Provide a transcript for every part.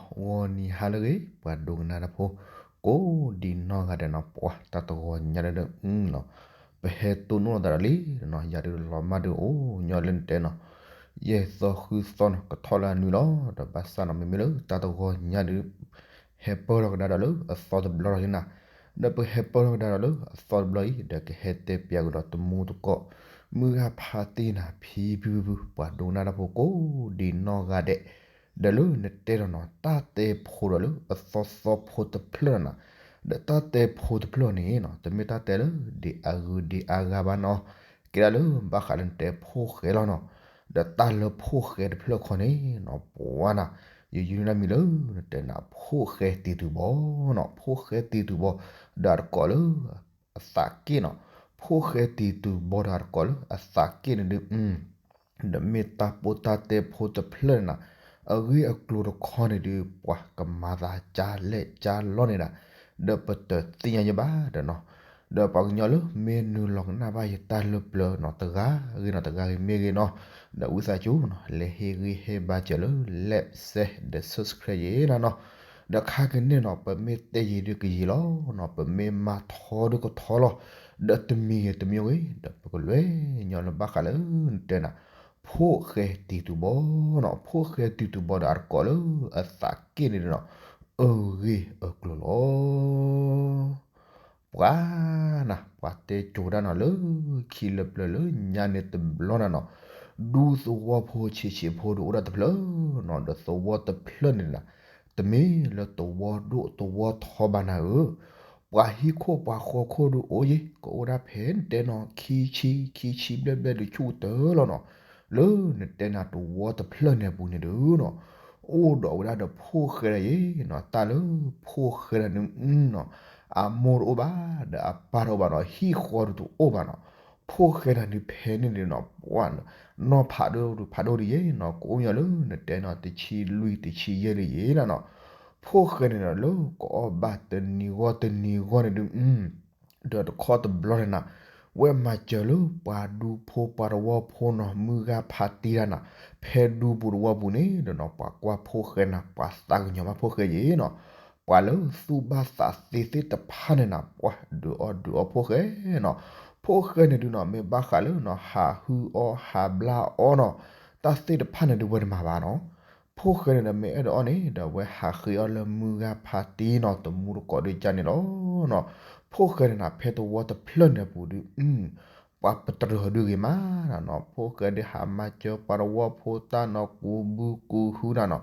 ဂီၤနံၤဟါလၢအဂ့ၤ ပှၤဒိကနၣ်တၢ်ဖိ ကိးဒံနီၢ်ဂၤဒဲးနီၤ ပှၤတၢ်တဂီၤညါဒဲးဒဲးနီၤ ပဟဲတိၢ်နီၣ်လိာ်သးဒီးလံနီၤ ယၤဒုးလီၤမၢ်ဒုးအိၣ်ညီလၢနတဲနီၤ ယဲၢ်သီဃုသီနီၤ ကထီၣ်လၢအနွံလီၤ ဒီးဘၣ်ဆၣ်နီၤ မ့မ့ၢ်လၢတၢ်တဂီၤညါဒုး ဟဲပၢၢ်ထီၣ်ကဒါဒီးလၢအသီတဘျီလီၤလံနၤ ဒီးပဟဲပၢၢ်ထီၣ်ကဒါဒီးလၢအသီတဘျီအံၤ ဒီးကဟဲတဲပၠးကဒီးတမူတကိး မုၢ်ဂၢ်ဖါတံၢ်နၤ ဖံဖုဖုဖု ပှၤဒိကနၣ်တၢ်ဖိကိးဒံနီၢ်ဂၤဒဲး ဒီးလၢနတဲဒီးနီၤ တၢ်တဲဖိဒီးလၢအသီသီဖိတဖျၢၣ်နၤ ဒီးတၢ်တဲဖိတဖျၢၣ်န့ၣ်နီၤ တမ့ၢ်တၢ်တဲလၢဒ်အဂုၤဒ်အဂၤဘၣ်နီၤ ကဲဒၣ်လၢဘၣ်ဃးလၢနတဲဖိၣ်ဃဲလီၤနီၤ ဒီးတၢ်လၢဖိၣ်ဃဲတဖျၢၣ်ခီန့ၣ်နီၤ ပှၤနၤ ယယုၢ်န့ၢ်မံၤလၢနတဲနၤ ဖိၣ်ဃဲတံၤတူာ်ဘီနီၤ ဖိၣ်ဃဲတံၤတူာ်ဘီ ဒီးအတကိးလၢ အသးက့ၣ်နီၤ ဖိၣ်ဃဲတံၤတူာ်ဘီဒီးအတကိးလၢအသးက့ၣ်န့ၣ်ဒုး ဒီးမ့ၢ်တၢ်ပိၢ်တၢ်တဲဖိတဖျၢၣ်န့ၣ်နၤ အဂ့ၢ်အကျိၤတခီန့ၣ်ဒုး ပှၤကမၤသးကၢ်လဲၣ်ကၢ်လီန့ၣ်ဒၣ် ဒီးပတသ့ၣ်ညါယဘၣ်ဒီးနီၤ ဒီးပှၤကညီလၢမ့ၢ်နုာ်လီၤကနၣ်ဘၣ်ယတၢ်လၢပျၢၤနီၤ တဂၤဂ့ၤနီၤ တဂၤဂ့ၤမ့ၢ်ဂ့ၤနီၤ ဒီးဝံသးစူၤနီၤ လဲၤဟ့ၣ်ဂံၢ်ဟ့ၣ်ဘါစၢၤလၢ like share ဒီး subscribe ယၤနၤနီၤ ဒီးခါကန့ၣ်နီၤ ပမ့ၢ်တဲယံၤဒုးကယံၤလီၤနီၤ ပမ့ၢ်မၤထီဒုးကထီလီၤ ဒီးတမံၤဂ့ၤတမံၤဂ့ၤ ဒီးပကလဲၤညီလၢဘၣ်ဃးလၢနတဲနၤ ဖိၣ်ဃဲတံၤတူာ်ဘီနီၤ ဖိၣ်ဃဲတံၤတူာ်ဘီဒီးအတကိးလၢ အသးက့ၣ်န့ၣ်ဒုးနီၤ အဂ့ၢ်အကျိၤလီၤ ပှၤနၤ ပှၤတဲကိၤဒၣ်နီၤ လၢခံလၢပျၢၤလၢညါန့ၣ်တဘျီနၤနီၤ ဒူသဝီဖိဆံးဆံးဖိဒုးအိၣ်ဒၣ်တဖျၢၣ်နီၤ ဒီးသဝီတဖျၢၣ်န့ၣ်နၤ တမ့ၢ်လၢသဝီဒိၣ်သဝီထီဘၣ်နၤဧၢ ပှၤဟံၣ်ခိၣ်ပှၤဃီခိၣ်ဒုးအိၣ်ယံၤ ကအိၣ်ဒၣ်ဖဲနတဲနီၤ ခံဆံ ခံဆံဘျဲၣ်ဘျဲၣ်ဒုးဆူၣ်ကတၢၢ်လီၤနီၤ လၢနတဲနၤသဝီတဖျၢၣ်န့ၣ်အပူၤန့ၣ်ဒုးနီၤ အိၣ်ဒီးဝဲဒၣ်ဒီးဖိၣ်ဃဲဒၣ်ယံၤနီၤ တၢ်လၢဖိၣ်ဃဲဒၣ်န့ၣ်နီၤ အမိၢ်တအိၣ်ဘၣ် ဒီးအပၢ်တအိၣ်ဘၣ်နီၤ ဟံၣ်ဃီဒုးတအိၣ်ဘၣ်နီၤ ဖိၣ်ဃဲဒၣ်န့ၣ်ဖဲန့ၣ်န့ၣ်နီၤ ပှၤ နီၢ်ဖးဒိၣ်ဒုးဖးဒိၣ်ဒုးယံၤနီၤ ကအိၣ်ညီလၢနတဲနီၤ တဆံလွံၢ်တဆံယဲၢ်ဒုးယံၤလီၤနီၤ ဖိၣ်ဃဲန့ၣ်နီၤ လၢကအီၣ်ဘၣ်တနံၤဂီၢ်တနံၤဂီၢ်န့ၣ်ဒုး ဒီးတခီတဘျီန့ၣ်နၤ ဝဲမၤစၢၤလၢပှၤဒူဖိပှၤသဝီဖိနီၤ မုၢ်ဂၢ်ဖါတံၢ်တၢ်နၤ ဖဲဒူပူၤသဝီပူၤန့ၣ်ဒီးနီၤ ပှၤကွၢ်ဖိၣ်ဃဲနၤ ပှၤသးကညီၤဘၣ်ဖိၣ်ဃဲယံၤနီၤ ပှၤလၢသူၣ်ဘၣ်သးသ့သ့ၣ်တဖၣ်န့ၣ်နၤ ပှၤဒုးအီၣ်ဒုးအီဖိၣ်ဃဲနီၤ ဖိၣ်ဃဲန့ၣ်ဒုးနီၤ မ့ၢ်ဘၣ်ဃးလၢနီၤ ဟးဟုၣ်အီၣ်ဟးဘျါအီၣ်နီၤ တၢ်သ့ၣ်တဖၣ်န့ၣ်ဒုးဝဲတမၤဘၣ်နီၤ ဖိၣ်ဃဲန့ၣ်ဒီးမ့ၢ်အဲၣ်ဒိးအီၣ်န့ၣ် ဒီးဝဲဟးဃ့အီၣ်လၢမုၢ်ဂၢ်ဖါတံၢ်နီၤ တမူတကိးဒုးကၢ်န့ၣ်လီၤနီၤ ဖိၣ်ဃဲန့ၣ်နၤ ဖဲသဝီတဖျၢၣ်န့ၣ်အပူၤဒုး ပှၤပတြၢၤဒုးဂ့ၤမးနၤနီၤ ဖိၣ်ဃဲဒုးဟးမၤစၢၤပှၤသဝီဖိတၢ်နီၤ ကူးဘုကူးဟုနၤနီၤ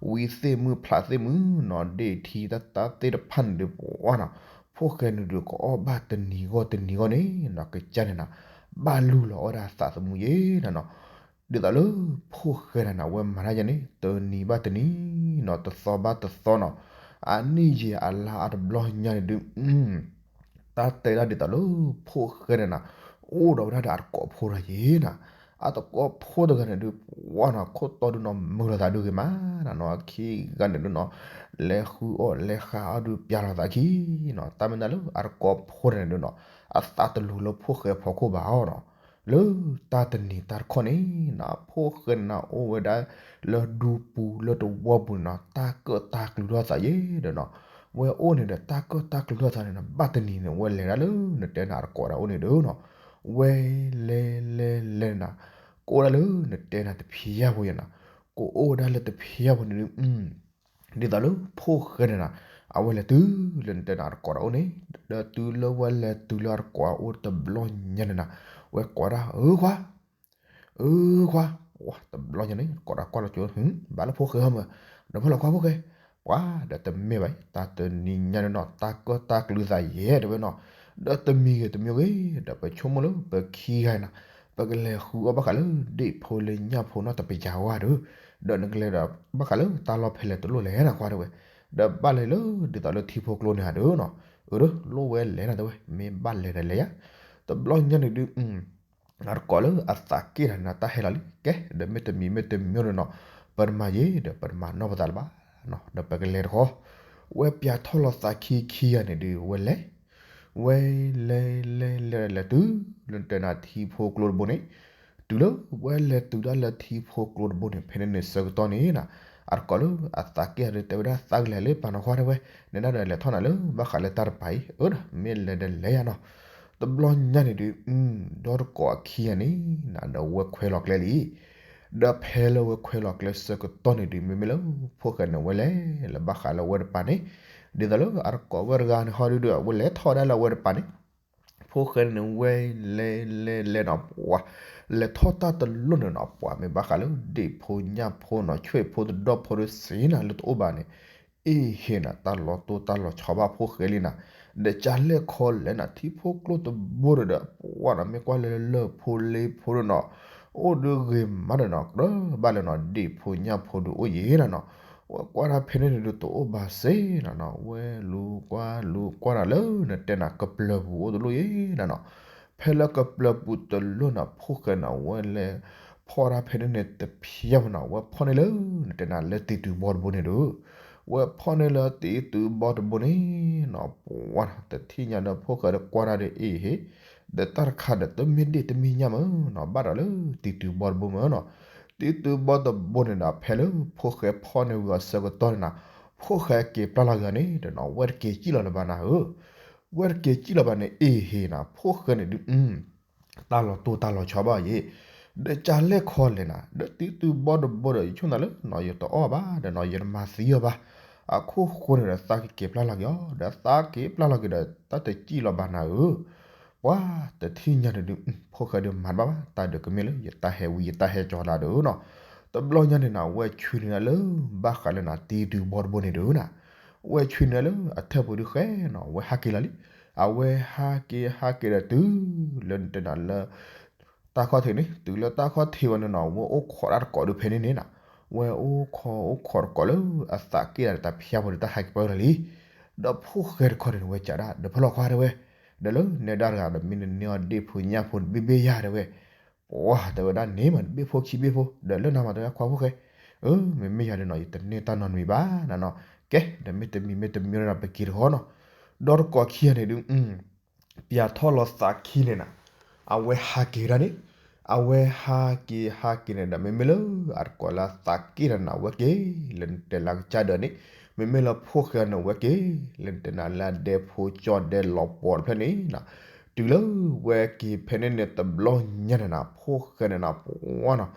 ဝံသ့ၣ်မုၢ်ဖျးသ့ၣ်မုၢ်နီၤ ဒ့ၣ်ထံတၢ်တၢ်သ့ၣ်တဖၣ်န့ၣ်ဒုးပှၤနီၤ ဖိၣ်ဃဲန့ၣ်ဒုးကအီၣ်ဘၣ်တနံၤဂီၢ်တနံၤဂီၢ်န့ၣ်နီၤ ကစၢ်န့ၣ်နၤ ဘၣ်လူလီၤအီၣ်ဒၣ်သးသမူယဲနၤနီၤ ဒ်သိးလၢဖိၣ်ဃဲနၤနၤ ဝဲမၤတၢ်ယဲန့ၣ် တနံၤဘၣ်တနံၤနီၤ တသီဘၣ်တသီနီၤ အနံၣ်ယံာ်အလါအတဘျီညါန့ၣ်ဒုး တၢ်တဲဒၣ်ဒ်သိးလၢဖိၣ်ဃဲနၤနၤ အိၣ်ဒီးဝဲဒၣ်ဒီးအတကိးဖိတဂၤယဲနၤ အတကိးဖိတဂၤန့ၣ်ဒုး ပှၤနီၤ ခိၣ်တီဒုးနီၤ မုာ်လိာ်သးဒုးဂ့ၤမးနၤနီၤ အခံဂၤန့ၣ်ဒုးနီၤ လဲၤဃုအီၣ်လဲၤဃုအီၣ်ဒုးပျၢ်လိာ်သးခံနီၤ တၢ်မ့ၢ်တၢ်လၢအတကိးဖိတဂၤန့ၣ်ဒုးနီၤ အသးတလူၤလၢဖိၣ်ဃဲဖီခိၣ်ဘၣ်အီၤနီၤ လၢတၢ်တနံၤတၢ်တခီန့ၣ်နီၤ ဖိၣ်ဃဲန့ၣ်နၤ အိၣ်ဝဲဒၣ်လၢဒူပူၤလၢသဝီပူၤန့ၣ်နီၤ တၢ်ကၢၣ်တၢ်ကျူထီၣ်သးယဲဒီးနီၤ ဝဲအိၣ်န့ၣ်ဒီးတၢ်ကၢၣ်တၢ်ကျူထီၣ်သးန့ၣ်နီၤ ဘၣ်တနံၤန့ၣ် ဝဲလဲၤဒၣ်လၢနတဲနၤအတကိးတၢ်အိၣ်န့ၣ်ဒီးနီၤ ဝဲလဲၤလဲၤလဲၤနၤ ကအိၣ်ဒၣ်လၢနတဲနၤတဖံးယၢ်ဖိယဲနၤ ကအိၣ်ဝဲဒၣ်လၢတဖံးယၢ်ဖိန့ၣ်ဒုး ဒ်သိးလၢဖိၣ်ဃဲန့ၣ်နၤ အဝဲလဲၤတုၤလၢနတဲနၤအတကိးတၢ်အိၣ်န့ၣ် ဒီးတုၤလၢဝဲလဲၤတုၤလၢအတကိးအိၣ်တဘျီညါန့ၣ်နၤ ဝဲကိးဒၣ် အၢခွါ အၢခွါ တဘျီညါန့ၣ် ကိးဒၣ်ကွၢ်လီၤကၠိ ဘၣ်လၢဖိၣ်ဃဲဟီမး ဒီးဖဲလီၤခွါဖိၣ်ဃဲ ပှၤဒီးတမ့ၢ်ဘၣ် တၢ်တနံၤညါန့ၣ်နီၤ တၢ်ကၢၣ်တၢ်ကျူသးယဲတဲဝဲနီၤ ဒီးတမံၤဂ့ၤတမံၤဂ့ၤ ဒီးပဆိကမိၣ်လၢပခံဂၤနၤ ပကလဲၤဃုအီၣ်ဘၣ်ဃးလၢဒ့ၣ်ဖိလၢညၣ်ဖိနီတပယၤဝါဒီး ဒီးနကလဲၤဒီးဘၣ်ဃးလၢတၢ်လီၢ်ဖဲလဲၣ်တလိၣ်လဲၣ်နၤခွါတဲဝဲ ဒီးဘၣ်လဲၤလၢဒ်သိးလၢထံဖိကျိန့ၣ်ဧါဒီးနီၤ အၢ လိၣ်ဝဲလဲၤနၤတဲဝဲ မ့ၢ်ဘၣ်လဲၤဒီးလဲၤယါ တဘျီညါန့ၣ်ဒုး အတကိးလၢအသးက့ၣ်တၢ်န့ၣ် တၢ်ဟဲလီၤလံ ကဲ ဒီးမ့တမံၤမ့တမံၤဒီးနီၤ ပတမၤယဲဒီး ပတမၤနီၢ်ပသးလၢၤဘၣ်နီၤ ဒီးပကလဲၤတခီ ဝဲပၠးထီၣ်လီၤသးခံခံဂၤန့ၣ်ဒုး ဝဲလဲၤ ဝဲလဲၤလဲၤလဲၤလဲၤတုၤလၢနတဲနၤထံဖိကျိတဘိန့ၣ် တုၤလၢဝဲလဲၤတုၤဒၣ်လၢထံဖိကျိတဘိန့ၣ် ဖဲန့ၣ်န့ၣ်ဆၢကတီၢ်န့ၣ်နၤ အတကိးလၢအသးက့ၣ်ဒီး တဲဝဲဒၣ်သးကလဲၤလၢပာ်နီၢ်ခွါတဲဝဲ, နဲဒၣ်ဒီးလဲၤထီၣ်နၤလၢဘၣ်ဃးလၢတၢ်တပၤအံၤ, အၢဒီး မ့ၢ်လဲၤဒီးလဲၤယၤနီၤ. တဘျီညါန့ၣ်ဒုး ဒီတကိးအခံဂၤန့ၣ် နဒီးဝဲခွဲးလီၤကျဲလံ. ဒီးဖဲလၢဝဲခွဲးလီၤကျဲဆၢကတီၢ်န့ၣ်ဒုး မ့မ့ၢ်လၢဖိၣ်ဃဲန့ၣ် ဝဲလဲၤလၢဘၣ်ဃးလၢဝဲတပၤန့ၣ်, ဒ်သိးလၢအတကိးဝဲတဂၤန့ၣ်ဟီဒုးဒီး ဝဲလဲၤထီၣ်ဝဲဒၣ်လၢဝဲတပၤန့ၣ်, ဖိၣ်ဃဲန့ၣ်ဝဲလဲၤလဲၤလဲၤနီၤ ပှၤ လဲၤထီၣ်တၢ်တလိၣ်န့ၣ်နီၤ ပှၤမ့ၢ်ဘၣ်ဃးလၢဒ့ၣ်ဖိညၣ်ဖိနီၤ ဆွဲၣ်ဖိတဒီၣ်ဖိတစ့နၤလၢတအိၣ်ဘၣ်န့ၣ်, အ့ၣ်ဟ့ၣ်နၤ တၢ်လီၤတိၢ်တၢ်လီၤဆီဘၣ်ဖိၣ်ဃဲလံနၤ. ဒီးကလဲၣ်ခီလဲၣ်နၤ ထံဖိကျိတဘိဒီး ပှၤနီၤမ့ၢ်ကွၢ်လၢလၢၢ်ဖိလ့ဖိဒီးနီၤ အိၣ်ဒုးဂ့ၤမးဒီးနီၤ ကြၢးဘၣ်လၢနီၤ ဒ့ၣ်ဖိညၣ်ဖိဒုးအိၣ်ယံၤနၤနီၤ. ဝဲကွၢ်တၢ်ဖဲန့ၣ်န့ၣ်ဒုးတအိၣ်ဘၣ်စ့နၤနီၤ ဝဲလူၤကွၢ်လူၤကွၢ်နၤလၢနတဲနၤကပျၢၤပူၤအိၣ်တလိၣ်ယံၤနၤနီၤ. ဖဲလၢကပျၢၤပူၤတလိၣ်နၤ ဖိၣ်ဃဲနၤ ဝဲလဲၤဖီၣ်တၢ်ဖဲန့ၣ်န့ၣ်တဖျါမးနီၤ ဝဲဖီၣ်န့ၢ်လၢနတဲနၤလၢတံၤတုၤဘီတဘိန့ၣ်ဒီး ဝဲဖီၣ်န့ၢ်လၢတံၤတုၤဘီတဘိန့ၣ်နီၤ ပှၤတထံၣ်ညါဒီးဖိၣ်ဃဲဒီးကွၢ်တၢ်ဒီးအ့ၣ်ဟ့ၣ် ဒီးတၢ်တခါဒီးတမ့ၢ်ဒ့ၣ်တမ့ၢ်ညၣ်မးနီၤ ဘၣ်ဒီးလၢတံၤတုၤဘီတဘိမးနီၤ. တံၤတုၤဘီတဘိန့ၣ်ဒီး ဖဲလၢဖိၣ်ဃဲဖီၣ်န့ၢ်ဝံၤအီၤဆၢကတီၢ်န့ၣ်နၤ ဖိၣ်ဃဲက့ၤပျၢ်လီၤက့ၤအီၤန့ၣ်ဒီးနီၤ ဝဲတက့ၤစံၣ်လီၤလၢၤဘၣ်နၤဧၢ, ဝဲတက့ၤစံၣ်လီၤဘၣ်န့ၣ် အ့ၣ်ဟ့ၣ်နၤ ဖိၣ်ဃဲန့ၣ်ဒုး တၢ်လီၤတိၢ်တၢ်လီၤဆီဘၣ်ယံၤ ဒီးကလဲၣ်ခီလဲၣ်နၤ ဒီးတံၤတုၤဘီတဘိဒီး ယဆိကမိၣ်လၢနီၤ ယတအီၣ်ဘၣ် ဒီးနီၤ ယတမၤသံအီၤဘၣ်. အခိၣ်ဃိန့ၣ်ဒီး သးက့ၤက့ၤပျၢ်လီၤက့ၤအီၤ ဒီးသးက့ၤပျၢ်လီၤက့ၤဒီး တၢ်တစံၣ်လီၤဘၣ်နၤဧၢ. ပှၤတထံၣ်ညါန့ၣ်ဒုး ဖိၣ်ဃဲဒုးမၤတဘၣ်ဘၣ် တၢ်ဒုးကမ့ၢ်လၢ ယတၢ်ဟဲဝံၤ ယတၢ်ဟဲကၠီၤလၢဒုးနီၤ. တဘျီညါန့ၣ်နၤ ဝဲဆွံနုာ်လၢ ဘၣ်ဃးလၢနၤ တံၤတုၤဘီတဘိန့ၣ်ဒုးနၤ ဝဲဆွံနုာ်လၢအထၢၣ်ပူၤဒုးဃဲနီၤ ဝဲဟးက့ၤလီၤလံ. အဝဲဟးက့ၤဟးက့ၤဒီးတုၤလၢနတဲနၤလၢ တၢ်ခီၣ်ထံးန့ၣ် တုၤလၢတၢ်ခီၣ်ထံးဝဲန့ၣ်နီၤ ဝဲအိၣ်ခိးတၢ်တကိးဒုးဖဲန့ၣ်န့ၣ်နၤ ဝဲအိၣ်ခိးအိၣ်ခိးတကိးလၢအသးက့ၣ်ဒီးတၢ်ဖၠါဖိဒီးတၢ်ဟးက့ၤပၢလီၤလံ. ဒီးဖိၣ်ဃဲတခီန့ၣ် ဝဲကးဒၣ် ဒီးဖီလီၤခွါတဲဝဲ, ဒီးလၢနဲဒၣ်တဂၤဒီး မ့ၢ်နန့ၢ်အီၤဒ့ၣ်ဖိညၣ်ဖိ တဘ့ၣ်ဘ့ၣ်ယၤတဲဝဲ, ပှၤတဲဝဲဒၣ်န့ၣ်မး တဘ့ၣ်ဖိခံဘ့ၣ်ဖိ ဒီးလၢနၤမၤတဲဝဲခွါဖိၣ်ဃဲ, အၢ မ့မ့ၢ်ယၤဒီးနီၤ ယတန့ၢ်တၢ်နီတမံၤဘၣ်နၤနီၤ. ကဲ ဒီးမ့တမံၤမ့တမံၤဒီး ပက့ၤတခီနီၤ. ဒီးတကိးခံဂၤန့ၣ်ဒုး ပၠးထီၣ်လီၤသးခံန့ၣ်နၤ, အဝဲဟးက့ၤဒၣ်န့ၣ်, အဝဲဟးက့ၤဟးက့ၤန့ၣ်ဒီး မ့မ့ၢ်လၢအတကိးလၢအသးက့ၣ်ဒီးနၤ ဝဲက့ၤလၢနတဲလၢကစၢ်ဒၢးန့ၣ်, မ့မ့ၢ်လၢဖိၣ်ဃဲန့ၣ် ဝဲက့ၤလၢနတဲနၤလၢအဒဲဖိကၠီဒဲလီၤပှီၤတဖျၢၣ်န့ၣ်နၤ, တုၤလၢဝဲက့ၤဖဲန့ၣ်န့ၣ် တဘျီညါန့ၣ်နၤ ဖိၣ်ဃဲန့ၣ်နၤ ပှၤနီၤ,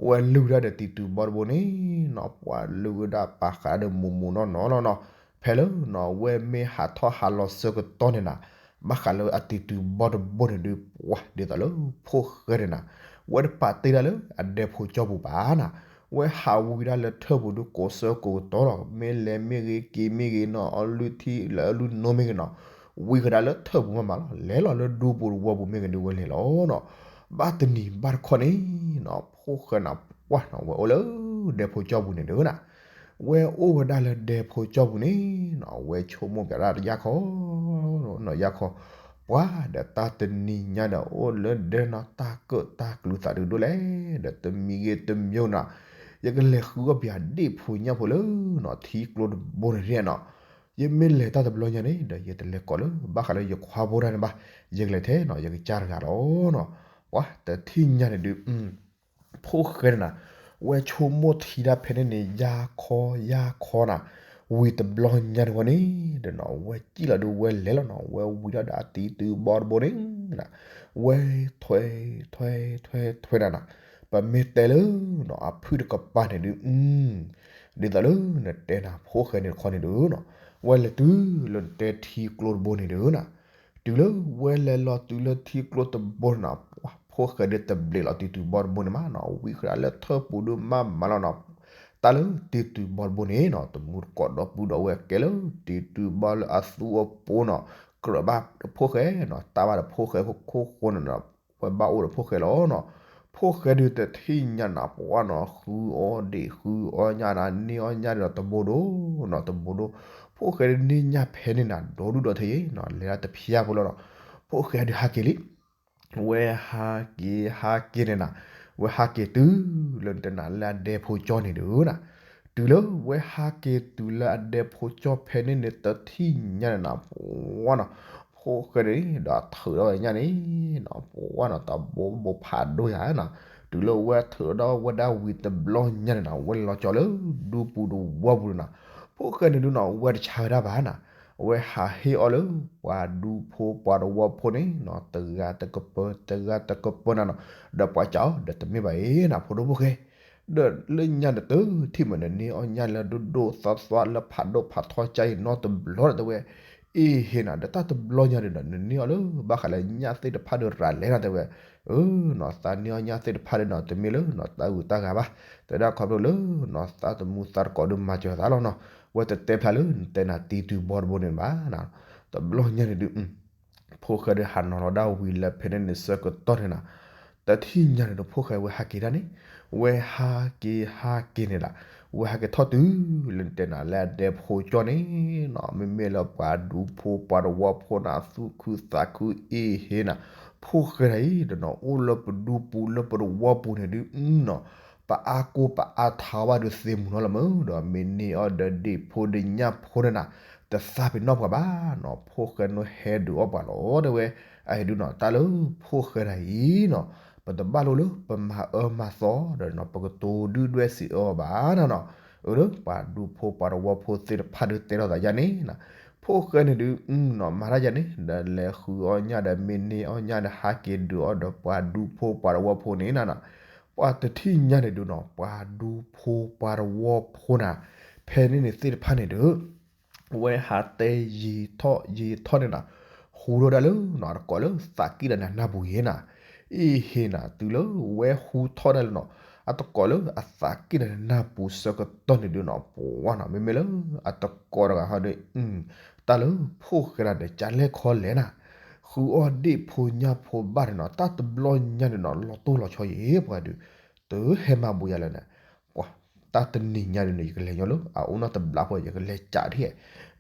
ဝဲလုၢ်ဒၣ်ဒီးတံၤတုၤဘီတဘိန့ၣ်နီၤ, ပှၤလုၢ်ဝဲဒၣ်ပာ်ဃာ်ဒီးမူးမူးနီၢ်နီၢ်လီၤနီၤ. ဖဲလၢနီၤ ဝဲမ့ၢ်ဟးထီၣ်ဟးလီၤဆၢကတီၢ်န့ၣ်နၤ, ဘၣ်ဃးလၢအတံၤတုၤဘီတဘိန့ၣ်ဒုး ပှၤဒ်သိးလၢဖိၣ်ဃဲန့ၣ်နၤ, ဝဲတပာ်တ့ၢ်ဒၣ်လၢအဒဲဖိကၠီပူၤဘၣ်နၤ, ဝဲဟးဝံၤဒၣ်လၢထၢၣ်ပူၤဒုးကိးဆၢကိးကတီၢ်လီၤ. မ့ၢ်လဲၤမ့ၢ်ဂ့ၤ က့ၤမ့ၢ်ဂ့ၤနီၤ အီလုၢ်ထံလၢအလုၢ်နိမ့ၢ်ဂ့ၤနီၤ, ဝံၤဃီဒၣ်လၢထၢၣ်ပူၤမးမးလီၤ. လဲၤလီၤလၢဒူပူၤတဝီပူၤမ့ၢ်ဂ့ၤဒုး ဝဲလဲၤလီၤနီၤ. ဘၣ်တနံၤဘၣ်တခီန့ၣ်နီၤ ဖိၣ်ဃဲနၤ ပှၤနီၤ ဝဲအိၣ်လၢဒဲဖိကၠီပူၤန့ၣ်ဒုးနၤ, ဝဲအိၣ်ဝဲဒၣ်လၢဒဲဖိကၠီပူၤန့ၣ်နီၤ ဝဲဆိကမိၣ်ကဒါတယၢ်ခီ, နီၤယၢ်ခီ, ပှၤဒီးတၢ်တနံၤညါဒီး အိၣ်လၢဒဲနီၤ တၢ်ကၢၣ်တၢ်ကျူသးဒုးဒိၣ်လဲၣ်, ဒီးတမံၤဂ့ၤတမံၤနီၤ, ယကလဲၤဃုအီၣ်ပၠးဒ့ၣ်ဖိညၣ်ဖိလၢနီၤ ထံကျိတဘိန့ၣ်နီၤ. ယမ့ၢ်လဲၤတၢ်တဘျီညါန့ၣ်ဒီး ယတလဲၤကိးလၢ ဘၣ်ဃးလၢယခွါဖိတၢ်န့ၣ်ဘၣ်, ယကလဲၤထဲနီၤ ယကစၢ်တဂၤလီၤနီၤ. ပှၤတထံၣ်ညါန့ၣ်ဒုး ဖိၣ်ဃဲန့ၣ်နၤ, ဝဲဆိကမိၣ်ထံတၢ်ဖဲန့ၣ်န့ၣ် ယၢ်ခီယၢ်ခီနၤ, ဝံၤတဘျီညါန့ၣ်ဝဲန့ၣ်ဒီးနီၤ ဝဲစံၣ်လီၤဒုးဝဲလဲၤလီၤနီၤ, ဝဲဝံၤဒၣ်ဒီးအတံၤတုၤဘီတဘိန့ၣ်နၤ, ဝဲထွဲထွဲထွဲထွဲနၤနၤ, ပမ့ၢ်တဲလၢနီၤ အဖုၣ်တကပၤန့ၣ်ဒုး ဒ်သိးလၢနတဲနၤ ဖိၣ်ဃဲန့ၣ်တခီန့ၣ်ဒုးနီၤ, ဝဲလဲၤတုၤလၢနတဲထံကျိတဘိန့ၣ်ဒုးနၤ, တုၤလၢဝဲလဲၤလီၤတုၤလၢထံကျိတဘိန့ၣ်နၤ, ပှၤဖိၣ်ဃဲဒုးတဘျီးလီၤတံၤတုၤဘီတဘိန့ၣ်မးနီၤ, ဝံၤဃီဒၣ်လၢထၢၣ်ပူၤဒုးမးမးလီၤနီၤ, တၢ်လၢတံၤတုၤဘီတဘိန့ၣ်နီၤ တမူတကိးဒီပုၢ်ဒီဝဲၢ်ကဲလၢ တံၤတုၤဘီလၢအသူအပိနီၤ, ကြၢးဘၣ်တဖိၣ်ဃဲနီၤ, တၢ်ဘၣ်တဖိၣ်ဃဲခိၣ်ဃိန့ၣ်နီၤ, ဝဲဘၣ်အိၣ်ဒီးဖိၣ်ဃဲလီၤနီၤ. ဖိၣ်ဃဲဒုးတထံၣ်ညါနၤ ပှၤနီၤ ဃုအီၣ်ဒ့ၣ်ဃုအီၣ်ညၣ်နၤ န့ၢ်အီၣ်ညၣ်ဒုးဒီးတဘိဒိၣ်နီၤ, တဘိဒိၣ်, ဖိၣ်ဃဲဒုးန့ၢ်ညၣ်ဖဲန့ၣ်နၤ ဒီဒူၣ်ဒီထၢအံၤနီၤ လဲၤဒၣ်တဖျါဖိလီၤနီၤ. ဖိၣ်ဃဲဒုးဟးက့ၤလံ ဝဲဟးက့ၤဟးက့ၤန့ၣ်နၤ, ဝဲဟးက့ၤတုၤလၢနတဲနၤလၢအဒဲဖိကၠီန့ၣ်ဒုးနၤ, တုၤလၢဝဲဟးက့ၤတုၤလၢအဒဲဖိကၠီဖဲန့ၣ်န့ၣ် တထံၣ်ညါန့ၣ်နၤ ပှၤနီၤ, ဖိၣ်ဃဲန့ၣ်ဒီးထုးထီၣ်ဝဲညၣ်န့ၣ်နီၤ ပှၤနီၤ တဘိဘိဖးဒိၣ်ယၤနီၤ, တုၤလၢဝဲထုးထီၣ်ဝဲဒၣ်ဝံၤတဘျီညါန့ၣ်နီၤ ဝဲလီၤကၠီၤလၢဒူပူၤတဝီပူၤန့ၣ်နီၤ, ဖိၣ်ဃဲန့ၣ်ဒုးနီၤ ဝဲတဆါဝဲဒၣ်ဘၣ်နီၤ, အဝဲဟးဟ့ၣ်အီၤလၢပှၤဒူဖိပှၤတဝီဖိန့ၣ်နီၤ တဂၤတကပၢၤ တဂၤတကပၢၤနၤနီၤ, ဒီးပှၤစံးအီၤ ဒီးတမ့ၢ်ဘၣ်အံၤနီၤ ဖိဒိၣ်ဖိၣ်ဃဲ ဒီးလၢညါန့ၣ်တထံၣ်မး နန့ၢ်အီၣ်ညၣ်လၢဒိၣ်ဒိၣ်သီသီလၢဖးဒိၣ်ဖးထီကါအံၤနီတဘျီဒီးတဲဝဲ, အ့ဟ့နီၤ ဒီးတၢ်တဘျီညါဒီးနီၤ နန့ၢ်အီၣ်လၢဘၣ်ဃးလၢညၣ်သ့ၣ်တဖၣ်ဒီးရၤလဲၣ်နီၤတဲဝဲ, အၢနီၤ သးန့ၢ်အီၣ်ညၣ်သ့ၣ်တဖၣ်ဒီးနီၤ တမ့ၢ်လၢနီၤ တၢ်ဂုၤတၢ်ဂၤဘၣ်, တဲဒၣ်ခီဖျိလၢနီၤ သးသမူသးတကိးဒီးမၤစၢၤသးလီၤနီၤ, ဝဲတတဲဖျါလၢနတဲနၤတံၤတုၤဘီတဘိန့ၣ်ဘၣ်နီၤ, တဘျီညါန့ၣ်ဒုး ဖိၣ်ဃဲဒီးဟးနီၤလီၤဒၣ်ဝံၤလၢဖဲန့ၣ်န့ၣ်ဆၢကတီၢ်န့ၣ်နီၤ, တထံၣ်ညါန့ၣ်ဒီးဖိၣ်ဃဲဝဲဟးက့ၤဒၣ်န့ၣ်, ဝဲဟးက့ၤဟးက့ၤန့ၣ်လီၤ, ဝဲဟးက့ၤထီၣ်တုၤလၢနတဲနၤလၢအဒဲဖိကၠီန့ၣ်နီၤ, မ့မ့ၢ်လၢပှၤဒူဖိပှၤတဝီဖိန့ၣ် သူၣ်ခုသးခုအ့ဟ့နီၤ, ဖိၣ်ဃဲဒၣ်အံၤဒီးနီၤ အိၣ်လၢပဒူပူၤလၢပတဝီပူၤန့ၣ်ဒုးနီၤ, ပအါကိၢ်ပအါထးဘၣ်ဒီးသ့မူၤနီၤလီၤမး, ဒီးမ့ၢ်န့ၢ်အီၣ်ဒီးဒ့ၣ်ဖိဒီးညၣ်ဖိန့ၣ်နီၤ, တသးပ့ၤနီၣ်ပှၤဘၣ်နီၤ, ဖိၣ်ဃဲန့ၣ်ဟဲဒုးအီၣ်ပှၤလီၤတဲဝဲ, အအံၤဒုးနီၤ တၢ်လၢဖိၣ်ဃဲဒၣ်အံၤနီၤ, ပတဘၣ်လိၣ်လၢပမၤအၢမၤသီဒီးနီၤ ပကတိၤဒုၣ်ဒွဲၣ်စံးအၢအီၤဘၣ်နီၤနီၤ, အၢ ပှၤဒူဖိပှၤတဝီဖိသ့ၣ်တဖၣ်ဒုးတဲထီၣ်သးယါန့ၣ်နီၤ, ဖိၣ်ဃဲန့ၣ်ဒုးနီၤ မၤတၢ်ယါန့ၣ် ဒီးလဲၤဃုအီၣ်ညၣ်ဒီးမ့ၢ်န့ၢ်အီၣ်ညၣ်ဒီး ဟးက့ၤဒုးအီၣ်ဒီးပှၤဒူဖိပှၤတဝီဖိန့ၣ်နီၤနီၤ, ပှၤတထံၣ်ညါန့ၣ်ဒုးနီၤ ပှၤဒူဖိပှၤတဝီဖိန့ၣ် ဖဲန့ၣ်န့ၣ်သ့ၣ်တဖၣ်န့ၣ်ဒီး ဝဲဟးတဲယံာ်ထီၣ်ယံာ်ထီၣ်န့ၣ်နီၤ, ဟူထီၣ်ဒၣ်လၢနီၤ အတကိးလၢသးက့ၣ်ဒီးနၢ်ပူၤယဲနီၤ, အ့ဟ့နီၤ တုၤလၢဝဲဟူထီၣ်ဒၣ်လၢနီၤ အတကိးလၢအသးက့ၣ်ဒီးနၢ်ပူၤဆၢကတီၢ်န့ၣ်ဒုးနီၤ ပှၤနီၤ မ့မ့ၢ်လၢအတကိးတဂၤဟီဒီး တၢ်လၢဖိၣ်ဃဲဒၣ်ဒီးကလဲၣ်ခီလဲၣ်နီၤ, ဃုအီၣ်ဒ့ၣ်ဖိညၣ်ဖိဘၣ်န့ၣ်နီၤ တၢ်တဘျီညါန့ၣ်နီၤ လီၤတိၢ်လီၤဆီယဲပှၤဒုး တဟဲမၤဘူးယၤလၢၤန့ၣ်, ပှၤ တၢ်တနံၤညါဒုးန့ၣ် ယကလဲၤညီလၢအအိၣ်နီၢ်တဘျီဖိ ယကလဲၤကးဒ်,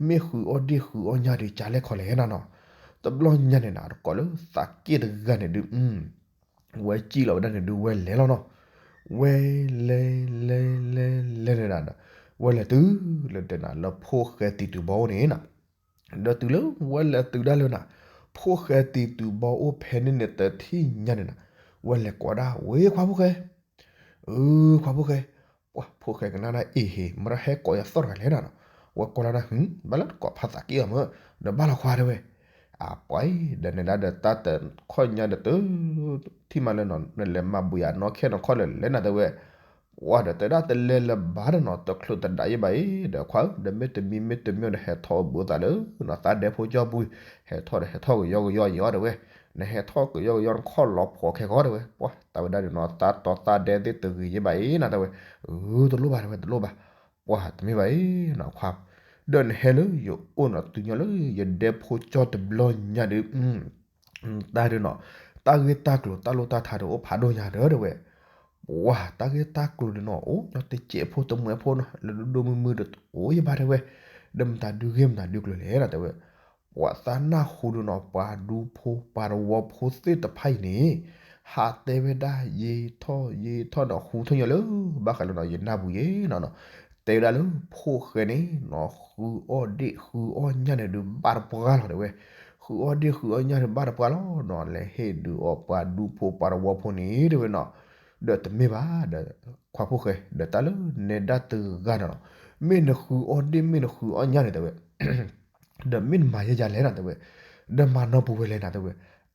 မ့ၢ်ဃုအီၣ်ဒ့ၣ်ဃုအီၣ်ညၣ်ဒုးကလဲၣ်ခီလဲၣ်နီၤနီၤ, တဘျီညါန့ၣ်နီၤ အတကိးလၢသးက့ၣ်တဂၤန့ၣ်ဒုး ဝဲစံၣ်လီၤဝဲဒၣ်န့ၣ်ဒုး ဝဲလဲၤလီၤနီၤ, ဝဲလဲၤလဲၤလဲၤလဲၤန့ၣ်ဒီး ဝဲလဲၤတုၤလၢတဲနၤလၢဖိၣ်ဃဲတံၤတုၤဘီအိၣ်န့ၣ်နီၤ, ဒီးတုၤလၢဝဲလဲၤတုၤဒၣ်လၢနီၤ ဖိၣ်ဃဲတံၤတုၤဘီအိၣ်ဖဲန့ၣ်န့ၣ် တထံၣ်ညါန့ၣ်နီၤ, ဝဲလဲၤကိးဒၣ် ဝ့ခွါဖိၣ်ဃဲ, အၢ ခွါဖိၣ်ဃဲ, ပှၤဖိၣ်ဃဲကနၣ်ဒၣ်အ့ဟ့ မ့ၢ်တၢ်ဟဲကိးယၤသီၣ်တဂၤလဲၣ်နီၤနီၤ, ဝဲကိးလီၤဒၣ် ဘၣ်လၢတကိးဖးသးက့ၣ်အီၤမ့ၢ် ဒီးဘၣ်လီၤခွါတဲဝဲ, အပှၤအံၤ ဒီးနဲဒၣ်ဒီးတၢ်တခီၣ်ညါဒီးတ ထံၣ်မးလၢနီၤ နလဲၤမၤဘူးယၤနီၢ်ခဲနီၢ်ခီၣ်လၢလဲၣ်နၤတဲဝဲ, ပှၤဒီးတဲဒၣ်တလဲၤလၢၤဘၣ်ဒီးနီၤ တချုးတဒၣ်ယဲဘၣ်အံၤ ဒီးခွါဧၢ ဒီးမ့တမံၤမ့တမံၤဒီးဟဲထီၣ်ဘၣ်သးလၢနီၤ သးဒဲဖိကၠီပူၤ, ဟဲထီၣ်ဒီးဟဲထီၣ်ကယီကယီယီတဲဝဲ, နဟဲထီၣ်ကယီကယီနခီၣ်လီၤဖှီၣ်ခဲကီးတဲဝဲ, ပှၤတၢ်ဝဲဒၣ်ဒီးနီၤ သးတီသးဒဲသ့ၣ်တဂ့ၤယဲဘၣ်အံၤနၤတဲဝဲ, အၢ တလိၣ်ဘၣ်တဲဝဲ တလိၣ်ဘၣ်, ပှၤတမ့ၢ်ဘၣ်အံၤနီၤခွါ, ဒီးနဟဲလၢယအိၣ်နီၤတုၤညီလၢယဒဲဖိကၠီတဘျီညါဒီး တၢ်ဒုးနီၤ တၢ်ဂ့ၢ်တၢ်ကျိၤတၢ်လိၣ်တၢ်ထါဒီးအိၣ်ဖးဒိၣ်ညါဒီးတဲဝဲ, ပှၤတၢ်ဂ့ၢ်တၢ်ကျိၤဒီးနီၤ အိၣ်ညီတစဲးဖိတမှဲးဖိနီၤ လၢဒိၣ်ဒိၣ်မုၢ်မုၢ်ဒီးအိၣ်ယဲဘၣ်တဲဝဲ, ဒီးမတၤဒုးဂ့ၢ်မတၤဒုးကျိၤလဲၣ်နၤတဲဝဲ, ပှၤသးနၢ်ဟူဒီးနီၤ ပှၤဒူဖိပှၤတဝီဖိသ့ၣ်တဖၣ်အံၤန့ၣ် ဟးတဲဝဲဒၣ်ယံာ်ထီၣ်ယံာ်ထီၣ်ဒီးဟူထီၣ်ညီလၢ ဘၣ်ဃးလၢနီၤ ယနၢ်ပူၤယဲနီၤနီၤ, တဲဝဲဒၣ်လၢဖိၣ်ဃဲန့ၣ်နီၤ ဃုအီၣ်ဒ့ၣ်ဃုအီၣ်ညၣ်န့ၣ်ဒုးဘၣ်တပှၢ်လီၤတဲဝဲ, ဃုအီၣ်ဒ့ၣ်ဃုအီၣ်ညၣ်န့ၣ်ဘၣ်တပှၢ်လီၤနီၤ လဲၤဟ့ၣ်ဒုးအီၣ်ပှၤဒူဖိပှၤတဝီဖိန့ၣ်တဲဝဲနီၤ, ဒီးတမ့ၢ်ဘၣ်ဒီး ခွါဖိၣ်ဃဲ ဒီးတၢ်လၢနဲဒၣ်တဂၤန့ၣ်နီၤ, မ့ၢ်နဃုအီၣ်ဒ့ၣ်မ့ၢ်နဃုအီၣ်ညၣ်န့ၣ်တဲဝဲ ဒီးမ့ၢ်နမၤယဲယၤလဲၣ်နၤတဲဝဲ, ဒီးမၤနီၢ်ပူၤဝဲလဲၣ်နၤတဲဝဲ,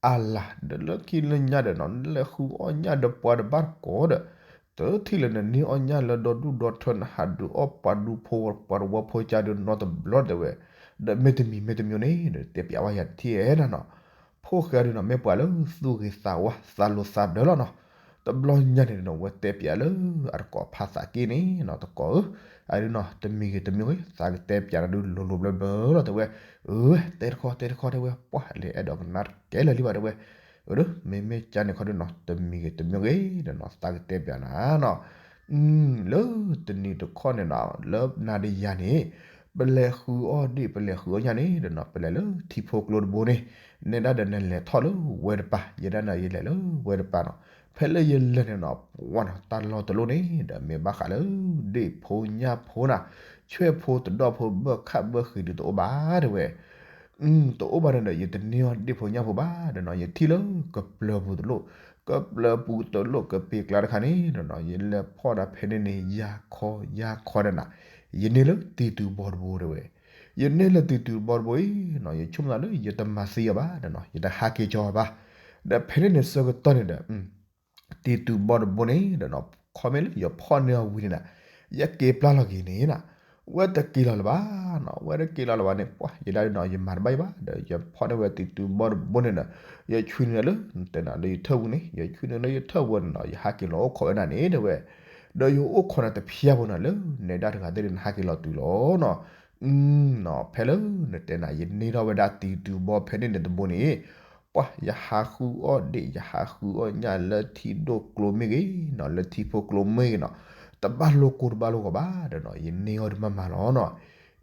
အလၤ ဒီးလၢခံလၢညါဒီးနီၤ နလဲၤဃုအီၣ်ညၣ်ဒီးပှၤဒီးဘၣ်တကိးဒီး, တထံၣ်လၢနန့ၢ်အီၣ်ညၣ်လၢဒီဒူၣ်ဒီထၢ နဟးဒုးအီၣ်ပှၤဒူဖိပှၤတဝီဖိကၢ်ဒီးနီတဘျီတဲဝဲ, ဒီးမ့တမံၤမ့တမံၤန့ၣ် နတဲပျးဝဲယၤတထံၣ်ဧဲနၤနီၤ, ဖိၣ်ဃဲဒုးနီၤ မ့ၢ်ပှၤလၢသူၣ်ဂ့ၤသးဝါသးလိၤသးဒၢလီၤနီၤ, တဘျီညါန့ၣ်နီၤ ဝဲတဲပျးလၢအတကိးဖးသးက့ၣ်န့ၣ်နီၤ တကိးဧၢ, အဒုးနီၤ တမံၤဂ့ၤတမံၤဂ့ၤ သးကတဲပျးနၤဒုးလိၤလိၤဘျၢဘျၢလီၤတဲဝဲ, အၢ တဲတခီတဲတခီတဲဝဲ ပှၤလဲၤအဲၣ်ဒိးကနၣ်တကဲလၢာ်လံဘၣ်တဲဝဲ, အၢ မ့မ့ၢ်ကၢ်န့ၣ်ခီဒုးနီၤ တမံၤဂ့ၤတမံၤဂ့ၤဒီးနီၤ သးကတဲပျးနၤနီၤ လၢတနံၤတခီန့ၣ်နီၤ လၢနၤဒီးယၤန့ၣ် ပလဲၤဃုအီၣ်ဒ့ၣ် ပလဲၤဃုအီၣ်ညၣ်န့ၣ်ဒီးနီၤ ပလဲၤလၢထံဖိကျိတဘိန့ၣ် နဲဒၣ်ဒီးနလဲၤထီၣ်လၢဝဲတပၤ ယဲဒၣ်န့ၣ်ယလဲၤလၢဝဲတပၤနီၤ, ဖဲလၢယလဲၤန့ၣ်နီၤ ပှၤနီၤ တၢ်လီၢ်တလီၢ်န့ၣ် ဒီးမ့ၢ်ဘၣ်ဃးလၢ ဒ့ၣ်ဖိညၣ်ဖိနၤ ဆွဲၣ်ဖိတဒီၣ်ဖိ ဘၢၣ်ခၣ်ဘၢၣ်ဃံးဒုးတအိၣ်ဘၣ်တဲဝဲ တအိၣ်ဘၣ်န့ၣ်ဒီး ယတန့ၢ်အီၣ်ဒ့ၣ်ဖိညၣ်ဖိဘၣ်ဒီးနီၤ ယထံၣ်လၢကပျၢၤပူၤတလိၣ် ကပျၢၤပူၤတလိၣ်ကပ့ၤကျါတခါန့ၣ်ဒီးနီၤ ယလဲၤဖီၣ်ဒၣ်ဖဲန့ၣ်န့ၣ် ယၤခီယၤခီဒီးနၤ, ယန့ၢ်လၢတံၤတူၤဘီတဘိတဲဝဲ, ယန့ၢ်လၢတံၤတူၤဘီတဘိအံၤနီၤ ယဆိကမိၣ်သးလၢယတမၤသံအီၤဘၣ်ဒီးနီၤ ယတဟးက့ၤကၠီအီၤဘၣ်, ဒီးဖဲန့ၣ်န့ၣ်ဆၢကတီၢ်န့ၣ်ဒီး တံၤတူၤဘီတဘိန့ၣ်ဒီးနီၤ ခီမ့ၢ်လၢယဖီၣ်န့ၢ်အီၤဝံၤန့ၣ်နၤ, ယက့ၤပျၢ်လီၤက့ၤန့ၣ်နၤ, ဝဲတက့ၤလီၤလၢၤဘၣ်နီၤ ဝဲတက့ၤလီၤလၢၤဘၣ်န့ၣ် ပှၤယဲဒၣ်ဒီးနီၤ ယမၤတဘၣ်အံၤဘၣ် ဒီးယဖီၣ်န့ၢ်ဝဲတံၤတူၤဘီတဘိန့ၣ်ဒီး ယဆွံနုာ်လၢ နတဲနၤလၢယထၢၣ်ပူၤန့ၣ် ယဆွံနုာ်လၢယထၢၣ်ပူၤန့ၣ်နီၤ ယဟးက့ၤလီၤအိၣ်ခိးဝဲဒၣ်န့ၣ်တဲဝဲ, ဒီးယအိၣ်ခိးနၤတဖျၢၣ်ဖိန့ၣ်လၢ နဲဒၣ်တဂၤသ့ၣ်န့ၣ် နဟးက့ၤလီၤတုၤလီၤနီၤ နီၤ ဖဲလၢနတဲနၤ ယန့ၢ်ထီၣ်ဝဲဒၣ်တံၤတူၤဘီဖဲန့ၣ်န့ၣ်တဘိန့ၣ်, ပှၤယဟးဃုအီၣ်ဒ့ၣ် ယဟးဃုအီၣ်ညၣ်လၢထံဒိၣ်ကျိမ့ၢ်ဂ့ၤနီၤ လၢထံဖိကျိမ့ၢ်ဂ့ၤနီၤ, တဘၣ်လိၣ်ကိၢ်တဘၣ်လိၣ်ဂီၤဘၣ်ဒီးနီၤ ယန့ၢ်အီၣ်ဒုးမးမးလီၤနီၤ,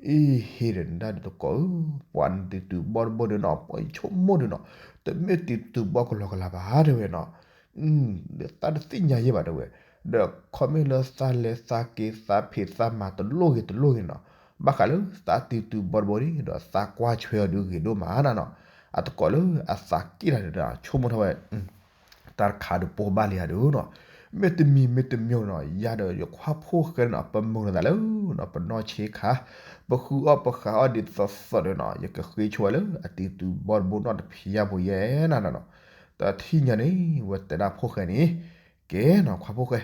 အ့ဟ့ၣ်ဒီးနဒၣ်ဒီးသကိးဧၢ, ပှၤနတံၤတူၤဘီတဘိဒီးနီၤ ပှၤယဆိကမိၣ်ဒီးနီၤ, တမ့ၢ်တံၤတူၤဘီကလီကလီဘၣ်တဲဝဲနီၤ ဒီးသးတသ့ၣ်ညါယဲၢ်ဘၣ်တဲဝဲ, ဒီးခီမ့ၢ်လၢသးလဲၤသးက့ၤသးဖံးသးမၤတလိၣ်ဂ့ၤတလိၣ်ဂ့ၤနီၤ, ဘၣ်ဃးလၢသးတံၤတူၤဘီတဘိန့ၣ် ဒီးသးကွၢ်ဆွဲအီၤဒုးဂ့ၤဒိၣ်မးနီၤနီၤ, အသကိးလၢအသးက့ၣ်တၢ်န့ၣ်ဒီး ဆိကမိၣ်ထီၣ်ဝဲ တၢ်တခါဒီးပိာ်ဘၣ်လံဧါဒီးနီၤ, မ့တမံၤမ့တမံၤနီၤ ယၤဒီးယခွါဖိၣ်ဃဲန့ၣ်နီၤ ပမုာ်လိာ်သးလၢနီၤ ပနီၢ်ဆ့ခါ, ပဃုအီၣ်ပဃးအီၣ်ဒ်သိးသိးဒီးနီၤ ယကဃ့ဆိဝဲလၢအတံၤတူၤဘီတဘိနီတဖျၢၣ်ဖိယဲၢ်နၤနီၤ, တထံၣ်ညါန့ၣ် ဝဲတဲဒၣ်ဖိၣ်ဃဲန့ၣ်, ကဲနီၤခွါဖိၣ်ဃဲ,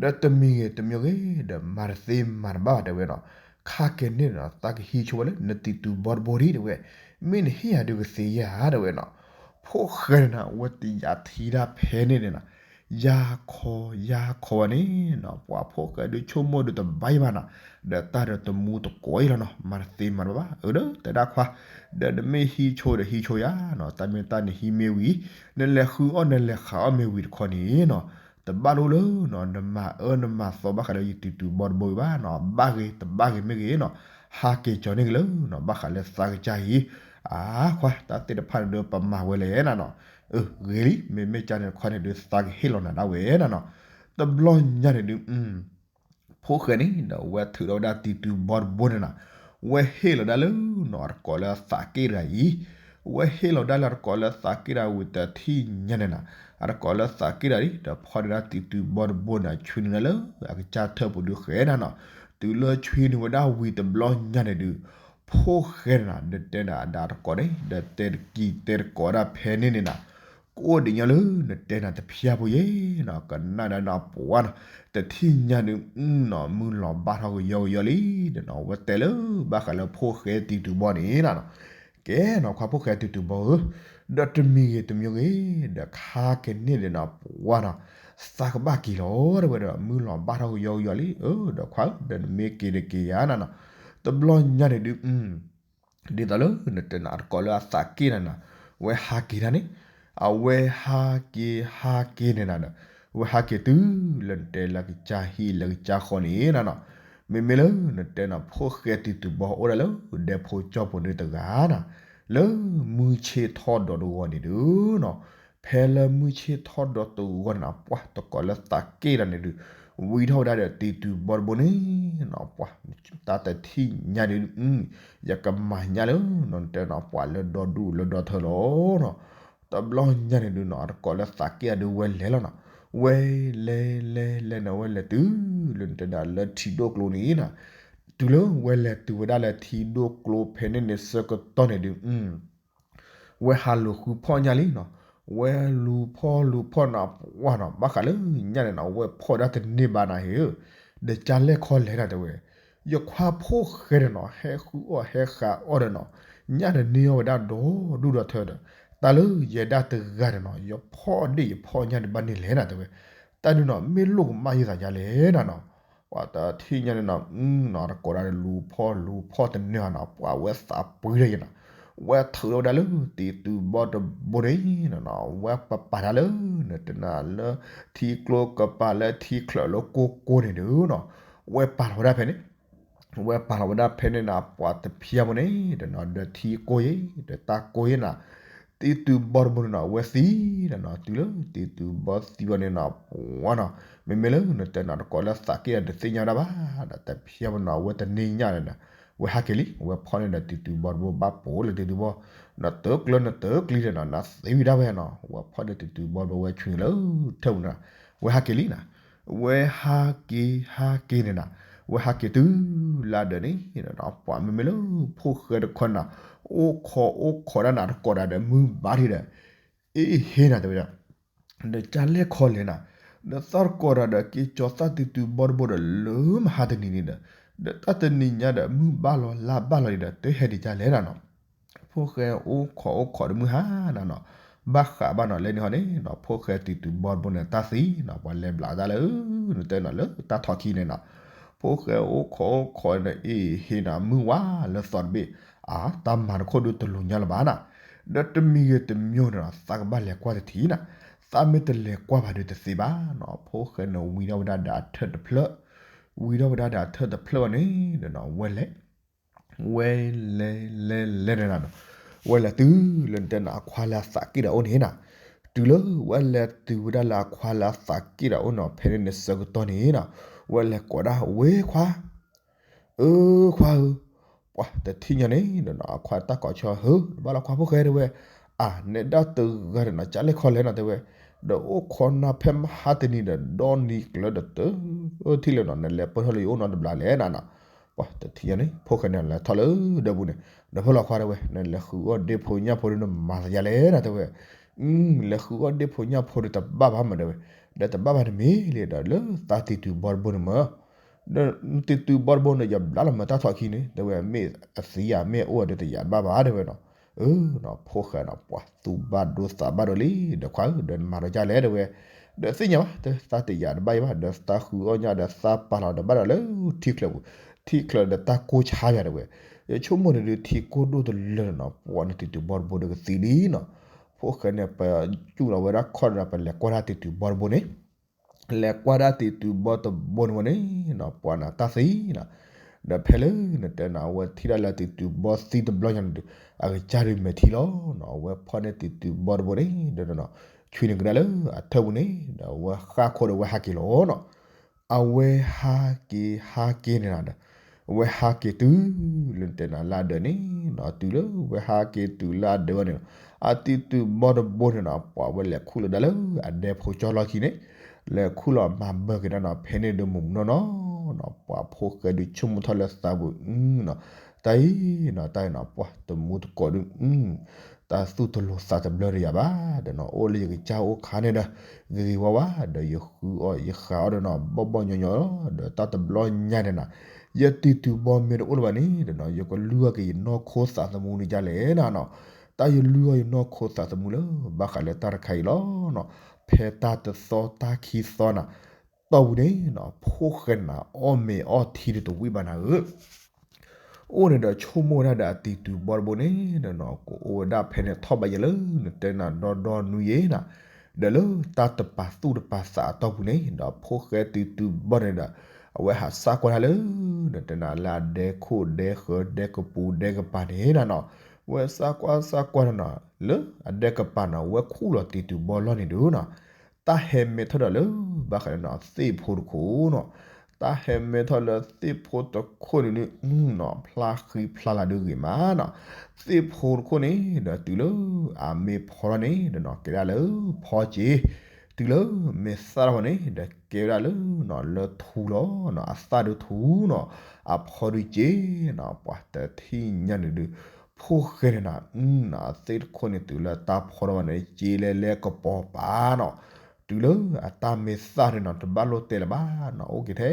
ဒီးတမံၤဂ့ၤတမံၤဂ့ၤ ဒီးမၤတသ့မၤတဘၣ်ဘၣ်တဲဝဲနီၤ, ခါက့ၤန့ၣ်နီၤ သးကဟံးဆိဝဲလၢနတံၤတူၤဘီတဘိဒံးတဲဝဲ, မ့ၢ်နဟ့ၣ်ယၤဒုးကသ့ဧါတဲဝဲနီၤ, ဖိၣ်ဃဲန့ၣ်နီၤ အဝဲတယာ်ထံတၢ်ဖဲန့ၣ်န့ၣ်နီၤ, ယၤခီယၤခီဝဲန့ၣ်နီၤ ပှၤဖိၣ်ဃဲဒုးဆိကမိၣ်ဒုးတဘၣ်ယံၤဘၣ်နီၤ, ဒီးတၢ်ဒီးတမူတကိးအံၤလီၤနီၤ မၤတသ့မၤတဘၣ်ဘၣ် အၢ ဒီးတဲဒၣ်ခွါ, ဒီးနမ့ၢ်ဟံးဆိဒီးဟံးဆိယၤနီၤ တၢ်မ့ၢ်တၢ်နဟံးမ့ၢ်ဝံၤ, နလဲၤဃုအီၣ်နလဲၤဃးအီၣ်မ့ၢ်ဝံၤတခီန့ၣ်နီၤ, တဘၣ်လိၣ်လၢနီၤ နမၤအၢနမၤသီဘၣ်ဃးလၢယတံၤတူၤဘီတဘိအံၤဘၣ်နီၤ, ဘၣ်ဂ့ၤတဘၣ်ဂ့ၤမ့ၢ်ဂ့ၤနီၤ, ဟးက့ၤကၠီန့ၢ်က့ၤလၢနီၤ ဘၣ်ဃးလၢသးကစၢ်အံၤ, အါခွါ တၢ်သ့ၣ်တဖၣ်န့ၣ်ဒီးပမၤဝဲလဲၣ်နၤနီၤ, အၢ ဂ့ၤလံ မ့မ့ၢ်ကၢန့ၣ်တခီန့ၣ်ဒီးသးကဟ့ၣ်လီၤနၤဒၣ်ဝဲနၤနီၤ, တဘျီညါန့ၣ်ဒုး ဖိၣ်ဃဲန့ၣ်ဒီး ဝဲထုးထီၣ်ဝဲဒၣ်တံၤတူၤဘီတဘိန့ၣ်နီၤ, ဝဲဟ့ၣ်လီၤဒၣ်လၢနီၤ အတကိးလၢအသးက့ၣ်တဂၤအံၤ, ဝဲဟ့ၣ်လီၤဒၣ်လၢအတကိးလၢအသးက့ၣ်တဂၤဝံၤတထံၣ်ညါန့ၣ်နီၤ, အတကိးလၢအသးက့ၣ်တဂၤအံၤ ဒီးဖီၣ်ဒၣ်တံၤတူၤဘီတဘိန့ၣ် ဆွံနုာ်လၢအကစၢ်ထၢၣ်ပူၤဒုးဃဲနၤနီၤ, တုၤလၢဆွံနုာ်ဝဲဒၣ်ဝံၤတဘျီညါန့ၣ်ဒုး ဖိၣ်ဃဲန့ၣ်နီၤ ဒီးတဲနၤအဒၣ်တကိးန့ၣ် ဒီးတဲတကံၤတဲတကိးဒၣ်ဖဲန့ၣ်န့ၣ်နီၤ ကအိၣ်ဒံးညီလၢနတဲနၤတဖျၢၣ်ဖိယဲၢ်နီၤ ကနၣ်ဒၣ်နီၤပှၤနီၤ တထံၣ်ညါဒုးနီၤ မုၢ်လီၤဘၣ်ထီၣ်ကယီကယီလံဒီးနီၤ ဝဲတဲလၢဘၣ်ဃးလၢဖိၣ်ဃဲတံၤတူၤဘီန့ၣ်နီၤ ကဲနီၤ ခွါဖိၣ်ဃဲတံၤတူၤဘီဧၢ, ဒီးတမံၤဂ့ၤတမံၤဂ့ၤ ဒီးခါက့ၤန့ၢ်ဒီးနီၤပှၤနီၤ သးကဘၣ်က့ၤလီၤ တဲဝဲဒီး မုၢ်လီၤဘၣ်ထီၣ်ကယီကယီလံ အၢ ဒီးခွါဧၢ ဒီးနမ့ၢ်က့ၤဒီးက့ၤယၤနီၤနီၤ တဘျီညါန့ၣ်ဒုး ဒ်သိးလၢနတဲနၤအတကိးလၢအသးက့ၣ်နၤနီၤ ဝဲဟးက့ၤတၢ်န့ၣ် အဝဲဟးက့ၤဟးက့ၤန့ၣ်နၤဒီး ဝဲဟးက့ၤတုၤလၢနတဲလၢကစၢ်ဟံၣ်လၢကစၢ်ဃီန့ၣ်နီၤနီၤ မ့မ့ၢ်လၢနတဲနၤဖိၣ်ဃဲတံၤတူၤဘီအိၣ်ဒၣ်လၢဒဲဖိကၠီၣ်ပူၤန့ၣ်တဂၤနီၤ လၢမုၢ်ဆ့ၣ်ထီၣ်ဒီးတဂီၤန့ၣ်ဒုးနီၤ ဖဲလၢမုၢ်ဆ့ၣ်ထီၣ်ဒီးတဂီၤန့ၣ်နီၤ ပှၤတကိးလၢသးက့ၣ်တၢ်န့ၣ်ဒုး ဝံထီၣ်ဝဲဒၣ်ဒီးတံၤတူၤဘီတဘိန့ၣ်နီၤ ပှၤ တၢ်တထံၣ်ညါဒုး ယကမၤညါလၢနီၤ နတဲနီၤ ပှၤလၢဒီဒူၣ်လၢဒီထၢလီၤနီၤ တဘျီညါန့ၣ်ဒုးနီၤ အတကိးလၢသးက့ၣ်တၢ်ဒုးဝဲလဲၤလီၤနီၤ ဝဲလဲၤလဲၤလဲၤနီၤ ဝဲလဲၤတုၤလၢနတဲဒၣ်လၢထံဒိၣ်ကျိန့ၣ်နီၤ တုၤလၢဝဲလဲၤတုၤဝဲဒၣ်လၢထံဒိၣ်ကျိဖဲန့ၣ်န့ၣ်ဆၢကတီၢ်န့ၣ်ဒုး ဝဲဟးလူၤဃုဖီၣ်ညၣ်လံနီၤ ဝဲလူၤဖီၣ်လူၤဖီၣ်နီၤ ပှၤနီၤ ဘၣ်ဃးလၢညၣ်န့ၣ်နီၤ ဝဲဖီၣ်ဒၣ်တန့ၢ်ဘၣ်နၤဟ့ၣ်ဧၢ ဒီးကလဲၣ်ခီလဲၣ်နၤတဲဝဲ ယခွါဖိၣ်ဃဲန့ၣ်နီၤ ဟဲဃုအီၣ်ဟဲဃးအီၣ်ဒီးနီၤ ညၣ်န့ၣ်န့ၢ်အီၣ်ဝဲဒၣ်ဒီဒူၣ်ဒီထၢဒီး တၢ်လၢယဲဒၣ်တဂၤန့ၣ်နီၤ ယဖီၣ်ဒ့ၣ်ယဖီၣ်ညၣ်ဒံးဘၣ်န့ၣ်လဲၣ်နၤတဲဝဲ တၢ်ဒုးနီၤ မ့ၢ်လိၣ်ကမၣ်ယသးယါလဲၣ်နၤနီၤ ပှၤတထံၣ်ညါန့ၣ်နီၤ နီၤ တကိးဒၣ်လူၤဖီၣ်လူၤဖီၣ်တန့ၢ်နီၤ ပှၤဝဲသးပှ့ၤလၢယနီၤ ဝဲထုးထီၣ်ဝဲဒၣ်လၢတံၤတူၤဘီတဘိန့ၣ်နီၤ ဝဲပပာ်တၢ်လၢ နတဲနၤလၢ ထံကျိကပၤလၢထံချၢးလၢကိၢ်ကိၢ်န့ၣ်ဒုးနီၤ ဝဲပာ်လီၤဝဲဒၣ်ဖဲန့ၣ် ဝဲပာ်လီၤဝဲဒၣ်ဖဲန့ၣ်နီၤ ပှၤတဖျၢၣ်ဖိန့ၣ်ဒီးနီၤ ဒီးထံကိၢ်ယဲၢ် ဒီးတၢ်ကိၢ်ယဲၢ်နီၤ တံၤတူၤဘီတဘိန့ၣ်နီၤ ဝဲသံဒီးနီၤ တုၤလၢတံၤတူၤဘီသံဘၣ်န့ၣ်နီၤ ပှၤနီၤ မ့မ့ၢ်လၢနတဲနီၤ တကိးလၢသးက့ၣ်တၢ်ဒုးသ့ၣ်ညါဝဲဒၣ်ဘၣ် ဒီးတဖျၢၣ်ဖိနီၤ အဝဲတန့ၢ်ညၣ်ဒီးနီၤ ဝဲဟးက့ၤလံ, ဝဲဖီၣ်န့ၢ်ဒီးတံၤတုၤဘီတဘိဘၣ်ပိာ်လၢတံၤတုၤဘီ, နတၢ်ကျၢၢ်နတၢ်ကျံၤဒီးနီၤ နသ့ဝံၤဒၣ်ဝဲနီၤ, ဝဲဖီၣ်န့ၢ်တံၤတုၤဘီတဘိဝဲဆူန့ၣ်လၢထၢၣ်ပူၤန့ၣ်, ဝဲဟးက့ၤလံနီၤ, ဝဲဟးက့ၤ ဟးက့ၤန့ၣ်နီၤ, ဝဲဟးက့ၤတုၤလၢဒၢးန့ၣ်, ပှၤမ့မ့ၢ်လၢဖိၣ်ဃဲတခီန့ၣ်နီၤ, အိၣ်ခိးအိၣ်ခိးဒၣ်နၤတကိးဒၣ်ဒီး မုၢ်ဘါထံဒီး အ့ၣ်ဟ့နၤတဲဝဲဒၣ် ဒီးကၢ်လဲၢ်ခီလဲၣ်နၤ, ဒီးသၣ်တကိးဒီးဒီးက့ၤကၠီၤသၣ်တံၤတုၤဘီတဘိဒီးလၢမဟါတနံၤန့ၣ်ဒီး, ဒီးတၢ်တနံၤညါဒီးမုၢ်ဘၣ်လီၤလါဘၣ်လီၤဒီး တဟဲဒံးကၢ်လဲၣ်နၤနီၤ, ဖိၣ်ဃဲအိၣ်ခိးအိၣ်ခိးဒီးမုၢ်ဟါနၤနီၤ, ဘၣ်ဃးဘၣ်နီၤလဲၣ်န့ၣ်ဟီန့ၣ်နီၤ, ဖိၣ်ဃဲတံၤတုၤဘီတဘိန့ၣ်တၢ်သံနီၤ, ပှၤလဲၤဘျးတၢ်လၢ နတဲနီၤလၢတၢ်ထီၣ်ခံန့ၣ်နီၤ, ဖိၣ်ဃဲအိၣ်ခိးအိၣ်ခိးဒီးအ့ၣ်ဟ့နၤမုၢ်ဝါလၢသီတဘ့ၣ်, အါ တၢ်မၤတခိၣ်ဒုတလူၤညါလၢၤဘၣ်နၤ, ဒီးတမံၤဂ့ၤတမံၤဂ့ၤန့ၣ်နီၤ သးကဘၣ်လဲၤကွၢ်တထံၣ်နၤ, သးမ့ၢ်တလဲၤကွၢ်ဘၣ်ဒီးတသ့ဘၣ်နီၤ, ဖိၣ်ဃဲန့ၣ်ဝံၤထီၣ်ဝဲဒၣ်ဒီးအထၢၣ်တဖျၢၣ်, ဝံၤထီၣ်ဝဲဒၣ်ဒီးအထၢၣ်တဖျၢၣ်ဘၣ်န့ၣ်ဒီးနီၤ ဝဲလဲၤ ဝဲလဲၤလဲၤလဲၤန့ၣ်နီၤ, ဝဲလဲၤတုၤလၢနတဲနီၤ အခွါလၢအသးက့ၣ်ဒီးအိၣ်န့ၣ်နီၤ, တုၤလၢဝဲလဲၤတုၤဝဲဒၣ်လၢအခွါလၢအသးက့ၣ်ဒီးအိၣ်န့ၣ် ဖဲန့ၣ်န့ၣ်ဆၢကတီၢ်န့ၣ်နီၤ, ဝဲလဲၤကိးဒၣ်ဝဲခွါ အၢ ခွါဧၢ, ပှၤတထံၣ်ညါန့ၣ်ဒီးနီၤ အခွါတၢ်ကိးဆၢ ဟၢ ဘၣ်လီၤခွါဖိၣ်ဃဲတဲဝဲ, အါ နဲဒၣ်တဂၤဒီးနီၤ ကၢ်လဲၢ်ခီလဲၣ်နီၤတဲဝဲ, ဒီးအိၣ်ခိးနၤဖဲမဟါတနံၤဒီး ဒီနံၤကျၢၤဒီးတထံၣ်လၢၤနီၤ နလဲၤပၢၢ်ထီၣ်လၢယအိၣ်နီတဘျီလဲၣ်နၤနီၤ, ပှၤတထံၣ်ညါန့ၣ် ဖိၣ်ဃဲန့ၣ်လဲၤထီၣ်လၢဒၢးပူၤန့ၣ်, ဒီးဖဲလီၤခွါတဲဝဲ နလဲၤဃုအီၣ်ဒ့ဖိညၣ်ဖိဒီးနမၤသယၤလဲၣ်နၤတဲဝဲ, လဲၤဃုအီၣ်ဒ့ဖိညၣ်ဖိဒီးတဘၣ်ဘၣ်မးတဲဝဲ, ဒီးတဘၣ်ဘၣ်တမ့ၢ်လံဒီး လၢသးတံၤတုၤဘီတဘိန့ၣ်မး ဒီးတံၤတုၤဘီတဘိန့ၣ် ယဘျးလီၤမးတၢ်ထီၣ်ခံန့ၣ် တဲဝဲ မ့ၢ်အသံဧါ မ့ၢ်အအိၣ်ဧါဒီးတယာ်တဘၣ်ဘၣ်တဲဝဲနီၤ, အၢ ဖိၣ်ဃဲနီၤပှၤသူၣ်ဘၣ်ဒိသးဘၣ်ဒိလံ ဒီးခွါဧၢ ဒီးနမၤဒီးကၢ်လဲၣ်တဲဝဲ, ဒီးသ့ၣ်ညါဘၣ် တၢ်တယာ်တဘၣ်အံၤဘၣ် ဒီးသးဃုအီၣ်ညၣ်ဒီးသးပာ်လီၤဒီးဘၣ်ဒီးလၢထံချၢပူၤ, ထံချၢဒီးတၢ်ကိၢ်ဆါယၤတဲဝဲ, ယဆိကမိၣ်န့ၣ်ဒုးထံကိၢ်ဒိၣ်တလၢနီၤ ပှၤန့ၣ်တံၤတုၤဘီတဘိဒီးကသံလံနီၤ, ဖိၣ်ဃဲန့ၣ် ပယူၢ်လီၤဝဲဒၣ်ခီၣ်ဒီးပလဲၤကွၢ်ဒၣ်တံၤတုၤဘီတဘိန့ၣ် လဲၤကွၢ်ဒၣ်တံၤတုၤဘီတဘိန့ၣ်ဝဲန့ၣ်နီၤ ပှၤန့ၣ်တၢ်သံနီၤ, ဒီးဖဲလၢနတဲနီၤ အဝဲထံၣ်ဒၣ်လၢတံၤတုၤဘီသံတဘျီညါန့ၣ်ဒီး အကစၢ်ဒုးမဲာ်ထံလီၤနီၤ အဝဲဖီၣ်န့ၢ်တံၤတုၤဘီတဘိန့ၣ်ဒီးနီၤ ဆွံန့ၢ်ကဒါလၢအထၢၣ်ပူၤန့ၣ် ဒီးအဝဲဃၣ်ခိၣ်ဒီးအဝဲဟးက့ၤလီၤနီၤ, အဝဲဟးက့ၤဟးက့ၤန့ၣ်နီၤဒီး အဝဲဟးက့ၤတုၤလၢနတဲနီၤလၢအဒၢးန့ၣ်နီၤ တုၤလၢဝဲဟးက့ၤတုၤလၢအဒၢးဝဲန့ၣ်နီၤ အတံၤတုၤဘီတဘိန့ၣ်နီၤ ပှၤဝဲလဲၤခူၣ်လီၤဒၣ်လၢအဒဲဖိကၠီလီၢ်ခံန့ၣ် လဲၤခူၣ်လီၤမၤဘၢက့ၤဒၣ်နီၤ ဖဲန့ၣ်ဒုးမုၢ်မုၢ်နီၢ်နီၢ်နီၤ ပှၤဖိၣ်ဃဲဒုးဆိကမိၣ်ထီၣ်လၢသးပူၤ အၢနီၤ တၢ်အံၤနီၤ တၢ်အံၤနီၤ ပှၤတမူတကိးဒုး တၢ်သူၣ်တလိၤသးတဘျၢဒီးယၤဘၣ် ဒီးနီၤ အိၣ်လၢယကစၢ်အိၣ်ခါန့ၣ်ဒီး ဂ့ၤဂ့ၤဝါဝါ ဒီးယဃုအီၣ်ယဃုအီၣ်ဒီးနီၤ ဘီၣ်ဘီၣ်ညီညီလီၤ ဒီးတၢ်တဘျီညါန့ၣ်နီၤ ယတံၤတုၤဘီမ့ၢ်တအိၣ်လၢၤဘၣ်န့ၣ်ဒီးနီၤ ယကလုၢ်အီၣ်က့ၤယနီၢ်ခိသးသမူန့ၣ်ဒ်လဲၣ်နီၤနီၤ တၢ်ယလုၢ်အီၣ်ယနီၢ်ခိသးသမူလၢ ဘၣ်ဃးလၢတၢ်တခါအံၤလီၤနီၤ ဖဲတၢ်တသီတၢ်ခံသီနီၤ တီၢ်ပူၤန့ၣ်နီၤ ဖိၣ်ဃဲန့ၣ်နီၤ အီၣ်မ့ၤအီထံဒီးတဝံၣ်ဘၣ်နၤဧၢ အိၣ်န့ၣ်ဒီးဆိကမိၣ်ဝဲဒၣ်ဒီးအတံၤတုၤဘီတဘိန့ၣ်နီၤ ကအိၣ်ဝဲဒၣ်ဖဲန့ၣ်ထီၣ်ဘၣ်ယဲလၢ နတဲနၤဒီဒီနွံယဲနီၤ ဒီးလၢတၢ်တပာ်သူၣ်တပာ်သးအတီၢ်ပူၤန့ၣ်ဒီး ဖိၣ်ဃဲတံၤတုၤဘီန့ၣ်ဒီး အဝဲဟးစၢ်ကွၢ်တၢ်လၢ နတဲနၤလၢအဒဲခိၣ်ဒဲဃၢၤဒဲကပူၤဒဲကပၤန့ၣ်နီၤနီၤ ဝဲစၢ်ကွၢ်စၢ်ကွၢ်နီၤနီၤ လၢအဒဲကပၤနီၤ ဝဲခူၣ်လီၤတံၤတုၤဘီလီၢ်န့ၣ်ဒုးနီၤ တၢ်ဟဲမဲထီၣ်ဒီးလၢ ဘၣ်ဃးလၢနီၤ သ့ၣ်ဖိတခိၣ်နီၤ တၢ်ဟဲမဲထီၣ်လၢသ့ၣ်ဖိတခိၣ်န့ၣ်ဒုးနီၤ ဖျါဃံဖျါလၤဒုးဂ့ၤမးနီၤ သ့ၣ်ဖိတခိၣ်န့ၣ်ဒီး တုၤလၢအမ့ၢ်ဖီထီၣ်န့ၣ်ဒီးနီၤ ကဲဒၣ်လၢဖီစ့ၤ တုၤလၢမ့ၢ်သၣ်ထီၣ်န့ၣ်ဒီး ကဲဝဲဒၣ်လၢနီၤ လၢထူလီၤနီၤ အသၣ်ဒုးထူနီၤ အဖီဒုးစ့ၤနီၤ ပှၤတထံၣ်ညါန့ၣ်ဒုး ဖိၣ်ဃဲန့ၣ်နီၤ အသ့ၣ်တခိၣ်န့ၣ် တုၤလၢတၢ်ဖီထီၣ်ဘၣ်န့ၣ် စ့လဲၤလဲၤကပီၤပၤနီၤ တုၤလၢအတၢ်မ့ၢ်သၣ်န့ၣ်နီၤ တဘၣ်လိၣ်တဲလၢၤဘၣ်နီၤ အိၣ်က့ၤထ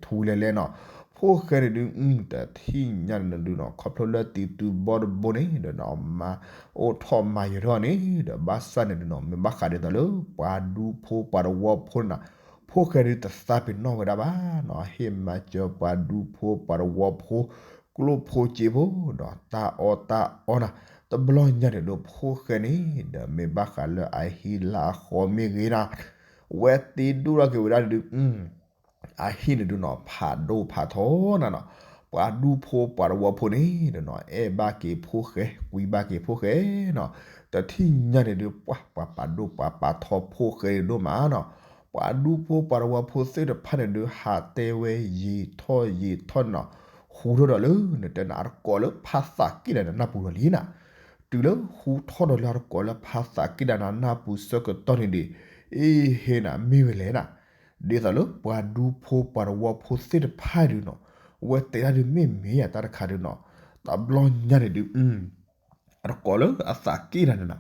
ဲထူလဲၤလဲၤနီၤ ဖိၣ်ဃဲန့ၣ်ဒုး တထံၣ်ညါန့ၣ်ဒုးနီၤ ခီဖျိလၢတံၤတုၤဘီတဘိန့ၣ်ဒီးနီၤ မၤအိၣ်ထီၣ်မၤယၢၤထီၣ်န့ၣ်ဒီး ဘၣ်ဆၣ်န့ၣ်ဒုးနီၤ မ့ၢ်ဘၣ်ဃးဒ်သိးလၢ ပှၤဒူဖိပှၤတဝီဖိန့ၣ်နီၤ ဖိၣ်ဃဲဒုးတသးပ့ၤနီၣ်ဝဲဒၣ်ဘၣ်နီၤ ဟ့ၣ်မၤစၢၤပှၤဒူဖိပှၤတဝီဖိ ကျိၣ်ဖိစ့ဖိဒီး တၢ်အီၣ်တၢ်အီနၤ တဘျီညါန့ၣ်ဒုး ဖိၣ်ဃဲန့ၣ်ဒီး မ့ၢ်ဘၣ်ဃးလၢအဟံၣ်လၢအဃီမ့ၢ်ဂ့ၤနၤ ဝဲတ့ဒိၣ်ထီၣ်က့ၤဝဲဒၣ်ဒုး အဟံၣ်န့ၣ်ဒုးနီၤ ဖးဒိၣ်ဖးထီနီၤနီၤ ပှၤဒူဖိပှၤတဝီဖိန့ၣ်ဒီးနီၤ အဲၣ်ဘၣ်က့ၤဖိၣ်ဃဲ ကွံဘၣ်က့ၤဖိၣ်ဃဲနီၤ တထံၣ်ညါန့ၣ်ဒုး ပှၤပှၤပာ်ဒိၣ်ပှၤပာ်ထီဖိၣ်ဃဲဒိၣ်မးနီၤ ပှၤဒူဖိပှၤတဝီဖိသ့ၣ်တဖၣ်န့ၣ်ဒုး ဟးတဲဝဲယံာ်ထီၣ်ယံာ်ထီၣ်နီၤ ဟူထီၣ်ဒီးလၢနတဲနၤအတကိးလၢဖးသးက့ၣ်ဒၣ်နနၢ်ပူၤဒီးလံနၤ, တုၤလၢဟူထီၣ်ဒီးလၢအတကိးလၢဖးသးက့ၣ်ဒၣ်နနၢ်ပူၤဆၢကတီၢ်န့ၣ်ဒီး, အ့ဟ့နၤ မ့ၢ်ဝဲလဲၣ်နၤ, ဒ်သိးလၢပှၤဒူဖိပှၤတဝီဖိသ့ၣ်တဖၣ်ဒုးနီၤ, ဝဲတဲဒၣ်ဒုးမ့ၢ်မ့ၢ်ယၤတၢ်တခါဒုးနီၤ, တဘျီညါန့ၣ်ဒုး အတကိးလၢအသးက့ၣ်ဒၣ်န့ၣ်နၤ,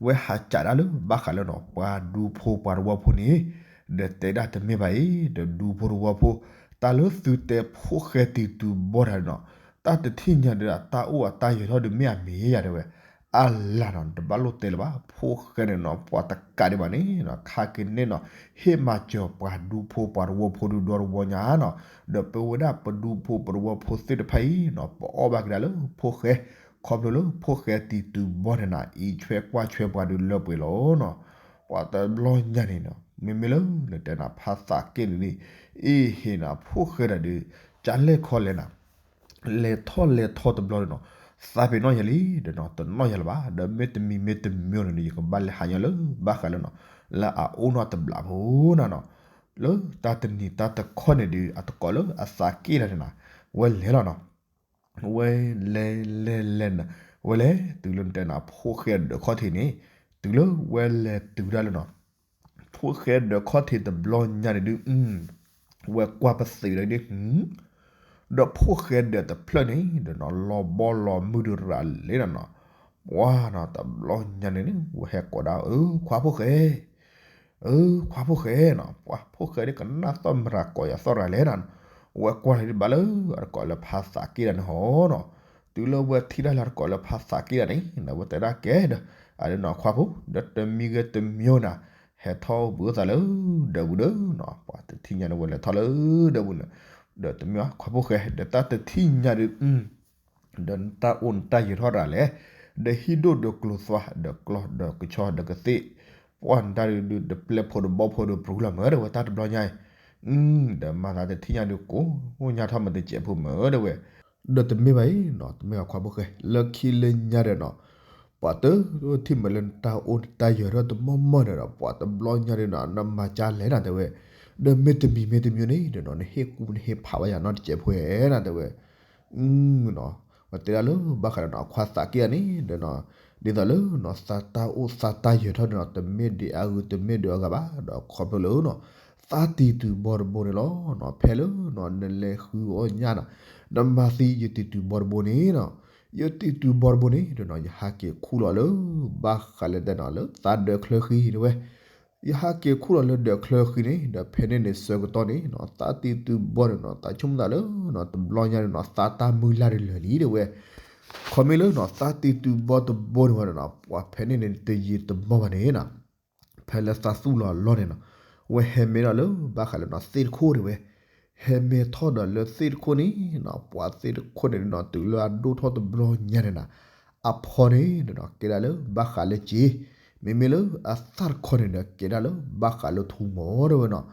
ဝဲဟးကးဒၣ်လၢဘၣ်ဃးလၢနီၤ ပှၤဒူဖိပှၤတဝီဖိန့ၣ်, ဒီးတဲဒၣ်တမ့ၢ်ဘၣ်အံၤ ဒီးဒူဖိတဝီဖိ, တၢ်လၢသုတဲဖိၣ်ဃဲတံၤတုၤဘီတၢ်ဒုးနီၤ, တၢ်တထံၣ်ညါဒုးအတၢ်အိၣ်အတၢ်ယၢၤထီၣ်ဒုးမ့ၢ်အမ့ၢ်ယၤတဲဝဲ, အလၢ်နီၤ တဘၣ်လိၣ်တဲလၢၤဘၣ် ဖိၣ်ဃဲန့ၣ်နီၤ ပှၤတကးဒံးဘၣ်န့ၣ်နီၤ ခါက့ၤန့ၣ်နီၤ, ဟ့ၣ်မၤစၢၤပှၤဒူဖိပှၤတဝီဖိဒုးဒီတဝီညါနီၤ, ဒီးပဝဲဒၣ်ပဒူဖိပတဝီဖိသ့ၣ်တဖၣ်အံၤနီၤ ပအီၣ်ဘၣ်က့ၤဒၣ်လၢဖိၣ်ဃဲ, ခီဖျိလၢဖိၣ်ဃဲတံၤတုၤဘီန့ၣ်နၤ အံးဆွဲကွၢ်ဆွဲပှၤဒုးလၢပှဲၤလီၤနီၤ, ပှၤတဘျီညါန့ၣ်နီၤ မ့မ့ၢ်လၢနတဲနၤဖးသးက့ၣ်န့ၣ်န့ၣ်, အ့ဟ့နၤ ဖိၣ်ဃဲဒၣ်ဒုး, ကလဲၢ်ခီလဲၣ်နၤ လဲၤထီၣ်လဲၤထီတဘျီန့ၣ်နီၤ, သးပ့ၤနီၣ်ယၤလံဒီးနီၤ တနီၣ်ယၤလၢၤဘၣ် ဒီးမ့တမံၤမ့တမံၤန့ၣ်ဒီး ယကဘၣ်လဲၤဟးညီလၢဘၣ်ဃးလၢနီၤ, လၢအအိၣ်နီၢ်တဘျီဖိနၤနီၤ, လၢတၢ်တနံၤတၢ်တခီန့ၣ်ဒီး အတကိးလၢအသးက့ၣ်ဒၣ်န့ၣ်နၤ, ဝဲလဲၤလီၤနီၤ, ဝဲလဲၤလဲၤလဲၤနၤ, ဝဲလဲၤတုၤလၢနတဲနၤ ဖိၣ်ဃဲဒၢးခီၣ်ထံးန့ၣ်, တုၤလၢဝဲလဲၤတုၤဒၣ်လၢနီၤ ဖိၣ်ဃဲဒၢးခီၣ်ထံးတဘျီညါန့ၣ်ဒုး, ဝဲကွၢ်ပသံးဒီးဒ်, ဒီးဖိၣ်ဃဲဒၢးတဖျၢၣ်န့ၣ်ဒီးနီၤ လီၤဘီလီၤမုၢ်ဒုးရၤလဲၣ်နၤနီၤ, ပှၤနီၤ တဘျီညါန့ၣ်န့ၣ် ဝဲဟဲကိးဒၣ် အၢ ခွါဖိၣ်ဃဲ, အၢ ခွါဖိၣ်ဃဲနီၤ, ပှၤဖိၣ်ဃဲဒ်ကနၣ်သီၣ်မရၤကိးယၤသီၣ်ရၤလဲၣ်နၤ, ဝဲကွၢ်လီၤဒ်ဘၣ်လၢအတကိးလၢဖးသးက့ၣ်ဒၣ်န့ၣ်ဟီနီၤ, တုၤလၢဝဲထံၣ်ဒၣ်လၢအတကိးလၢဖးသးက့ၣ်ဒၣ်န့ၣ် ဝဲတဲဒၣ်ကဲဒီး, အဒုးနီၤ ခွါဖိ, ဒီးတမံၤဂ့ၤတမံၤနၤ, ဟဲထီၣ်ပှၤသးလၢဒၢးပူၤဒီးနီၤ, ပှၤတထံၣ်ညါန့ၣ် ဝဲလဲၤထီၣ်လၢဒၢးပူၤန့ၣ်, ဒီးတမ့ၢ်ခွါဖိၣ်ဃဲ ဒီးတၢ်တထံၣ်ညါဒုး ဒီးနတၢ်အိၣ်နတၢ်ယၢၤထီၣ်ရၤလဲၣ်, ဒီးဟံၣ်ဒိၣ်ဒီးကျိၤသွါ ဒီးကျီၢ်ဒီးကဆီဒီးကသ့ၣ်, ပှၤနတၢ်ဒုးဒုး တပျဲၢ်ဖိတဘီဖိဒီးပရူလီၤမၢ်ဒီးဝဲတၢ်တဘျီညါအံၤ, ဒီးမၤသးတထံၣ်ညါဒုးကိးညါထီၣ်မးတစဲးဖိမၢ်ဒီးဝဲ, ဒီးတမ့ၢ်ဘၣ်အံၤနီၤ တမ့ၢ်ဘၣ်ခွါဖိၣ်ဃဲ လၢခံလၢညါဒီးနီၤ, ပှၤတထံၣ်မၢလၢနတၢ်အိၣ်နတၢ်ယၢၤထီၣ်တမီၢ်မီၢ်ဒီး ပှၤတဘျီညါဒုးနီၤ နမၤကၢလဲၣ်နၤတဲဝဲ, ဒီးမ့တမံၤမ့တမံၤန့ၣ်ဒီးနီၤ နဟ့ၣ်ကူနဟ့ၣ်ဖးဝဲယၤနီတစဲးဖိဧါနၤတဲဝဲ နီၤ, ပတဲဒၣ်လၢဘၣ်ဃးဒီးနီၤ အခွါသးက့ၣ်န့ၣ်ဒီးနီၤ, ဒ်သိးလၢနီၤ သးတၢ်အိၣ်သးတၢ်ယၢၤထီၣ်ဒီးနီၤ တမ့ၢ်ဒံးအဂုၤတမ့ၢ်ဒံးအဂၤဘၣ် ဒီးခီဖျိလၢနီၤ သးတံၤတုၤဘီတဘိန့ၣ်လီၤ. နီၤ ဖဲလၢနီၤ နလဲၤဃုအီၣ်ညၣ်နီၤ နမၤသံယတံၤတုၤဘီတဘိန့ၣ်နီၤ, ယတံၤတုၤဘီတဘိန့ၣ်ဒီးနီၤ ယဟးက့ၤခူၣ်လီၤလၢ ဘၣ်ဃးလၢတဲနီၤ လၢသးဒၢးချၢဃံတဲဝဲ ယဟးက့ၤခူၣ်လီၤလၢဒၢးချၢဃံန့ၣ် ဒီးဖဲန့ၣ်န့ၣ်ဆၢကတီၢ်န့ၣ်နီၤ သးတံၤတုၤဘီန့ၣ်နီၤ သးဆိကမိၣ်သးလၢနီၤ တဘျီညါန့ၣ်နီၤ သးတၢ်မုၢ်လၢ်ဒ်လၢာ်လံတဲဝဲ, ခီမ့ၢ်လၢနီၤ သးတံၤတုၤဘီတဘိန့ၣ်ဝဲဒီးနီၤ ပှၤဖဲန့ၣ်န့ၣ် တယံာ်တမီၢ်ဘၣ်န့ၣ်နီၤ ဖဲလၢသးသူၣ်လီၤအလီၢ်န့ၣ်နီၤ ဝဲဟဲမဲထီၣ်လၢဘၣ်ဃးလၢနီၤ သ့ၣ်တခိၣ်တဲဝဲ, ဟဲမဲထီၣ်ဒီးလၢသ့ၣ်တခိၣ်န့ၣ်နီၤ ပှၤသ့ၣ်တခိၣ်န့ၣ်နီၤ တုၤလၢအဒိၣ်ထီၣ်တဘျီညါန့ၣ်နီၤ အဖီန့ၣ်နီၤ ကဲဒၣ်လၢဘၣ်ဃးလၢစ့, မ့မ့ၢ်လၢအသၣ်တခီန့ၣ်ဒီး ကဲဒၣ်လၢဘၣ်ဃးလၢထူမၢ်တဲဝဲနီၤ,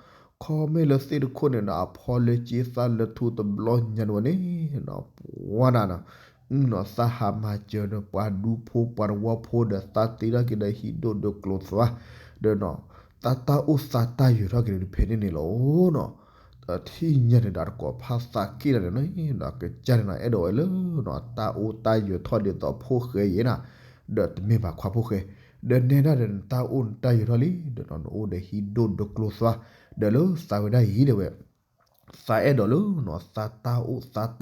ခီမ့ၢ်လၢသ့ၣ်တခိၣ်န့ၣ်နီၤ အဖီလၢစ့သၣ်လၢထူတဘျီညါန့ၣ်ဝဲန့ၣ်နီၤ ပှၤနၤနီၤ နီၤ သးဟးမၤစၢၤဒီးပှၤဒူဖိပှၤတဝီဖိဒီးသးတ့ထီၣ်က့ၤဒီးဟံၣ်ဒိၣ်ဒီးကျိၤသွါ ဒီးနီၤ သးတၢ်အိၣ်သးတၢ်ယၢၤထီၣ်က့ၤဒီးဖဲန့ၣ်န့ၣ်လီၤနီၤ, ဒီးထံၣ်ညါန့ၣ်ဒီးတကိးဖးသးက့ၣ်လီၤန့ၣ်နီၤ ကစၢ်န့ၣ်နီၤ အဲၣ်ဒိးဝဲလၢနီၤ တၢ်အိၣ်တၢ်ယၢၤထီၣ်ဒ်သိးဖိၣ်ဃဲအံၤနီၤ, ဒီးတမ့ၢ်ဘၣ်ခွါဖိၣ်ဃဲ, ဒီးနဲဒၣ်ဒီးနတၢ်အိၣ်နတၢ်ယၢၤထီၣ်လံ ဒီးနီၤ နအိၣ်ဒီးဟံၣ်ဒိၣ်ဒီးကျိၤသွါ, ဒီးလၢသးဝဲဒၣ်အံၤတဲဝဲ သးအဲၣ်ဒိးလၢနီၤ သးတၢ်အိၣ်သးတၢ်ယၢၤထီၣ်ဒ်သိးနၤယဲၢ်တဲ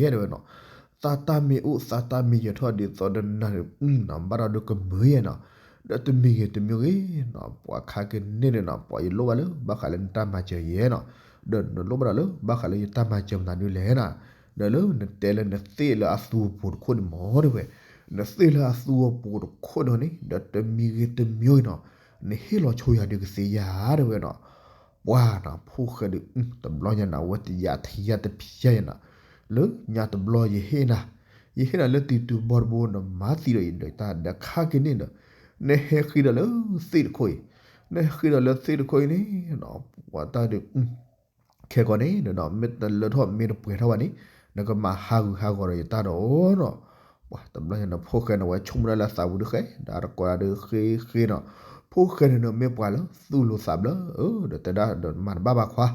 ဝဲနီၤ, သးတၢ်မ့ၢ်အိၣ်သးတၢ်မ့ၢ်ယၢၤထီၣ်ဒ်သိးဒီးနၤန့ၣ် နီၤ ဘၣ်ဒီးဒုးကမုာ်ယဲၢ်နီၤ, ဒီးတမံၤဂ့ၤတမံၤဂ့ၤနီၤ ပှၤခါကန့ၣ်န့ၣ်နီၤ ပှၤယလိၣ်ဘၣ်လၢဘၣ်ဃးလၢနတၢ်မၤစၢၤယဲၢ်နီၤ, ဒီးနလိၣ်ဘၣ်ဒီးလၢဘၣ်ဃးလၢယတၢ်မၤစၢၤမနုၤဒ်လဲၣ်နီၤ, ဒီးလၢနတဲလၢနသ့ၣ်လၢအသူအပူၤတခိၣ်န့ၣ်မၢ်တဲဝဲ, နသ့ၣ်လၢအသူအပူၤတခိၣ်န့ၣ်န့ၣ် ဒီးတမံၤဂ့ၤတမံၤဂ့ၤနီၤ, နဟ့ၣ်လီၤဆိယၤဒုးကသ့ဧါတဲဝဲနီၤ ပှၤနီၤ ဖိၣ်ဃဲဒီး တဘျီညါနၤ ဝဲတယၤထံယၤတဖျၢၣ်ယၤနီၤ, လၢညါတဘျီယဟ့ၣ်နၤ, ယဟ့ၣ်နၤလၢတံၤတုၤဘီတဘိ နမၤသံဒီးယၤဒီးတၢ်ဒီးခါကန့ၣ်ဒီး, နဟဲဃ့ဒီးလၢသ့ၣ်တခိၣ်အံၤ, နဟဲဃ့ဒီးလၢသ့ၣ်တခိၣ်အံၤန့ၣ်နီၤ, ပှၤတၢ်ဒီး ခဲကိာ်န့ၣ်ဒီးနီၤ မ့ၢ်တလၢထီၣ်မ့ၢ်တပှဲၤထီၣ်ဘၣ်န့ၣ်, နကမၤဟးဂူာ်ဟးဂီၤဒီးယတၢ်ဒီးနီၤ, ပှၤတဘျီညါနဖိၣ်ဃဲန့ၣ် ဝဲဆိကမိၣ်ဒၣ်လၢသးပူၤဒုးဃဲ ဒီးအတကိးဒၣ်ဒုးဃ့ဃ့နီၤ, ဖိၣ်ဃဲန့ၣ်ဒီးမ့ၢ်ပှၤလၢသူၣ်လိၤသးဘျၢ အၢ ဒီးတဲဒၣ်ဒီးမၤတဘၣ်ဘၣ်ခွါ,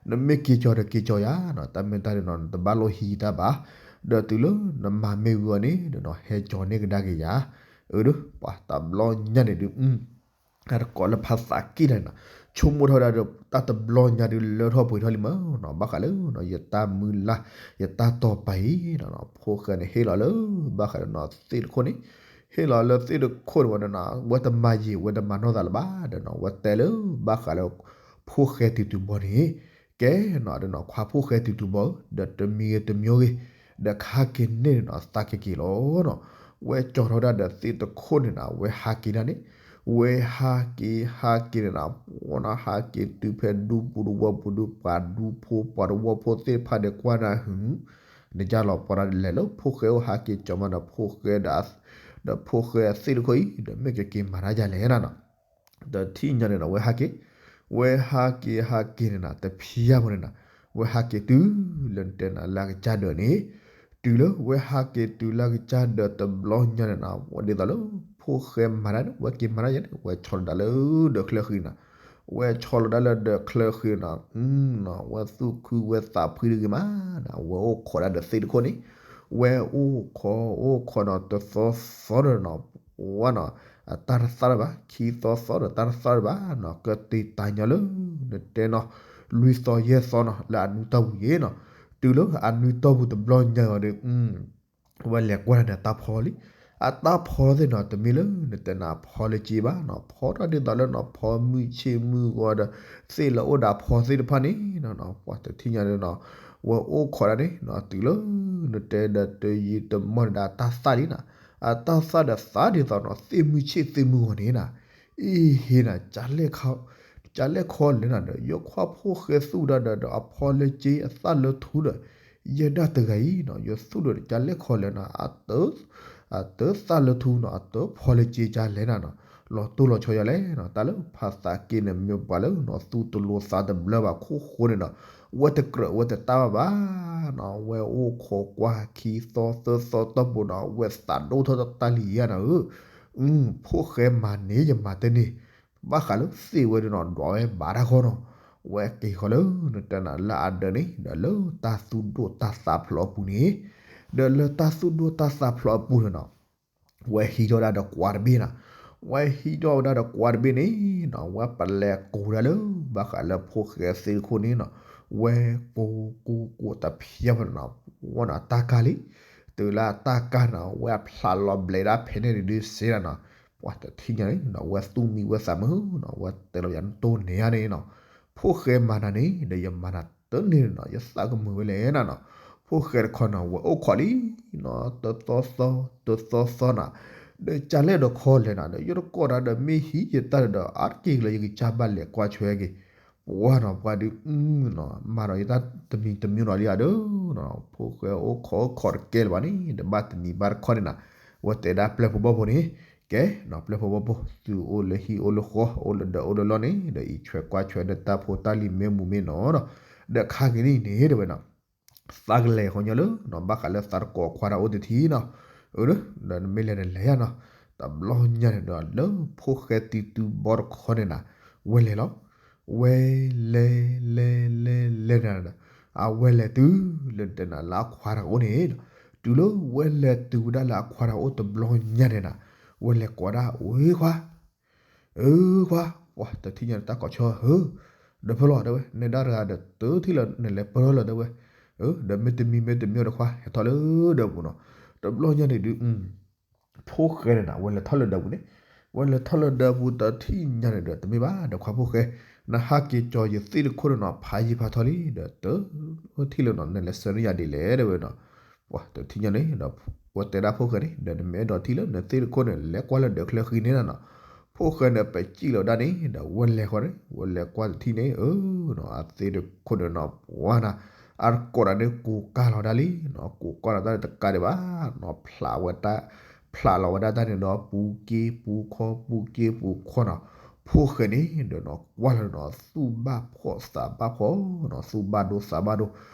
နမ့ၢ်က့ၤကၠီၤဒီးက့ၤကၠီၤယၤနီၤ, တၢ်မ့ၢ်တၢ်ဒုးနီၤ နတဘၣ်လိၣ်ဟံးတၢ်ဘၣ်, ဒီးတုၤလၢနမၤမ့ၢ်ဝံၤအီၤန့ၣ်ဒီးနီၤ ဟဲကၠီၤန့ၢ်ကဒါက့ၤယၤ, အၢ ပှၤတဘျီညါန့ၣ်ဒုး တၢ်တကိးလၢဖါသးက့ၣ်တၢ်န့ၣ်နီၤ ဆိကမိၣ်ထီၣ်ဝဲဒၣ်ဒီး တၢ်တဘျီညါဒုးလၢထီၣ်ပှဲၤထီၣ်လံမးနီၤ, ဘၣ်ဃးလၢ ယတၢ်မုၢ်လၢ် ယတၢ်တီာ်ပာ်အံၤနီၤ ဖိၣ်ဃဲန့ၣ်ဟ့ၣ်လီၤလၢ ဘၣ်ဃးဒီးနီၤ သ့ၣ်တခိၣ်န့ၣ်, ဟ့ၣ်လီၤလၢသ့ၣ်တခိၣ်န့ၣ်ဝဲဒၣ်နီၤ ဝဲတမၤယံာ် ဝဲတမၤနီၢ်သးလၢၤဘၣ်ဒီးနီၤ ဝဲတဲလၢ ဘၣ်ဃးလၢ ဖိၣ်ဃဲတုၤတုၤဘီန့ၣ် ကဲနီၤဒီးနီၤ ခွါဖိၣ်ဃဲတုၤတုၤဘီဧၢ ဒီးတမံၤဂ့ၤတမံၤဂ့ၤ ဒီးကဟးက့ၤန့ၢ်နီၤ သးက့ၤက့ၤလီၤနီၤ, ဝဲကၠီၤထီၣ်ဝဲဒၣ်ဒီးသ့ၣ်တခိၣ်န့ၣ်နီၤ ဝဲဟးက့ၤဒၣ်န့ၣ်, ဝဲဟးက့ၤ ဟးက့ၤန့ၣ်နီၤ ဝဲနီၤ ဟးက့ၤတုၤဖဲဒူပူၤတဝီပူၤဒုး ပှၤဒူဖိ ပှၤတဝီဖိသ့ၣ်တဖၣ်ဒီးကွၢ်နၤ ဟု နယါလီၤပှၤဒၣ်လဲာ်လၢဖိၣ်ဃဲအိၣ် ဟးက့ၤကၠီၤမးဒီးဖိၣ်ဃဲဒီး ဒီးဖိၣ်ဃဲအသ့ၣ်တခိၣ်အံၤ ဒီးမ့ၢ်ကက့ၤမၤတၢ်ယၤလဲၣ်နၤနီၤ တထံၣ်ညါန့ၣ်နီၤ ဝဲဟးက့ၤ, ဝဲဟးက့ၤဟးက့ၤန့ၣ်နီၤ တဖံးယါဖိန့ၣ်နီၤ, ဝဲဟးက့ၤတုၤလၢနတဲနၤလၢအကစၢ်ဒၢးန့ၣ်, တုၤလၢဝဲဟးက့ၤတုၤလၢအကစၢ်ဒၢးတဘျီညါန့ၣ်နီၤ ဒ်သိးလၢ ဖိၣ်ဃဲမၤတၢ်န့ၣ် ဝဲက့ၤမၤတၢ်ယၤန့ၣ် ဝဲဆီလီၤဒၣ်လၢဒၢးချၢဃံနီၤ, ဝဲဆီလီၤဒၣ်လၢဒၢးချၢဃံနီၤ, ဝဲသူၣ်ခုဝဲသးဖှံတဂ့ၤမးနီၤ ဝဲအိၣ်ခိးဒၣ်ဒီးသ့ၣ်တခိၣ်န့ၣ်, ဝဲအိၣ်ခိးအိၣ်ခိးနီၤ တသီသီဒီးနီၤ ဝဲနီၤ အတၢ်တသၣ်လၢၤဘၣ်, ခံသီသီဒီးတၢ်တသၣ်လၢၤဘၣ်နီၤ, ကတ့တၢ်ညီလၢ နတဲနီၤ လွံၢ်သီယဲၢ်သီနီၤ လၢအနွံတီၢ်ပူၤယဲနီၤ, တုၤလၢအနွံတီၢ်ပူၤတဘျီညါအီၤဒီး ဝဲလဲၤကွၢ်တၢ်န့ၣ် အတၢ်ဖီလံ, အတၢ်ဖီသ့ၣ်နီၤ တမ့ၢ်လၢနတဲနၤဖီလၢက့ဘၣ်နီၤ, ဖီထီၣ်ဒ်သိးလၢနီၤ ဖီမုၢ်ဆ့ၣ်မုၢ်ဂီၤဒီး သ့ၣ်လၢအိၣ်ဒီးအဖီသ့ၣ်တဖၣ်န့ၣ်နီၤ, ပှၤတထံၣ်ညါန့ၣ်နီၤ, ဝဲအိၣ်ခိးဒၣ်န့ၣ်နီၤ တုၤလၢ နတဲဒီးတယံာ်တမီၢ်န့ၣ်ဒီး အတၢ်သၣ်လံနီၤ, အတၢ်သၣ်ဒီးသးဒ်သိးနီၤ သ့ၣ်မုၢ်ဆ့ၣ်သ့ၣ်မုၢ်ဂီၤန့ၣ်နီၤ, အ့ဟ့နီၤ ကလဲၣ်ခီလဲၣ်နၤဒီး ယခွါဖိၣ်ဃဲသူၣ်ဒၣ်ဒီး အဖီလၢက့အသၣ်လၢထူဒီး ယဲဒၣ်တဂၤအံၤနီၤ ယသူၣ်ဒီးကလဲၣ်ခီလဲၣ်နၤ အတ အတသၣ်လၢထူနီၤ အတဖီလၢက့ကလဲၣ်နၤနီၤ, လီၤတိၢ်လီၤဆီယၤလဲၣ်နီၤ, တၢ်လၢဖါသးက့န့ၣ် မ့ၢ်ပှၤလၢနီၤ သူၣ်တလိၤသးတဘျၢဘၣ်ခိၣ်ဃိန့ၣ်နီၤ, ဝဲတကြၢးဝဲတတၢ်ဘၣ်ဘၣ်နီၤ, ဝဲအိၣ်ခိးကွၢ်ခံသီသၢသီတီၢ်ပူၤနီၤ ဝဲသးဒိၣ်ထီၣ်တၢ်လံယၤနၤဧၢ, ဖိၣ်ဃဲမၤန့ၢ်ယမၤတန့ၢ်, ဘၣ်ဃးလၢသ့ၣ်ဝဲဒၣ်နီၤ ဒွးဝဲဘၣ်တၢ်ဃီနီၤ, ဝဲက့ၤဃီလၢ နတဲနၤလၢအဒၢးန့ၣ် ဒီးလၢတၢ်သူၣ်ဒိၣ်တၢ်သးဖျိးအပူၤန့ၣ်, ဒီးလၢတၢ်သူၣ်ဒိၣ်တၢ်သးဖျိးအပူၤန့ၣ်နီၤ ဝဲဟံးထီၣ်ဝဲဒၣ်ဒီးကွါတဘ့ၣ်နီၤ, ဝဲဟံးထီၣ်ဝဲဒၣ်ဒီးကွါတဘ့ၣ်န့ၣ်နီၤ ဝဲပလဲၤကိးဒၣ်လၢ ဘၣ်ဃးလၢဖိၣ်ဃဲသ့ၣ်တခိၣ်န့ၣ်နီၤ, ဝဲကိးကိးကိးတဖျၢၣ်ဖဲန့ၣ်နီၤ, ဝဲနီၤတၢ်ကၢ်လံ, တုၤလၢအတၢ်ကၢ်နီၤ ဝဲအဖျးလီၤဘျဲးဒၣ်ဖဲန့ၣ်ဒုးစ့ၢ်နီၤ, ပှၤတထံၣ်ညါန့ၣ်နီၤ ဝဲသူၣ်မံဝဲသးမုာ်နီၤ ဝဲတဲလီၤယၤနတိၢ်န့ၢ်ဧါန့ၣ်နီၤ, ဖိၣ်ဃဲမၤနၤန့ၣ် ဒီးယမၤနၤတန့ၢ်နီၤ ယသးကမုာ်ဝဲလဲၣ်နၤနီၤ, ဖိၣ်ဃဲတခီနီၤ ဝဲအိၣ်ခိးလံနီၤ တသီသီ တသီသီနီၤ, ဒီးကလဲၣ်ဒီးခီလဲၣ်နၤ ဒီးယတကိးတၢ်ဒီးမ့ၢ်ဟံးယတၢ်ဒီး အါတက့ၢ်လၢယကစၢ်ဘၣ်လဲၤကွၢ်ဆွဲက့ၤ, ပှၤနီၤ ပှၤဒုးနီၤ မၤဒီးယတၢ်တမံၤတမံၤနီၤလံဧါဒီး, ဖိၣ်ဃဲအိၣ်ခိးအိၣ်ခိးတကဲလၢၤဘၣ်န့ၣ် ဒီးဘၣ်တနံၤဘၣ်တခီန့ၣ်နၤ, ဝဲတဲဒၣ်ပျဲၢ်ဖိဘီၣ်ဖိန့ၣ်, ကဲနီၤ ပျဲၢ်ဖိဘီၣ်ဖိ သုအိၣ်လၢဟံၣ်အိၣ်လၢဃီ အိၣ်လၢဒၢးအိၣ်လၢလီၢ်န့ၣ် ဒီးအံးဆွဲကွၢ်ဆွဲဒီးတၢ်ဖိတၢ်လံၤမ့ၢ်မူမ့ၢ်နီၤနီၤ, ဒီးခါက့ၤန့ၣ်န့ၣ် တဲဝဲနီၤ သးကလဲၤဃီညီလၢနီၤ ဘၣ်ဃးလၢသးတကိးခွါတၢ်အိၣ်တထံၣ်နီၤ, အၢ ဒီးနမ့ၢ်လဲၤဒီးလဲၤယၤနီၤ, တဘျီညါန့ၣ်ဒီး လၢဖိၣ်ဃဲတံၤတုၤဘီတခီန့ၣ်နၤ, ဝဲလဲၤလီၤ, ဝဲလဲၤလဲၤလဲၤလဲၤနၤဒီး, အဝဲလဲၤတုၤလၢနတဲနၤလၢအခွါတၢ်အိၣ်န့ၣ်နီၤ, တုၤလၢဝဲလဲၤတုၤဝဲဒၣ်လၢအခွါတၢ်အိၣ်တဘျီညါန့ၣ်နၤ, ဝဲလဲၤကိးဒၣ် ဝဲခွါ အၢ ခွါ, ပှၤတထံၣ်ညါန့ၣ်တၢ်ကိးဆၢ ဧၢ, ဒီးဖဲလီၤတဲဝဲ နဲဒၣ်တဂၤဒီးတထံၣ်လၢနလဲၤပၢၢ်ထီၣ်လၢၤတဲဝဲ, ဒီးမ့တမံၤမ့တမံၤဒီးခွါ ဟဲထီၣ်လၢဒၢးပူၤနီၤ, တဘျီညါန့ၣ်ဒုး ဖိၣ်ဃဲန့ၣ်နၤ ဝဲလဲၤထီၣ်လၢဒၢးပူၤန့ၣ်, ဝဲလဲၤထီၣ်လၢဒၢးပူၤတထံၣ်ညါန့ၣ်ဒီး တမ့ၢ်ဘၣ်ဒီးခွါဖိၣ်ဃဲ, နဟးက့ၤကၠီၤယသ့ၣ်တခိၣ်န့ၣ်နီၤ ဖးယံၤဖးထီလံ ဒီးတထံၣ်လၢနီၤ နလဲၤဆၢန့ၢ်ယၤဒ်လဲၣ်တဲဝဲနီၤ, ပှၤတထံၣ်ညါန့ၣ်ဒီး ဝဲတဲဒၣ်ဖိၣ်ဃဲန့ၣ် ဒီးနမ့ၢ်အဲၣ်ဒိးထံၣ်လၢနသ့ၣ်တခိၣ်န့ၣ် လဲၤကွၢ်လၢဒၢးချၢဃံန့ၣ်နၤနီၤ, ဖိၣ်ဃဲန့ၣ် ပစံၣ်လီၤဒၣ်န့ၣ် ဒီးဝဲလဲၤဃီန့ၣ် ဝဲလဲၤကွၢ်တထံၣ်န့ၣ် အၢ အသ့ၣ်တခိၣ်န့ၣ်နီၤ ပှၤနၤ အတကိးတၢ်န့ၣ် ကိးကၢ်လီၤဒၣ်လံနီၤ, ကိးကၢ်လီၤတၢ်န့ၣ်တကးဒံးဘၣ်နီၤ, ဖျးဝဲတၢ် ဖျးလီၤဝဲဒၣ်တၢ်န့ၣ်ဒီး ပူၤက့ပူၤခီ ပူၤက့ပူၤခီနီၤ, ဖိၣ်ဃဲန့ၣ်ဒီးနီၤ ကွၢ်လီၤနီၤ သူၣ်ဘၣ်ဖှီၣ်သးဘၣ်ဖှီၣ်နီၤ, သူၣ်ဘၣ်ဒိသးဘၣ်ဒိ,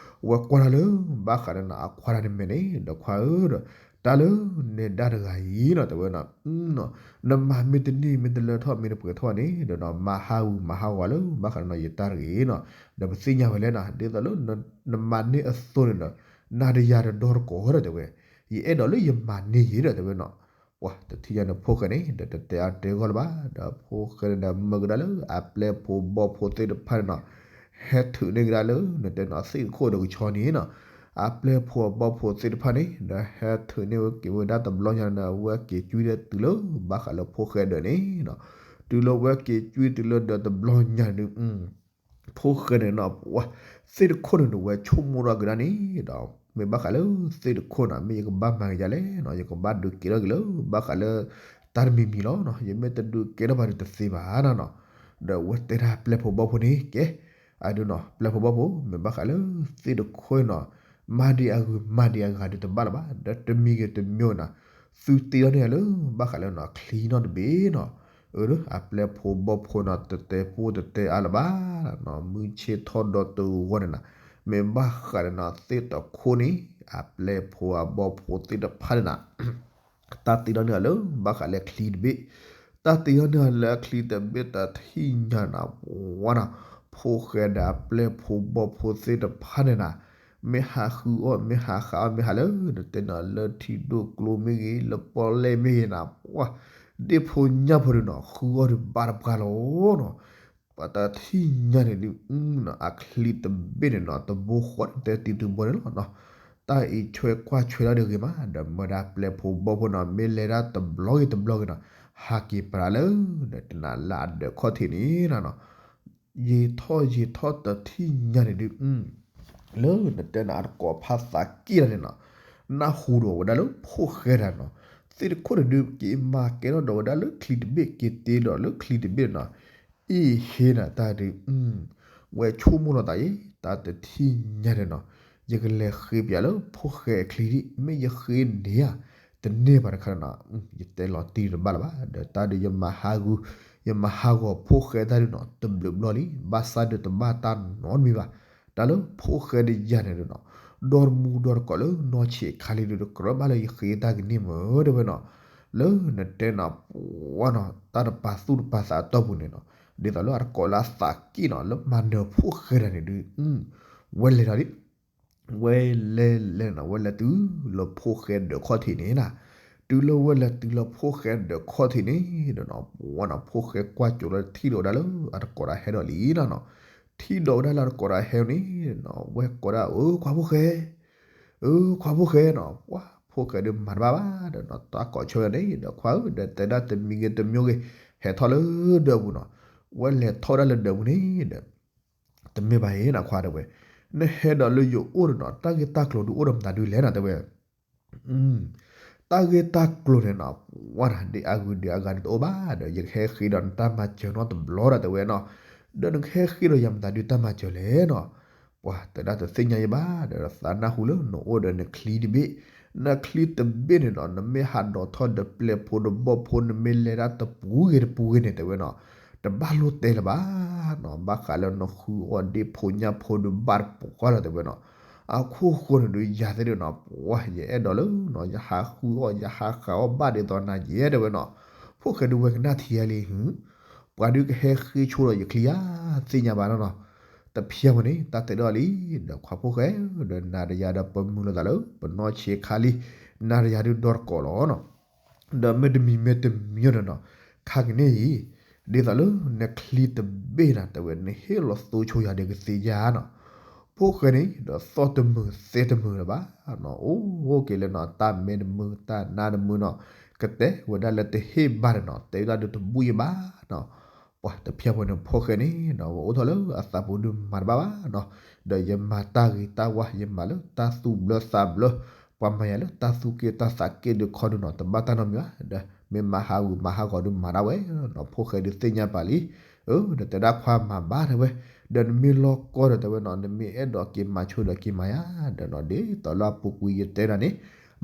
ဝဲကွၢ်လီၤလၢ ဘၣ်ဃးဒီးနီၤ အခွါတၢ်န့ၣ်မဲာ်န့ၣ် ဒီးခွါဧၢ ဒီး တၢ်လၢနဲဒၣ်တဂၤအံၤနီၤ တဲဝဲနီၤ, နမၤမ့ၢ်တန့ၢ် မ့ၢ်တလၢထီၣ် မ့ၢ်တပှဲၤထီၣ်န့ၣ်ဒီးနီၤ မၤဟးဂူာ်မၤဟးဂီၤလၢ ဘၣ်ဃးဒီးနီၤ ယတၢ်တဂ့ၤနီၤ, ဒီးပသ့ၣ်ညါဝဲလဲၣ်နီၤ ဒ်သိးလၢ နမၤန့ၢ်အသိးန့ၣ်ဒီး နၤဒီးယၤဒီးဒီတကိးဒီးတဲဝဲ, ယအဲၣ်ဒိးလၢယမၤန့ၢ်ယၤဒီးတဲဝဲနီၤ, ပှၤတထံၣ်ညါန့ၣ် ဖိၣ်ဃဲန့ၣ်ဒီး တတဲအါတဲဂီၢ်လၢၤဘၣ်, ဒီးဖိၣ်ဃဲန့ၣ်ဒီး မၢကဒါလၢ အပျဲၢ်ဖိဘီၣ်ဖိသ့ၣ်တဖၣ်န့ၣ်နီၤ ဟဲထုးန့ၢ်ကဒါလၢ နတဲနီၤ သ့ၣ်တခိၣ်ဒီးကဆီန့ၣ်နီၤ, အပျဲၢ်ဖိအဘီၣ်ဖိသ့ၣ်တဖၣ်န့ၣ် ဒီးဟဲထုးန့ၢ်ဝဲက့ၤဝဲဒၣ်တဘျီညါန့ၣ် အဝဲက့ၤကွံဒီးတုၤလၢ ဘၣ်ဃးလၢဖိၣ်ဃဲဒၢးန့ၣ်နီၤ, တုၤလၢဝဲက့ၤကွံတုၤလၢဒၢးတဘျီညါန့ၣ်ဒုး ဖိၣ်ဃဲန့ၣ်နီၤ ပှၤသ့ၣ်တခိၣ်န့ၣ်ဒီး ဝဲဆိကမိၣ်ထီၣ်ကဒါန့ၣ်ဒီး မ့ၢ်ဘၣ်ဃးလၢသ့ၣ်တခိၣ်နီၤ မ့ၢ်ယကဘၣ်မၤကယၤလဲၣ်နီၤ, ယကဘၣ်ဒုးကဲထီၣ်က့ၤလၢ ဘၣ်ဃးလၢ တၢ်တမံၤမံၤလီၤနီၤ, ယမ့ၢ်တဒုးကဲထီၣ်ဘၣ်ဒီးတသ့ဘၣ်နီၤနီၤ, ဒီးဝဲတဲဒၣ်ပျဲၢ်ဖိဘီၣ်ဖိန့ၣ် ကဲ အဒုးနီၤ ပျဲၢ်ဖိဘီၣ်ဖိ မ့ၢ်ဘၣ်ဃးလၢသ့ၣ်တခိၣ်နီၤ မၤဒံးအဂုၤမၤဒံးအဂၤဒုးတဘၣ်လၢၤဘၣ်, ဒီးတမံၤဂ့ၤတမံၤနီၤ သုတ့ထီၣ်န့ၢ်လၢ ဘၣ်ဃးလၢနီၤ ချံနီတဘ့ၣ်နီၤ, အပျဲၢ်ဖိဘီၣ်ဖိနီၤ တတဲပူတတဲအါလၢၤဘၣ်နီၤ, မုၢ်ဆ့ၣ်ထီၣ်ဒီးတဂီၤန့ၣ်နီၤ, မ့ၢ်ဘၣ်ဃးဒီးနီၤ သ့ၣ်တခိၣ်န့ၣ် အပျဲၢ်ဖိအဘီၣ်ဖိသ့ၣ်တဖၣ်န့ၣ်နီၤ တၢ်တ့ထီၣ်န့ၢ်လၢ ဘၣ်ဃးလၢချံတဘ့ၣ်, တၢ်တ့ထီၣ်န့ၢ်လၢချံတဘ့ၣ်တထံၣ်ညါနီၤ ဝါနီၤ, ဖိၣ်ဃဲဒီးအပျဲၢ်ဖိဘီၣ်ဖိသ့ၣ်တဖၣ်န့ၣ်နီၤ မ့ၢ်ဟးဃုအီၣ် မ့ၢ်ဟးဃးအီၣ် မ့ၢ်ဟးလၢ နတဲနီၤ လၢထံဒိၣ်ကျိမ့ၢ်ဂ့ၤ လၢပီၣ်လဲၣ်မ့ၢ်ဂ့ၤနီၤ ပှၤ ဒ့ၣ်ဖိညၣ်ဖိဒုးနီၤ ဃုအီၣ်ဒုးဘၣ်တပှၢ်လီၤနီၤ, ပှၤတထံၣ်ညါန့ၣ်ဒုး အချံတဘ့ၣ်န့ၣ်နီၤ တဘိဃီန့ၣ် တဲတံၤတဘိန့ၣ်လီၤနီၤ, တၢ်အံးဆွဲကွၢ်ဆွဲဒၣ်ဒုးဂ့ၤမး ဒီးမၢဒၣ်ပျဲၢ်ဖိဘီၣ်ဖိနီၤ မ့ၢ်လဲၤဒၣ်တဘျီဂ့ၤတဘျီဂ့ၤနီၤ ဟးက့ၤပရၤလၢ နတဲနီၤ လၢအဒၢးခီၣ်ထံးန့ၣ်နီၤ ယံာ်ထီၣ်ယံာ်ထီၣ်တထံၣ်ညါန့ၣ်ဒုး လၢနတဲနီၤ အတကိးဖးသးက့ၣ်လီၤန့ၣ်နီၤ, နၢ်ဟူဒီးဝဲဒၣ်လၢဖိၣ်ဃဲတၢ်နီၤ, သ့ၣ်တခိၣ်န့ၣ်ဒုး က့ၤမၤကဲထီၣ်ဒီးဝဲဒၣ်လၢချံတဘ့ၣ် က့ၤတ့ဒီးလၢချံတဘ့ၣ်နီၤ, အ့ၣ်ဟ့နၤတၢ်ဒုး ဝဲဆိကမိၣ်လီၤသးအံၤ တၢ်တထံၣ်ညါန့ၣ်နီၤ, ယကလဲၤဃ့ပၠးလၢဖိၣ်ဃဲအချံဒံး မ့ၢ်ယဃ့န့ၢ်ဧါ, တန့ၢ်ဘၣ်တခါန့ၣ်နီၤ, ယတဲလီၤတံၢ်တဘၣ်လၢၤဘၣ်, ဒီးတၢ်ဒုးယမၤဟးဂူာ် ယမၤဟးဂီၤဖိၣ်ဃဲတၢ်ဒုးနီၤ တဘျုးဘျီလံ, ဘၣ်ဆၣ်ဒုးတဘၣ်တၢ်နီတမံၤဘၣ်, တၢ်လၢဖိၣ်ဃဲဒီးယၤန့ၣ်ဒုးနီၤ, ဒီတမူဒီတကိးလၢနီၢ်ဆံးခါလံဒုး တကြၢးဘၣ်လၢယဃ့တၢ်ကန့ၢ်မ့ၢ်တဲဝဲနီၤ, လၢနတဲနီၤ ပှၤနီၤ တၢ်တပာ်သူၣ်တပာ်သးအတီၢ်ပူၤန့ၣ်နီၤ, ဒ်သိးလၢအတကိးလၢအသးက့ၣ်နီၤ လၢမၤနၢၤဖိၣ်ဃဲတၢ်န့ၣ်ဒုး ဝဲလဲၤဒီးလံ ဝဲလဲၤလဲၤနီၤ ဝဲလဲၤတုၤလၢဖိၣ်ဃဲဒၢးခီၣ်ထံးန့ၣ်နီၤ, တုၤလၢဝဲလဲၤတုၤလၢဖိၣ်ဃဲဒၢးခီၣ်ထံးန့ၣ်ဒီးနီၤ ပှၤနီၤ ဖိၣ်ဃဲကွၢ်စိလီၤ ထံၣ်ဒီးဝဲဒၣ်လၢအတကိးတၢ်ဟဲဒီးလံနီၤနီၤ, ထံၣ်ဒီးဝဲဒၣ်လၢအတကိးတၢ်ဟဲန့ၣ်နီၤ ဝဲကိးဒၣ် အၢ ခွါဖိၣ်ဃဲ အၢ ခွါဖိၣ်ဃဲနီၤ, ပှၤဖိၣ်ဃဲဒုးမၤတဘၣ်ဘၣ်ဒီးနီၤ တၢ်ကိးဆၢန့ၣ်ဒီး ခွါဧၢ ဒီးတဲဒၣ်တမံၤဂ့ၤတမံၤဂ့ၤ ဟဲထီၣ်လၢဒၢးပူၤနီၤ, ဝဲလဲၤထီၣ်ဒၣ်လၢဒၢးပူၤန့ၣ်ဒီး တမ့ၢ်ဘၣ်အံၤနီၤ ခွါတဲဝဲ, နဟဲဒီးလၢယအိၣ်ဒီးနီၤ တၢ်ဂ့ၢ်တၢ်ကျိၤဒုးအိၣ်ဒီးမတၤဒုးလဲၣ်နီၤ တဲဝဲ တၢ်ဂ့ၢ်တၢ်ကျိၤန့ၣ်နီၤ ပှၤနီၤ ဒ်အဂုၤဒ်အဂၤဒုးတအိၣ်ဘၣ်ဒီး ယကဟဲဃ့ဒီးနတၢ်မၤစၢၤနီတဘျီဒီးတဲဝဲနီၤ, ဒီးနကဟဲဃ့ဒီးယၤမတၤဒုးတၢ်မၤစၢၤလဲၣ်နီၤ, ပှၤတဲဒၣ်တသ့ၣ်ညါယဘၣ်ဒီး သးနၢ်ဟူလၢနအိၣ်ဒီးနချံတဘ့ၣ်, နချံတဘ့ၣ်န့ၣ်နီၤ နမ့ၢ်ဟးဒိးထီၣ်ဒီးပျဲၢ်ဖိဒီးဘီၣ်ဖိ နမ့ၢ်လဲၤဒၣ်တပူၤဂ့ၤတပူၤဂ့ၤန့ၣ်တဲဝဲနီၤ, တဘၣ်လိၣ်တဲလၢၤဘၣ်နီၤ, ဘၣ်ဃးလၢနဃုအီၣ်ဒ့ၣ်ဖိညၣ်ဖိဒုးဘၣ်တပှၢ်လီၤတဲဝဲနီၤ, အခိၣ်ဃိန့ၣ်ဒုးယၤသ့ၣ်ဒုးနီၤ ပှၤယအဲၣ်ဒိးလၢနီၤ ယဟးဃုအီၣ် ယဟးဃးအီၣ်ဘၣ်ဒ်သိးနၤယဲတဲဝဲနီၤ, ဖိၣ်ဃဲဒုးဝဲကနၣ်ထံဧါလံ ပှၤဒုးကဟဲဃ့ဆိဒီးယချံဧါ, သ့ၣ်ညါဘၣ်နီၤနီၤ, တဖျဲၣ်ဝဲန့ၣ် တၢ်တဲဒၣ်လံ, ဒီးခွါဖိၣ်ဃဲ, ဒီးနၤဒီးယၤဒီးပမုာ်လိာ်သးလၢ ပနီၢ်ဆံးခါလံ, နၤဒီးယၤဒုးဒီတကိးလီၤနီၤ, ဒီးမ့တမံၤမ့တမံၤဒီးနီၤ, ခါကန့ၣ်အံၤ, ဒ်သိးလၢနချံတဘ့ၣ်နၤ တဲဝဲ နဟ့ၣ်လီၤသိဆိယၤဒီးကသ့ဧါနီၤ, ဖိၣ်ဃဲန့ၣ် ဒီးသီၣ်တမုာ်သဲတမုာ်လၢၤဘၣ်နီၤ, အိၣ်က့ၤလၢနီၤ တၢ်မဲတမုာ် တၢ်နါတမုာ်နီၤ, ကတဲဝဲဒၣ်လၢတဟ့ၣ်ဘၣ်ဒီးနီၤ တဲဝဲဒၣ်ဒုးတဘူၣ်ယဘၣ်နီၤ, ပှၤတဖျဲၣ်ဖိန့ၣ် ဖိၣ်ဃဲန့ၣ်နီၤ ဝဲအိၣ်ထီၣ်လၢအသးပူၤဒုးမၤတဘၣ်ဘၣ်နီၤ, ဒီးယမၤတၢ်ဂ့ၤတၢ်ဝါ ယမၤလၢတၢ်သူၣ်ဘျၢသးဘျၢ, ပှၤမၤယၤလၢတၢ်သူၣ်က့ၣ်တၢ်သးက့ၣ်ဒုးခီဒုးနီၤ တဘၣ်တၢ်နီတမံၤဘၣ်, ဒီးမ့ၢ်မၤဟးဂူာ်မၤဟးဂီၤဒုးမၤဒၣ်ဝဲနီၤ, ဖိၣ်ဃဲဒုးသ့ၣ်ညါပာ်လံ, အၢ ဒီးတဲဒၣ်ခွါမၤဘၣ်တဲဝဲ, ဒီးနမ့ၢ်လီၢ်ကီၢ်ဒီးတဲဝဲနီၤ နမ့ၢ်အဲၣ်ဒိးက့ၤမၤဆိဒီးက့ၤမၤယၤ, ဒီးနီၤ ဒ်သိးလၢအပူၤကွံာ်ယတဲနၤန့ၣ်,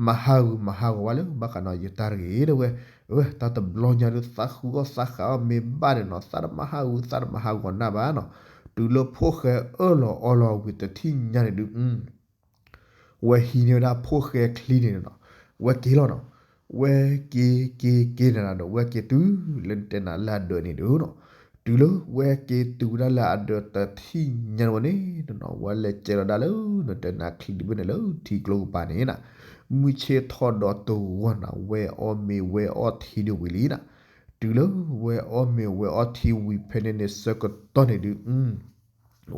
မၤဟးဂူာ်မၤဟးဂီၤဝဲလၢ ဘၣ်ဃးနီၤယတၢ်တဂ့ၤတဲဝဲ, အၢ တၢ်တဘျီညါဒုး သးဃုအီၣ်သးဃးအီၣ်မ့ၢ်ဘၣ်န့ၣ်နီၤ သးတမၤဟးဂူာ် သးတမၤဟးဂီၤနၢ်ဘၣ်နီၤ, တုၤလၢဖိၣ်ဃဲအၢၣ်လီၤအီလီၤဝံၤတထံၣ်ညါန့ၣ်ဒုး ဝဲဟံးန့ၢ်ဝဲဒၣ်ဖိၣ်ဃဲချံန့ၣ်နီၤ, ဝဲက့ၤလီၤနီၤ. ဝဲက့ၤက့ၤက့ၤန့ၣ်ဒီး ဝဲက့ၤတုၤလၢနတဲနၤလၢအဒၢးန့ၣ်ဒုးနီၤ. တုၤလၢဝဲက့ၤတုၤဝဲဒၣ်လၢအဒၢးတထံၣ်ညါဝဲန့ၣ်နီၤ, ဝဲလဲၤကဲလီၤဒၣ်လၢနတဲနၤချံတဘ့ၣ်န့ၣ်လၢထံကျိကပၤန့ၣ်နီၤ. မုၢ်ဆ့ၣ်ထီၣ်ဒီးတဂီၢ်နီၤ, ဝဲအီၣ်မ့ၤဝဲအီထံဒုးဝံၤလံနီၤ. တုၤလၢဝဲအီၣ်မ့ၤဝဲအီထံဝံၤဖဲန့ၣ်န့ၣ်ဆၢကတီၢ်န့ၣ်ဒုး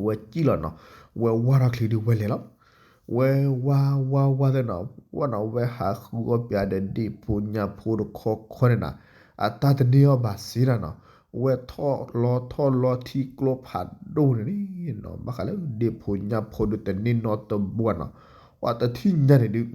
ဝဲစံၣ်လီၤနီၤ, ဝဲဝါထီၣ်ချံဒုးဝဲလဲၤလီၤ. ဝဲဝါဝါဝါသ့ၣ်နီၤ, ဝဲနီၤ ဝဲဟးဃုအီၣ်ပၠးဒီးဒ့ၣ်ဖိညၣ်ဖိတခီခီန့ၣ်နီၤ, အတၢ်တန့ၢ်အီၣ်ဘၣ်စ့နီၤနီၤ. ဝဲထီၣ်လီၤထီၣ်လီၤထံကျိဖးဒိၣ်န့ၣ်နီၤ, ဘၣ်ဃးလၢဒ့ၣ်ဖိညၣ်ဖိဒုးတန့ၢ်နီတဘျီနီၤ, ပှၤတထံၣ်ညါန့ၣ်ဒုး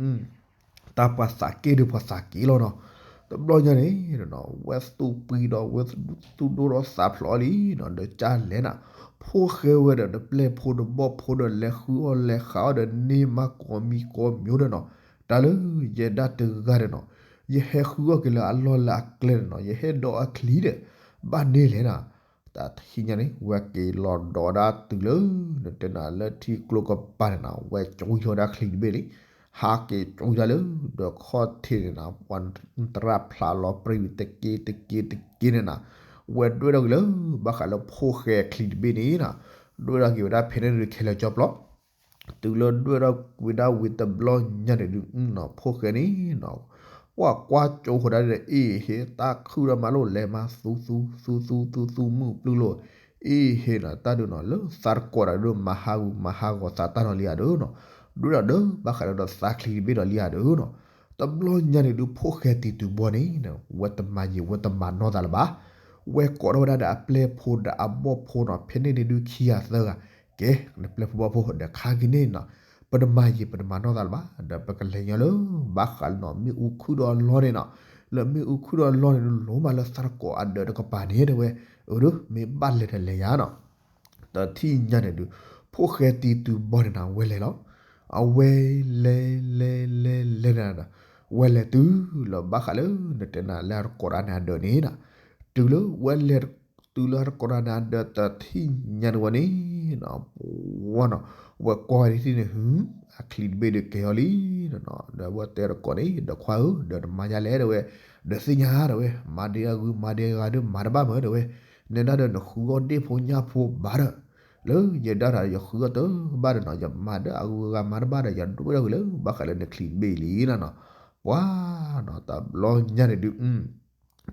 တၢ်ပှၤသးက့ၣ်ဒုးပှၤသးက့ၣ်လီၤနီၤ. တဘျီညါန့ၣ်နီၤ, ဝဲသူၣ်ပှံၤဒီးဝဲသူၣ်ဒိၣ်ထီၣ်သးဖျိးအီၤလံနီၤ, ဒီးကၢ်လဲၣ်နီၤ, ဖိၣ်ဃဲဝဲဒီး ဒီးပျဲၢ်ဖိဒီးဘီၣ်ဖိဒီး လဲၤဃုအီၣ်လဲၤဃုအီၣ်ဒီးန့ၢ်မးကိးမံၤကိးမံၤဒီးနီၤ, တၢ်လၢယဲဒၣ်တဂၤဒီးနီၤ, ယဟဲဃုအီၣ်က့ၤလၢအလီၢ်လၢအကျဲန့ၣ်နီၤ, ယဟဲဒိးအချံဒီး ဘၣ်န့ၢ်လဲၣ်နီၤ. တၢ်တထံၣ်ညါန့ၣ် ဝဲက့ၤလီၤဒီးဒၣ်တုၤလၢ နတဲနၤလၢထံကျိကပၤန့ၣ်နီၤ, ဝဲကွံာ်ထီၣ်ဒၣ်ချံတဘ့ၣ်လံ, ဟးက့ၤကွံာ်ဒၣ်လၢ ဒီးခီၣ်ထံးန့ၣ်နီၤ, ပှၤသရၣ်ဖျးလီၤပြံဝံၤတက့တက့တက့န့ၣ်နီၤ, ဝဲဒွဲၣ်ထီၣ်က့ၤလၢ ဘၣ်ဃးလၢဖိၣ်ဃဲချံတဘ့ၣ်န့ၣ်နီၤ, ဒွဲၣ်ထီၣ်က့ၤဝဲဒၣ်ဖဲန့ၣ်ဒုးခဲလၢာ်ကၠီပျီ တုၤလၢဒွဲၣ်ထီၣ်ကွံာ်ဒၣ်ဝံၤတဘျီညါန့ၣ်ဒုးနီၤ, ဖိၣ်ဃဲန့ၣ်နီၤ, ကွၢ်ကွၢ်ကၠိဃိဒၣ်ဒီး အ့ၣ်ဟ့ၣ် တၢ်ခုၣ်ဒီးမၤလိာ်လဲၤမၤသူသူသူသူသူသူမုၢ်ပျုၢ်လိာ်, အ့ၣ်ဟ့ၣ်နီၤ, တၢ်ဒုးနီၤ လၢသးတကိးဒီးဒုးမၤဟးဂူာ်မၤဟးဂီၤသးတၢ်နီၤလံဧါဒုးနီၤ, ဒွဲၣ်ထီၣ်ဒီးဘၣ်ဃးဒီးသးချံတဘ့ၣ်ဒီးလံဧါဒုးနီၤ. တဘျီညါန့ၣ်ဒုး ဖိၣ်ဃဲတံၤတုၤဘီန့ၣ် ဝဲတမၤယံာ်ဝဲတမၤနီၢ်သးလၢၤဘၣ်. ဝဲကိးထီၣ်ဝဲဒၣ်ဒီးအပျဲၢ်ဖိဒီးအဘီၣ်ဖိနီၤ, ဖဲန့ၣ်န့ၣ်ဒုးခံဂၤသၢဂၤ, ကဲ နပျဲၢ်ဖိဘီၣ်ဖိဒီးခါက့ၤန့ၣ်နီၤ, ပတမၤယံာ်ပတမၤနီၢ်သးလၢၤဘၣ်, ဒီးပကလဲၤညီလၢ ဘၣ်ဃးလၢနီၤ မ့ၣ်အူခုၣ်ဒီးအလီၢ်န့ၣ်နီၤ, လၢမ့ၣ်အူခုၣ်ဒီးအလီၢ်န့ၣ်ဒုး လိၤမးလၢသးတကိးအဒၢးတကပၤန့ၣ် တဲဝဲ, အၢဒုး မ့ၢ်ဘၣ်လဲၤဒီးလဲၤယါနီၤ. တထံၣ်ညါန့ၣ်ဒုး ဖိၣ်ဃဲတံၤတုၤဘီန့ၣ်နီၤ ဝဲလဲၤလီၤ. အဝဲလဲၤလဲၤလဲၤလဲၤန့ၣ်ဒီး ဝဲလဲၤတုၤလၢဘၣ်ဃးလၢ နတဲနၤလၢအတကိးတၢ်န့ၣ်အဒၢးန့ၣ်နီၤ, တုၤလၢဝဲလဲၤတုၤလၢအတကိးတၢ်န့ၣ်အဒၢးတထံၣ်ညါန့ၣ်ဝဲန့ၣ်နီၤ, ပှၤနီၤ, ဝဲကွၢ်ဝဲဒၣ်ထံၣ်န့ၣ် ဟု အချံတဘ့ၣ်ဒုးကဲၤအီၤလံနီၤ, ဒီးဝဲတဲတကိးန့ၣ် ဒီးခွါဧၢ ဒီးနမၤယါလဲၣ်တဲဝဲ, ဒီးသ့ၣ်ညါတဲဝဲ, မၤဒံးအဂုၤမၤဒံးအဂၤဒုးမၤတဘၣ်မးတဲဝဲ, နဲဒၣ်ဒီးနဃုအီၣ်ဒ့ၣ်ဖိညၣ်ဖိဘၣ်ဒီး လၢယဒၣ်ဒီးယဃုအီၣ်တဘၣ်ဒီးနီၤ, ယမၤဒၣ်အဂုၤအဂၤမၤတဘၣ်ဒီး ယဒွဲၣ်ထီၣ်က့ၤလၢ ဘၣ်ဃးလၢနချံတဘ့ၣ်လံနီၤနီၤ. ပှၤနီၤ တဘျီညါန့ၣ်ဒုး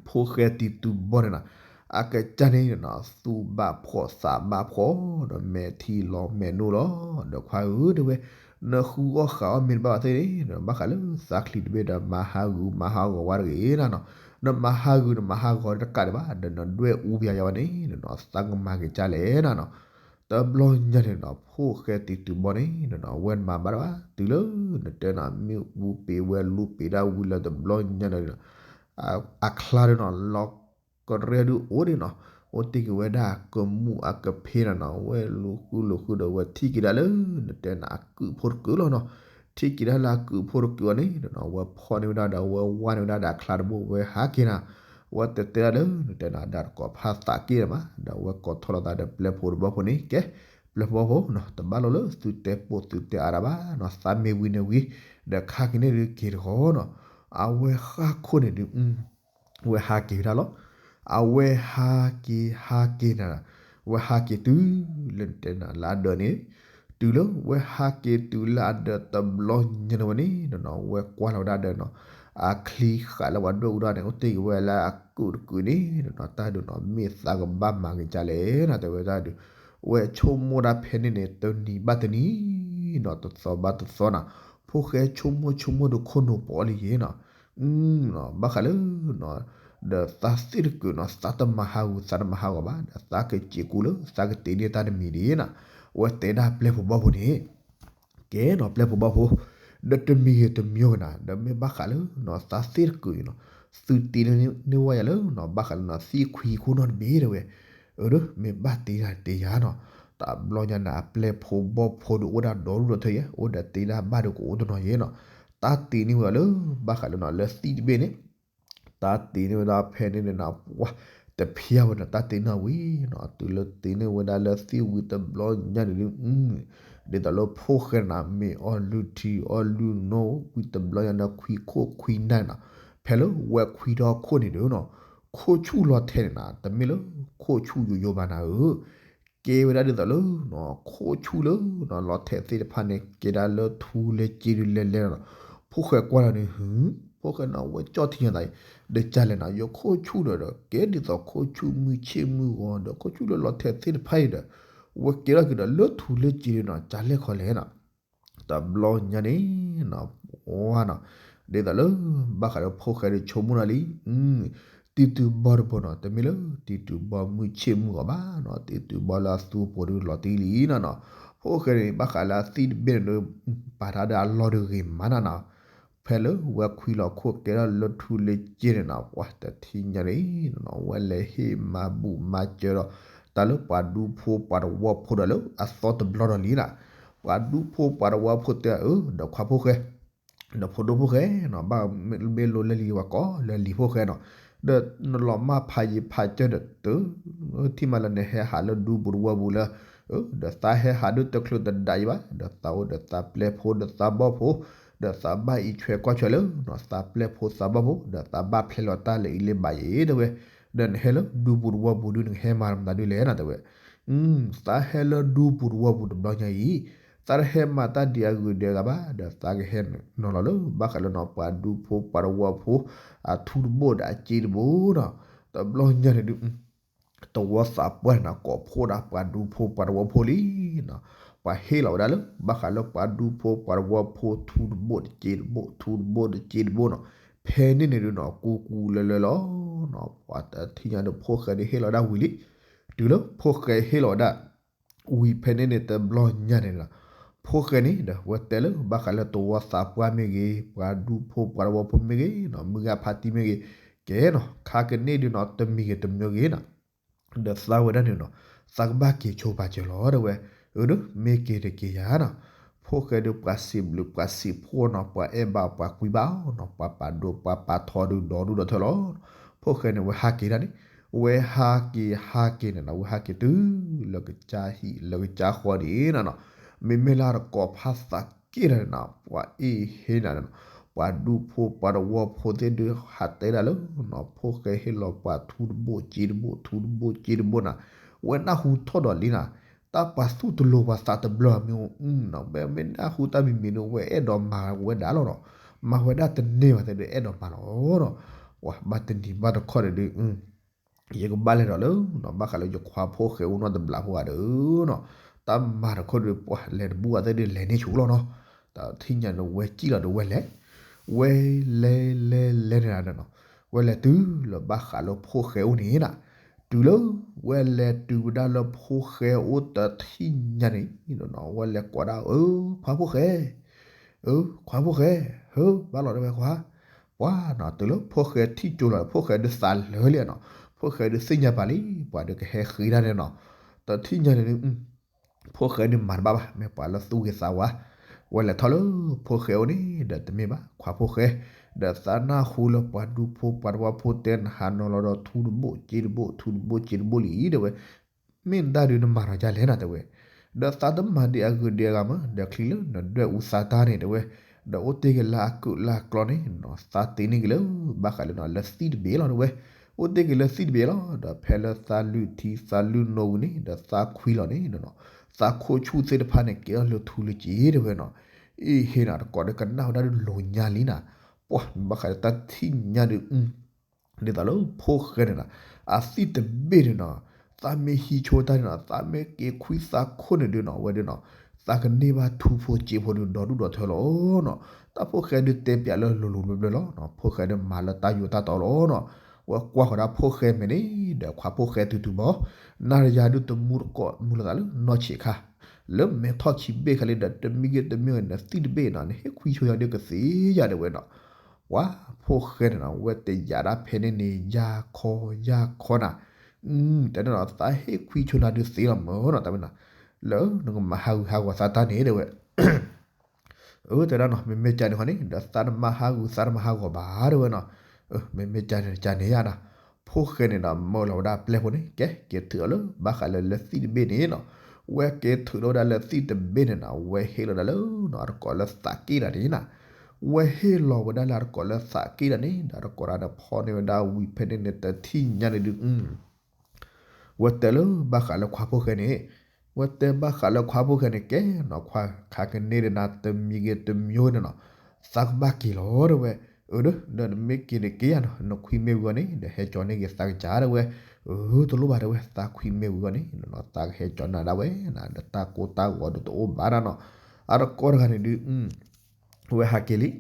ဖိၣ်ဃဲတံၤတုၤဘီန့ၣ်နီၤ, အကစၢ်န့ၣ်နီၤ သူၣ်ဘၣ်ဖှီၣ်သးဘၣ်ဖှီၣ်ဒီး မဲာ်ထံလီၤမဲာ်နိလီၤ, ဒီးခွါဧၢတဲဝဲ, နဃုအီၣ်ဃုအီၣ်မ့ၢ်တဘၣ်ဘၣ်သ့ၣ်န့ၣ် ဘၣ်ဃးလၢသးချံတဘ့ၣ်ဒီး မၤဟးဂူာ်မၤဟးဂီၤဝဲတဂ့ၤနီၤနီၤ, နမၤဟးဂူာ်နမၤဟးဂီၤတကးဒံးဘၣ်ဒီး နဒွဲၣ်အူပယီၤယါဝဲန့ၣ်နီၤနီၤ သးကမၤက့ၤကၢ်လဲၣ်နီၤနီၤ. တဘျီညါန့ၣ်နီၤ ဖိၣ်ဃဲတံၤတုၤဘီန့ၣ်နီၤနီၤ ဝဲမၤဘၣ်တဘၣ် တုၤလၢနတဲနီၤ မ့ၣ်အူပ့ၤဝဲလူပ့ၤဒၣ်ဝံၤလၢတဘျီညါန့ၣ်နီၤ အချါဒုးနီၤ လီၤကရဲဒုးအိၣ်ဒံးနီၤ, အိၣ်တ့ၢ်က့ၤဝဲဒၣ်ကမူၣ်အကဖ့နီၤနီၤ, ဝဲလူၤဃုလူၤဃုဒီး ဝဲထံၣ်က့ၤဒၣ်လၢ နတဲနီၤ အကုၢ်ဖိတကုၢ်လီၤနီၤ, ထံၣ်က့ၤဒၣ်လၢအကုၢ်ဖိတကုၢ်အီၤန့ၣ်နီၤ ဝဲဖီၣ်န့ၢ်ဝဲဒၣ်ဒီး ဝဲဝါန့ၢ်ဝဲဒၣ်ဒီးအချါတဘိ ဝဲဟးက့ၤနီၤ, ဝဲတဲတဲဒၣ်လၢ နတဲနီၤ အဒၣ်တကိးဖးသးက့ၢ်မး ဒီးဝဲကိးထီၣ်လိာ်သးဒီးပျဲၢ်ဖိတဘီဖိန့ၣ် ကဲ ပျဲၢ်ဖိဘီဖိနီၤ တဘၣ်လိာ်လၢသုတဲပိာ်သုတဲအါတၢ်ဘၣ်နီၤ, သးမ့ၢ်ဝံၤန့ၣ်ဝံၤ ဒီးခါက့ၤန့ၣ်ဒုးက့ၤတဂီၤနီၤ, အဝဲဃၣ်ခိၣ်န့ၣ်ဒုး ဝဲဟးက့ၤဝဲဒၣ်လီၤ. အဝဲဟးက့ၤဟးက့ၤန့ၣ်, ဝဲဟးက့ၤတုၤလၢနတဲနီၤလၢအဒၢးန့ၣ်, တုၤလၢဝဲဟးက့ၤတုၤလၢအဒၢးတဘျီညါန့ၣ်ဝဲန့ၣ်နီၤနီၤ ဝဲကွၢ်လီၤဝဲဒၣ်ဒီးနီၤ, အချံဃာ်လၢပှၤဒွဲၣ်အူဒၣ်န့ၣ် အိၣ်တ့ၢ်က့ၤဝဲလၢအကုၢ်တကုၢ်န့ၣ်နီၤနီၤ, တၢ်ဒုးနီၤ မ့ၢ်သးကဘၣ်မၤက့ၤကၢ်လဲၣ်နီၤ တဲဝဲဒၣ်ဒုး, ဝဲဆိကမိၣ်ဒၣ်ဖဲန့ၣ်န့ၣ် တနံၤဘၣ်တနံၤနီၤ တသီဘၣ်တသီနီၤ, ဖိၣ်ဃဲဆိကမိၣ်ဆိကမိၣ်ဒုးခိၣ်နူာ်ပီလံယ့ၤနီၤ ဘၣ်ဃးလၢ ဒီးသးသ့ၣ်တကုးနီၤ သးတမၤဟးဂူာ်သးတမၤဟးဂီၤဘၣ် ဒီးသးကစံးကူလၢသးကတ့န့ၢ်တၢ်တမံၤဒ်နီၤ, ဝဲတဲဒၣ်ပျဲၢ်ဖိဘီဖိန့ၣ်, ကဲနီၤ ပျဲၢ်ဖိဘီဖိ, ဒီးတမံၤဂ့ၤတမံၤဂ့ၤနီၤ ဒီးမ့ၢ်ဘၣ်ဃးလၢနီၤ သးသ့ၣ်တကုးနီၤ, သုတ့န့ၢ်ဝဲယၤလၢနီၤ ဘၣ်ဃးလၢနီၤ သံခွံခိၣ်နီၢ်တဘ့ၣ်တဲဝဲ, အၢ မ့ၢ်ဘၣ်တ့တ့ယၤနီၤ, တဘျီညါန့ၣ် အပျဲၢ်ဖိဘီဖိဒုးအိၣ်ဒၣ်ဒီဒူၣ်ဒီထၢယဲ အိၣ်ဒီးတ့ဒၣ်ဘၣ်ဒုးကအိၣ်တနီၤယဲနီၤ, တၢ်တ့န့ၢ်ဝဲလၢ ဘၣ်ဃးလၢနီၤ လၢသံတဘ့ၣ်န့ၣ် တၢ်တ့န့ၢ်ဝဲဒၣ်ဖဲန့ၣ်န့ၣ်နီၤ ပှၤ တဖျါဝဲနီၤ တၢ်တ့န့ၢ်ဝံၤနီၤ တုၤလၢတ့န့ၢ်ဝဲဒၣ်လၢသံဝံၤတဘျီညါန့ၣ်ဒုး ဒ်သိးလၢဖိၣ်ဃဲန့ၣ်နီၤ မ့ၢ်အီလုၢ်ထံအီလုၢ်နိ ဝံၤတဘျီညါန့ၣ် ခွံခိၣ်ခွံနၢ်န့ၣ်နီၤ, ဖဲလၢဝဲခွံထီၣ်ခိၣ်န့ၣ်ဒီးနီၤ ခိၣ်ဆူၣ်လီၤထဲန့ၣ်နီၤ တမ့ၢ်လၢခိၣ်ဆူၣ်ယိယိဘၣ်နၤဧၢ ကဲဝဲဒၣ်ဒ်သိးလၢ ခိၣ်ဆူၣ်လၢ လီၤထဲသ့ၣ်တဖၣ်န့ၣ် ကဲဒၣ်လၢထူလၢစ့ဒုးလဲၤလဲၤလီၤနီၤ. ဖိၣ်ဃဲကွၢ်လီၤန့ၣ် ဟု ဖိၣ်ဃဲန့ၣ် ဝဲကၠီၣ်ထံညါသးအံၤ ဒီးကလဲၣ်နီၤ ယခိၣ်ဆူၣ်ဒီး ကဲဒ်သိးခိၣ်ဆူၣ်မုၢ်ဆ့ၣ်မုၢ်ဂီၤဒီး ခိၣ်ဆူၣ်လၢလီၤထဲသ့ၣ်တဖၣ်အံၤဒီး ဝဲကဲထီၣ်က့ၤဒီးလၢထူလၢစ့ဒုးနီၤ ကလဲၣ်ခီလဲၣ်နီၤ တဘျီညါန့ၣ်နီၤ ဝါနီၤ ဒ်သိးလၢ ဘၣ်ဃးလၢဖိၣ်ဃဲဒီးဆိကမိၣ်နၤလံ တံၤတုၤဘီတဘိနီၤ တမ့ၢ်လၢ တံၤတုၤဘီမုၢ်ဆ့ၣ်မုၢ်ဂီၤဘၣ်နီၤ တံၤတုၤဘီလၢအသူအပိၤဒုးလီၤတံၢ်လံနီၤနီၤ ဖိၣ်ဃဲန့ၣ် ဘၣ်ဃးလၢအသံၣ်တဘ့ၣ်န့ၣ်ဒီး ပာ်တၢ်ဒီးအလီၢ်ဒုးဂ့ၤမးနီၤနီၤ ဖဲလၢဝဲခွံလီၤခိၣ်ကဲထီၣ်လၢထူလၢစ့န့ၣ်နီၤ ပှၤတထံၣ်ညါန့ၣ်နီၤ ဝဲလဲၤဟ့ၣ်မၤဘူၣ်မၤစၢၤဒီး တၢ်လၢပှၤဒူဖိပှၤတဝီဖိဒီးလၢအသီတဘျီဒီးလံနီၤ ပှၤဒူဖိပှၤတဝီဖိတဲအီၤ ဒီးခွါဖိၣ်ဃဲ ဒီးဖးဒိၣ်မ့ၢ်လိၣ်လဲၢ်လံဝဲကိးလၢလံာ်ဖိၣ်ဃဲနီၤ ဒီးနလီၤမၢ်ဖးယံၤဖးစၢၤဒီးတ ထံၣ်မးလၢနဟဲဟးလၢဒူပူၤတဝီပူၤလၢ ဒီးသးဟဲဟးဒုးတချုးတဒၣ်အံၤဘၣ် ဒီးသးအိၣ်ဒီးသးပျဲၢ်ဖိဒီးသးဘီၣ်ဖိ ဒီးသးဘၣ်အံးဆွဲကွၢ်ဆွဲလၢ သးပျဲၢ်ဖိသးဘီၣ်ဖိ ဒီးသးဘၣ်ဖျဲးလီၤတၢ်လၢအံၤလၢဘၣ်ယဲၤတဲဝဲ ဒီးနဟဲလၢဒူပူၤတဝီပူၤဒုး နကဟဲမၤမနုၤဒုးလဲၣ်နီၤတဲဝဲ သးဟဲလၢဒူပူၤတဝီပူၤတဘျီညါအံၤ သးတဟဲမၤတၢ်ဒ်အဂုၤဒ်အဂၤဘၣ် ဒီးသးကဟဲနီၤလီၤလၢ ဘၣ်ဃးလၢနီၤ ပှၤဒူဖိပှၤတဝီဖိ အထူတဘိၣ်ဒီးအစ့တဘိနီၤ တဘျီညါန့ၣ်ဒုး တဝီသးပှၢ်န့ၣ်နီၤ ကိးဖှိၣ်ဒၣ်ပှၤဒူဖိပှၤတဝီဖိလံနီၤ ပှၤဟ့ၣ်လီၤဝဲဒၣ်လၢ ဘၣ်ဃးလၢပှၤဒူဖိပှၤတဝီဖိ ထူတဘိၣ်တစ့တဘိၣ် ထူတဘိၣ်တစ့တဘိၣ်နီၤ ဖဲန့ၣ်န့ၣ်ဒုးနီၤ ကူကူလၢလၢလီၤနီၤ ပှၤတထံၣ်ညါဒီးဖိၣ်ဃဲဒုးဟ့ၣ်လီၤဝဲဒၣ်ဝံၤလံ တုၤလၢဖိၣ်ဃဲဟ့ၣ်လီၤဝဲဒၣ် ဝံၤဖဲန့ၣ်န့ၣ်တဘျီညါန့ၣ်နီၤ ဖိၣ်ဃဲန့ၣ်ဒီး ဝဲတဲလၢ ဘၣ်ဃးလၢတဝီသးပှၢ်မ့ၢ်ဂ့ၤ ပှၤဒူဖိပှၤတဝီဖိမ့ၢ်ဂ့ၤနီၤ မုၢ်ဂၤဖးတံၢ်မ့ၢ်ဂ့ၤ ကဲနီၤ ခါကန့ၢ်ဒုးနီၤ တမံၤဂ့ၤတမံၤဂ့ၤနီၤ ဒီးသးဝဲဒၣ်န့ၣ်နီၤ သးကဘၣ်က့ၤဆိပာ်စၢၤလီၤတဲဝဲ အၢ ဒီးမ့ၢ်က့ၤတက့ၤယၤနီၤ ဖိၣ်ဃဲဒုးပှၤစံးဘျုးပှၤစံးဖှိၣ်နီၤ ပှၤအဲၣ်ဘၣ်ပှၤကွံဘၣ်အီၤနီၤ ပှၤပာ်ဒိၣ်ပှၤပာ်ထီဒုးဒီဒူၣ်ဒီထၢလီၤ ဖိၣ်ဃဲန့ၣ် ဝဲဟးက့ၤဒၣ်န့ၣ် ဝဲဟးက့ၤဟးက့ၤန့ၣ်နီၤ ဝဲဟးက့ၤတုၤလၢကစၢ်ဟံၣ်လၢကစၢ်ဃီန့ၣ်နီၤ မ့မ့ၢ်လၢတကိးဖးသးက့ၢ်တၢ်န့ၣ်နီၤ ပှၤအ့ၣ်ဟ့ၣ်နၤန့ၣ်နီၤ ပှၤဒူဖိပှၤတဝီဖိသ့ၣ်ဒုးဟးတဲဒၣ်လၢနီၤ ဖိၣ်ဃဲဟ့ၣ်လီၤပှၤထူတဘိၣ်စ့တဘိၣ် ထူတဘိၣ်စ့တဘိၣ်နီၤ ဝဲနၢ်ဟူထီၣ်ဒီးလံနီၤ တၢ်ပှၤသူၣ်တလိၤပှၤသးတဘျီမ့ၢ်အိၣ်နီၤ မ့ၢ်နၢ်ဟူတၢ်မံၤမံၤန့ၣ် ဝဲအဲၣ်ဒိးမၤဝဲဒၣ်လီၤနီၤ မၤဝဲဒၣ်တန့ၢ်ဘၣ်သ့ၣ်ဒုးအဲၣ်ဒိးမၤလီၤနီၤ ပှၤဘၣ်တနံၤဘၣ်တခီန့ၣ်ဒုး ယကဘၣ်လဲၤဒီးလၢနီၤ ဘၣ်ဃးလၢယခွါဖိၣ်ဃဲအိၣ်နီတဘျီဖိဧါဒီးနီၤ တၢ်မၤတခီဒုး ပှၤလဲၤတဘူၣ်အသ့ၣ်ဒုးလဲၤန့ၢ်ဆူလီၤနီၤ တထံၣ်ညါန့ၣ် ဝဲစံၣ်လီၤဒီးဝဲလဲၤ ဝဲလဲၤလဲၤလဲၤန့ၣ်နီၤ ဝဲလဲၤတုၤလၢဘၣ်ဃးလၢဖိၣ်ဃဲအိၣ်န့ၣ်နီၤ တုၤလၢ ဝဲလဲၤတုၤဝဲဒၣ်လၢဖိၣ်ဃဲအိၣ်တထံၣ်ညါန့ၣ်နီၤ ဝဲလဲၤကိးဒၣ် အၢ ခွါဖိၣ်ဃဲ အၢ ခွါဖိၣ်ဃဲ ဟၢ ဘၣ်လီၤတဲဝဲခွါ ပှၤနီၤ တုၤလၢဖိၣ်ဃဲထံၣ်ကၠိလီၤ ဖိၣ်ဃဲဒုးသးလၢာ်လံနီၤ ဖိၣ်ဃဲဒုးသ့ၣ်ညါပာ်လံ ပှၤဒုးကဟဲဃ့ဒၣ်န့ၣ်နီၤ တထံၣ်ညါန့ၣ်ဒုး ဖိၣ်ဃဲဒုးမၤတဘၣ်ဘၣ် မ့ၢ်ပှၤလၢသူၣ်ဂ့ၤသးဝါ ဝဲလဲၤထီၣ်လၢဖိၣ်ဃဲအိၣ်န့ၣ်ဒီးတမ့ၢ်ဘၣ် ခွါဖိၣ်ဃဲ ဒီးသးနၢ်ဟူလၢပှၤဒူဖိပှၤတဝီဖိတဲနဟးနီၤလီၤဒီးထူတဘိၣ်စ့တဘိၣ် ထူတဘိၣ်စ့တဘိၣ်လံတဲဝဲ မ့ၢ်ဒၣ်ဒုးနမၤထီၣ်ဒ်လဲၣ်နီၤတဲဝဲ ဒီးသးတမၤဒံးအဂုၤဒံးအဂၤမး ဒီးချံလၢနဒွဲၣ်အူသးတၢ်န့ၣ်တဲဝဲ ဒီးအိၣ်တ့ၢ်က့ၤလၢအကုာ်လၢအကျီန့ၣ် သးတ့န့ၢ်က့ၤလၢ ဘၣ်ဃးလၢနီၤ လၢသံၣ်တဘ့ၣ်လီၤတဲဝဲ အိၣ်တ့ၢ်က့ၤလၢသံၣ်တဘ့ၣ်လီၤ ဒီးဖဲလၢသးလုၢ်ထံသးလုၢ်နိဝံၤန့ၣ် ဒီးသးခွံလီၤန့ၣ်နီၤ သးခိၣ်ဆူၣ်သ့ၣ်တဖၣ်န့ၣ် ကဲထီၣ်လၢထူလၢစ့တဲဝဲနီၤ အ့ၣ်ဟ့ၣ်နီၤ တကိးဒီးကနၣ်ဝဲဒၣ်ဒုးလိၤညါလံနီၤ ပှၤဘၣ်ဃးလၢတၢ်ထံၣ်ညါဒုး ဒ်သိးလၢဖိၣ်ဃဲန့ၣ်နီၤ အသံၣ်တဘ့ၣ်န့ၣ်နီၤ သးမ့ၢ်ဟံးဆိတၢ်န့ၣ်နီၤ သးမ့ၢ်က့ၤခွံသးခိၣ်န့ၣ်ဒုးနီၤ ဝဲဒုးနီၤ သးကန့ၢ်ဘၣ်ထူဖိစ့ဖိဒုးဒီဒူၣ်ဒီထၢလီၤနီၤ တၢ်ဖိၣ်ဃဲဒုးတဲပၠးလၢလိၤလိၤဘျၢဘျၢလီၤနီၤ ဖိၣ်ဃဲဒုးမၤလၢတၢ်ယိးတၢ်တီလီၤနီၤ ဝဲကွၢ်ဃီၤဒၣ်ဖိၣ်ဃဲမဲာ်န့ၣ် ဒီးခွါဖိၣ်ဃဲတုၤတုၤဘီ နၤတယၤဒုးတမူတကိးမူလိာ်သးလၢနီၢ်ဆံးခါ လၢမဲာ်ထီၣ်ခံဘ့ၣ်ခဲလၢာ်ဒီး တမံၤဂ့ၤတမံၤဂ့ၤန့ၣ် သံၣ်တဘ့ၣ်နီၤ နဟ့ၣ်ခွံဆိယၤဒုးကသ့ယၤတဲဝဲနီၤ ပှၤဖိၣ်ဃဲန့ၣ်နီၤ ဝဲတယာ်ဒၣ်ဖဲန့ၣ်န့ၣ် ယၤခီယၤခီနၤ တဲဒၣ်နီၤ သးဟ့ၣ်ခွံဆိနၤဒုးသ့လီၤမၢနီၤ တၢ်ဝဲနီၤ လၢနကမၤဟးဂူာ်ဟးဂီၤသးတၢ်န့ၣ်တဲဝဲ အၢ တဲဒၣ်နီၤ မ့မ့ၢ်ကန့ၣ်ဃီန့ၣ် ဒီးသးတမၤဟးဂူာ်သးတမၤဟးဂီၤဘၣ်တဲဝဲနီၤ မ့မ့ၢ်ကန့ၣ်ကန့ၣ်ယါနီၤ ဖိၣ်ဃဲန့ၣ်ဒီးမၢလီၤဝဲဒၣ်ပျဲၢ်ဖိန့ၣ် ကဲ က့ၤထုးအီၤလၢ ဘၣ်ဃးလၢလၢသံၣ်တဘ့ၣ်န့ၣ်နီၤ ဝဲက့ၤထုးထီၣ်ဝဲဒၣ်လၢသံၣ်တဘ့ၣ်န့ၣ်နီၤ ဝဲဟ့ၣ်လီၤဝဲဒၣ်လၢနီၤ အတကိးလၢသးက့ၣ်တၢ်န့ၣ်နီၤ, ဝဲဟ့ၣ်လီၤဝဲဒၣ်လၢအတကိးလၢသးက့ၣ်တၢ်န့ၣ် ဒီးတကိးတၢ်ဒီးဖီၣ်န့ၢ်ဝဲဒၣ်ဝံၤဖဲန့ၣ်န့ၣ် တထံၣ်ညါန့ၣ်ဒုး ဝဲတဲလၢဘၣ်ဃးလၢခွါဖိၣ်ဃဲန့ၣ်, ဝဲတဲဘၣ်ဃးလၢခွါဖိၣ်ဃဲန့ၣ် ကဲနီၤ ခွါခးကန့ၢ်ဒီးနၤ တမံၤဂ့ၤတမံၤဂ့ၤန့ၣ်နီၤ သးကဘၣ်က့ၤလီၤတဲဝဲ, အၢ ဒီးနမ့ၢ်က့ၤန့ၣ်က့ၤယၤနီၤ နခွံမ့ၢ်ဝံၤအီၤန့ၣ် ဒီးဟဲကၠီန့ၢ်က့ၤသးကစၢ်တဲဝဲ, အၢ တလိၣ်ဘၣ်တဲဝဲ သးခွံမ့ၢ်ဝံၤအီၤန့ၣ် သးကဟဲကၠီန့ၢ်ဒၣ်ဝဲနီၤ ဒီးတၢ်ကိၢ်တၢ်ဂီၤဒီးတအိၣ်ဘၣ်ဒၣ်နီၤ, အတကိးတဂၤန့ၣ်ဒုး ဝဲဟးက့ၤလံ,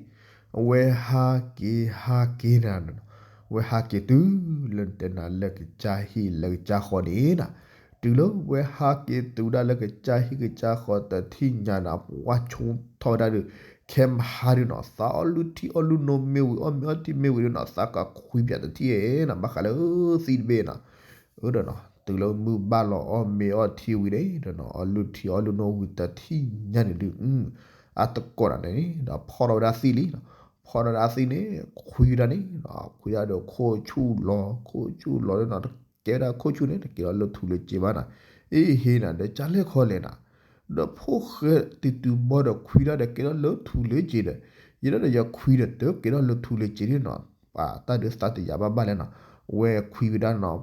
ဝဲဟးက့ၤဟးက့ၤန့ၣ်, ဝဲဟးက့ၤတုၤလၢတဲနၤလၢကစၢ်ဟံၣ်လၢကစၢ်ဃီန့ၣ်နီၤ, တုၤလၢဝဲဟးက့ၤတုၤဒၣ်လၢကစၢ်ဟံၣ်ကစၢ်ဃီတထံၣ်ညါန့ၣ် ပှၢ်ဆိထီၣ်ဝဲဒၣ်ဒီး ခဲမဟါဒုးနီၤ သးအီၣ်လုၢ်ထံအီၣ်လုၢ်နိမ့ၢ်ဝံၤ အီၣ်မ့ၤအီထံမ့ၢ်ဝံၤဒုးနီၤ သးကခွံပၠးတထံၣ်နီၤ ဘၣ်ဃးလၢသံၣ်တဘ့ၣ်နီၤ, အၢဒီးနီၤ တုၤလၢမုၢ်ဘၣ်လီၤအီၣ်မ့ၤအီထံဝံၤန့ၣ်ဒီးနီၤ အီၣ်လုၢ်ထံအီၣ်လုၢ်နိဝံၤတထံၣ်ညါန့ၣ်ဒုး အတကိးတဂၤန့ၣ်ဒီးဖီၣ်ထီၣ်ဝဲဒၣ်သံၣ်လံနီၤ, ဖီၣ်ထီၣ်ဝဲဒၣ်သံၣ်န့ၣ် ခွံဝဲဒၣ်န့ၣ်နီၤ ခွံဒၣ်ဒီးခိၣ်ဆူၣ်လီၤ ခိၣ်ဆူၣ်လီၤဒီးနီၤ ကဲဝဲဒၣ်ခိၣ်ဆူၣ်န့ၣ် တကဲထီၣ်လၢထူလၢစ့ဘၣ်နီၤ, အ့ဟ့နီၤ ဒီးကၢ်လဲၢ်ခီလဲၣ်နီၤ, ဒီးဖိၣ်ဃဲတံၤတုၤဘီဒီးခွံဒၣ်ဒီးကဲထီၣ်လၢထူလၢစ့ဒီး ယဲဒၣ်ဒီးယခွံဒီးတကဲထီၣ်လၢထူလၢစ့န့ၣ်နီၤ, ပှၤတၢ်ဒုးသးတယာ်ဘၣ်ဘၣ်လဲၣ်နီၤ, ဝဲခွံဝဲဒၣ်နီၤ